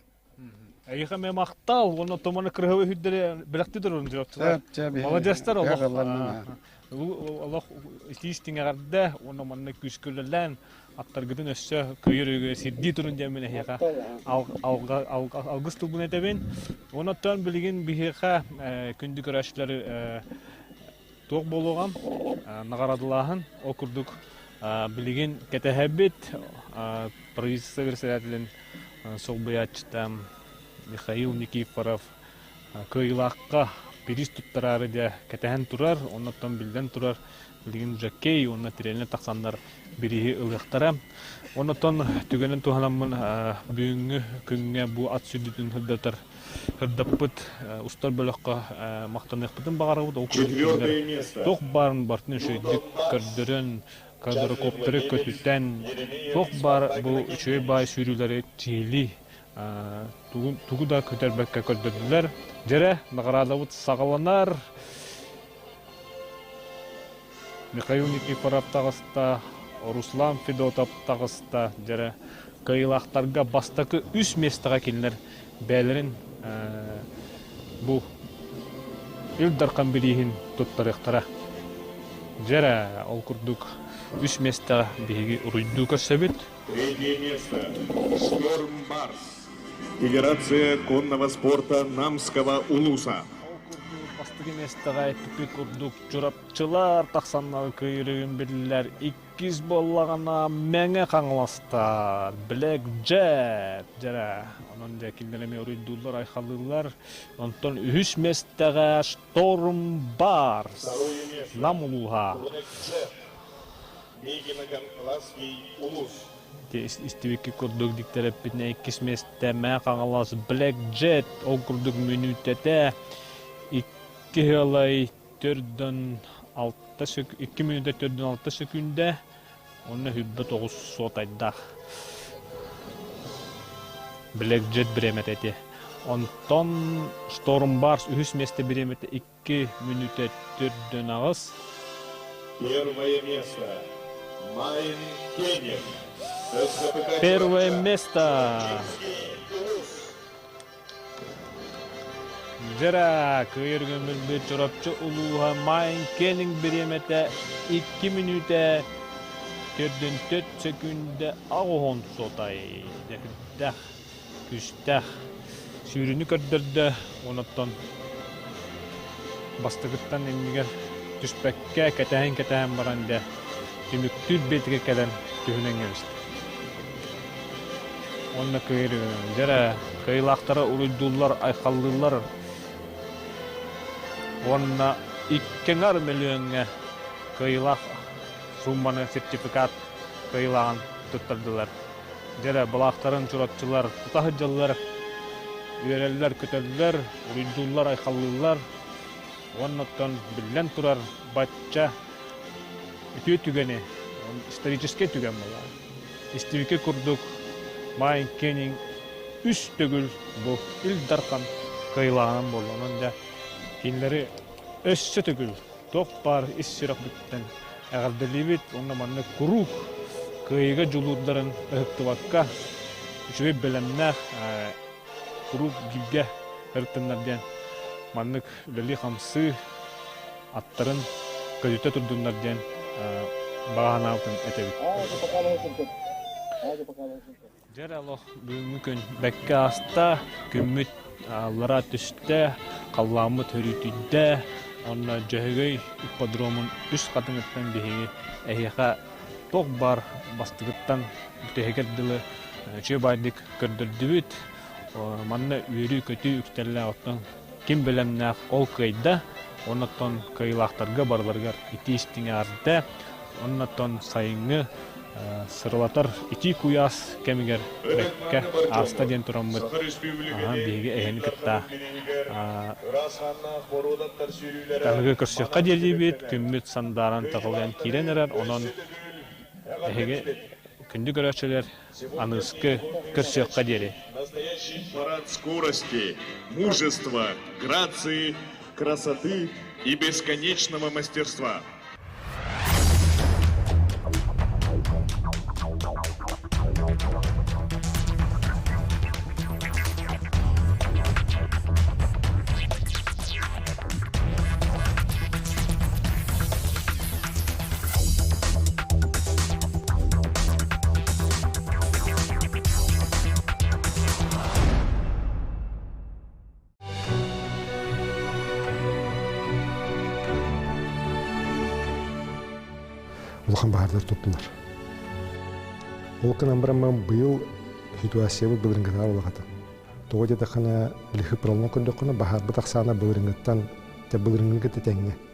Speaker 4: Эйиэхэ эмиэ махтал уонна томаны кырыһабы үһүрдэри бэлэхти турун дьоттар. Молодецтар олох олох итиис тиҥэҕэрдэ уонна манна күүскэ үлэлээн аттаргытын өссө көйөр өйгө сирдии турун диэммин эһиэхэ алгыс тылбын этэбин. Онон билигин биһиэхэ күндү көрөөччүлэр туох буолуоҕа наҕараадалааһын ол курдук билигин кэтэһэбит правительство председателин солбуйааччыта Михаил Никифоров кыайыылаахха бириис туттараары дьэ кэтэһэн турар, оннуттан биллэн турар билигин жокей уонна тренер тахсаннар бирииһи ылыахтара. Оннуттан түгэнин туһанаммын бүгүҥҥү күҥҥэ бу ат сүрдүтүн сырдатар сырдаппыт устар бөлөххө махтаныахпытын баҕарабыт. Ол курдук туох баарын барытын үчүгэйдик көрдөрөн квадрокоптеры көтүтэн, туох баар бу үчүгэй баай сүүрүүлэри чиһилии тугу да көтөрбөккө көрдөрдүлэр. Дьэрэ, наҕараадабыт саҕаланар. Михаил Никифоров таҕыста, Руслан Федотов таҕыста. Дьэрэ, кыайыылаахтарга бастакы үс миэстэҕэ кинилэр бэйэлэрин бу Ил Дархан бирииһин туттарыахтара. Дьэрэ, ол курдук үс миэстэҕэ биһиги уруйдуу көрсөбүт.
Speaker 1: Третье место. Шторм Барс. Федерация конного спорта Намского улуса.
Speaker 4: Бастакы миэстэҕэ эппиппит курдук Чурапчылар тахсаннар кыайырыгын биллэр Иккис буоллаҕына Мэҥэ Хаҥаластар, Black Jet дьэрэ. Онон дьэ кинилэр эмиэ уруйдууллар, айхаллыыллар. Онтон үһүс миэстэҕэ Шторм Барс, Нам улууһа. Истибикки курдук диктэреппитинэ иккис миэстэ Мэҥэ Хаҥалас Black Jet ол курдук мүнүүтэтэ икки ыалай төрдөн алта икки мүнүүтэ төрдөн алта сөкүүндэ уонна хүрбэ тоҕус суотайдаах Black Jet бириэмэтэ ити. Онтон Storm Bars үһүс миэстэ бириэмэтэ икки мүнүүтэ төрдөн аҕыс.
Speaker 1: Первое место. Майн Кенин.
Speaker 4: Первое место. Дьэрэ, кыайар көмүлбүт Чурапчы улууһа Майн Кенинг бириэмэтэ икки мүнүүтэ төрдүн төрт сөкүүндэ аҕыһон сотай дьэкирдээх, күүстээх сүүрүүнү көрдөрдө онуттан бастакыттан иннигэр түспэккэ кэтэһэн-кэтэһэн баран дьэ түмүктүүр биэтигэ кэлэн түһүнэн кэбистэ. Уонна кыайыр дьэрэ кыайыылаахтара уруйдууллар, айхаллыыллар. Уонна икки мөлүйүөҥҥэ кыайыылаах суумманы сертификат кыайыылааҕын туттардылар. Дьэрэ былаахтарын чурапчылар тута сылдьаллар. үөрэллэр-көтөллөр, уруйдууллар-айхаллыыллар. Уонна оттон биллэн турар бачча үтүө түгэни, историческай түгэн буолар. Истибикэ курдук Майн Кенинг үс төгүл бу Ил Дархан кыайылааҕынан буолла. Онон дьэ кинилэри өссө төгүл туох баар ис сүрэхпиттэн эҕэрдэлиибит уонна маннык куруук кыайыыга дьулуурдарын ыһыктыбакка үчүгэй бэлэмнээх куруук бииргэ ырыттыннар диэн маннык үлэлии-хамсыы аттарын көтүтэ турдуннар диэн баҕа санаабытын этэбит. Дьэр олох бүгүҥҥү күн бэккэ ааста, күммүт аллара түстэ, халлааммыт өрүтүйдэ, онно Дьөһөгөй ипподромун үс хатыҥыттан биһиги эһиэхэ туох баар бастыгыттан бүтэһигэр дылы үчүгэй баайдык көрдөрдүбүт. Манна үөрүү-көтүү үктэллээх оттон ким бэлэмнээх ол кыайда, оннуттан кыайыылаахтарга барыларыгар итии истиҥ эҕэрдэ, оннуттан сайыҥҥы сырылатар итии куйаас кэмигэр бэккэ ааста диэн тураммыт биһиги эһэни кытта аныгы көрсүөххэ диэлиибит, күммүт сандааран таҕылыйан киирэн эрэр, онон эһиги күндү көрөөччүлэр аныыскы көрсүөххэ диэри.
Speaker 1: Парад скорости, мужества, грации, красоты и бесконечного мастерства.
Speaker 17: Улахан баһаардар туттулар. Ол гынан баран быйыл ситуациябыт былырыҥҥытыгар улахата. Тоҕо диэтэххинэ, билихи пролон көрдөххүнэ, баһаарбыт ахсаана былырыҥҥыттан, былырыҥҥы кытта тэҥҥэ.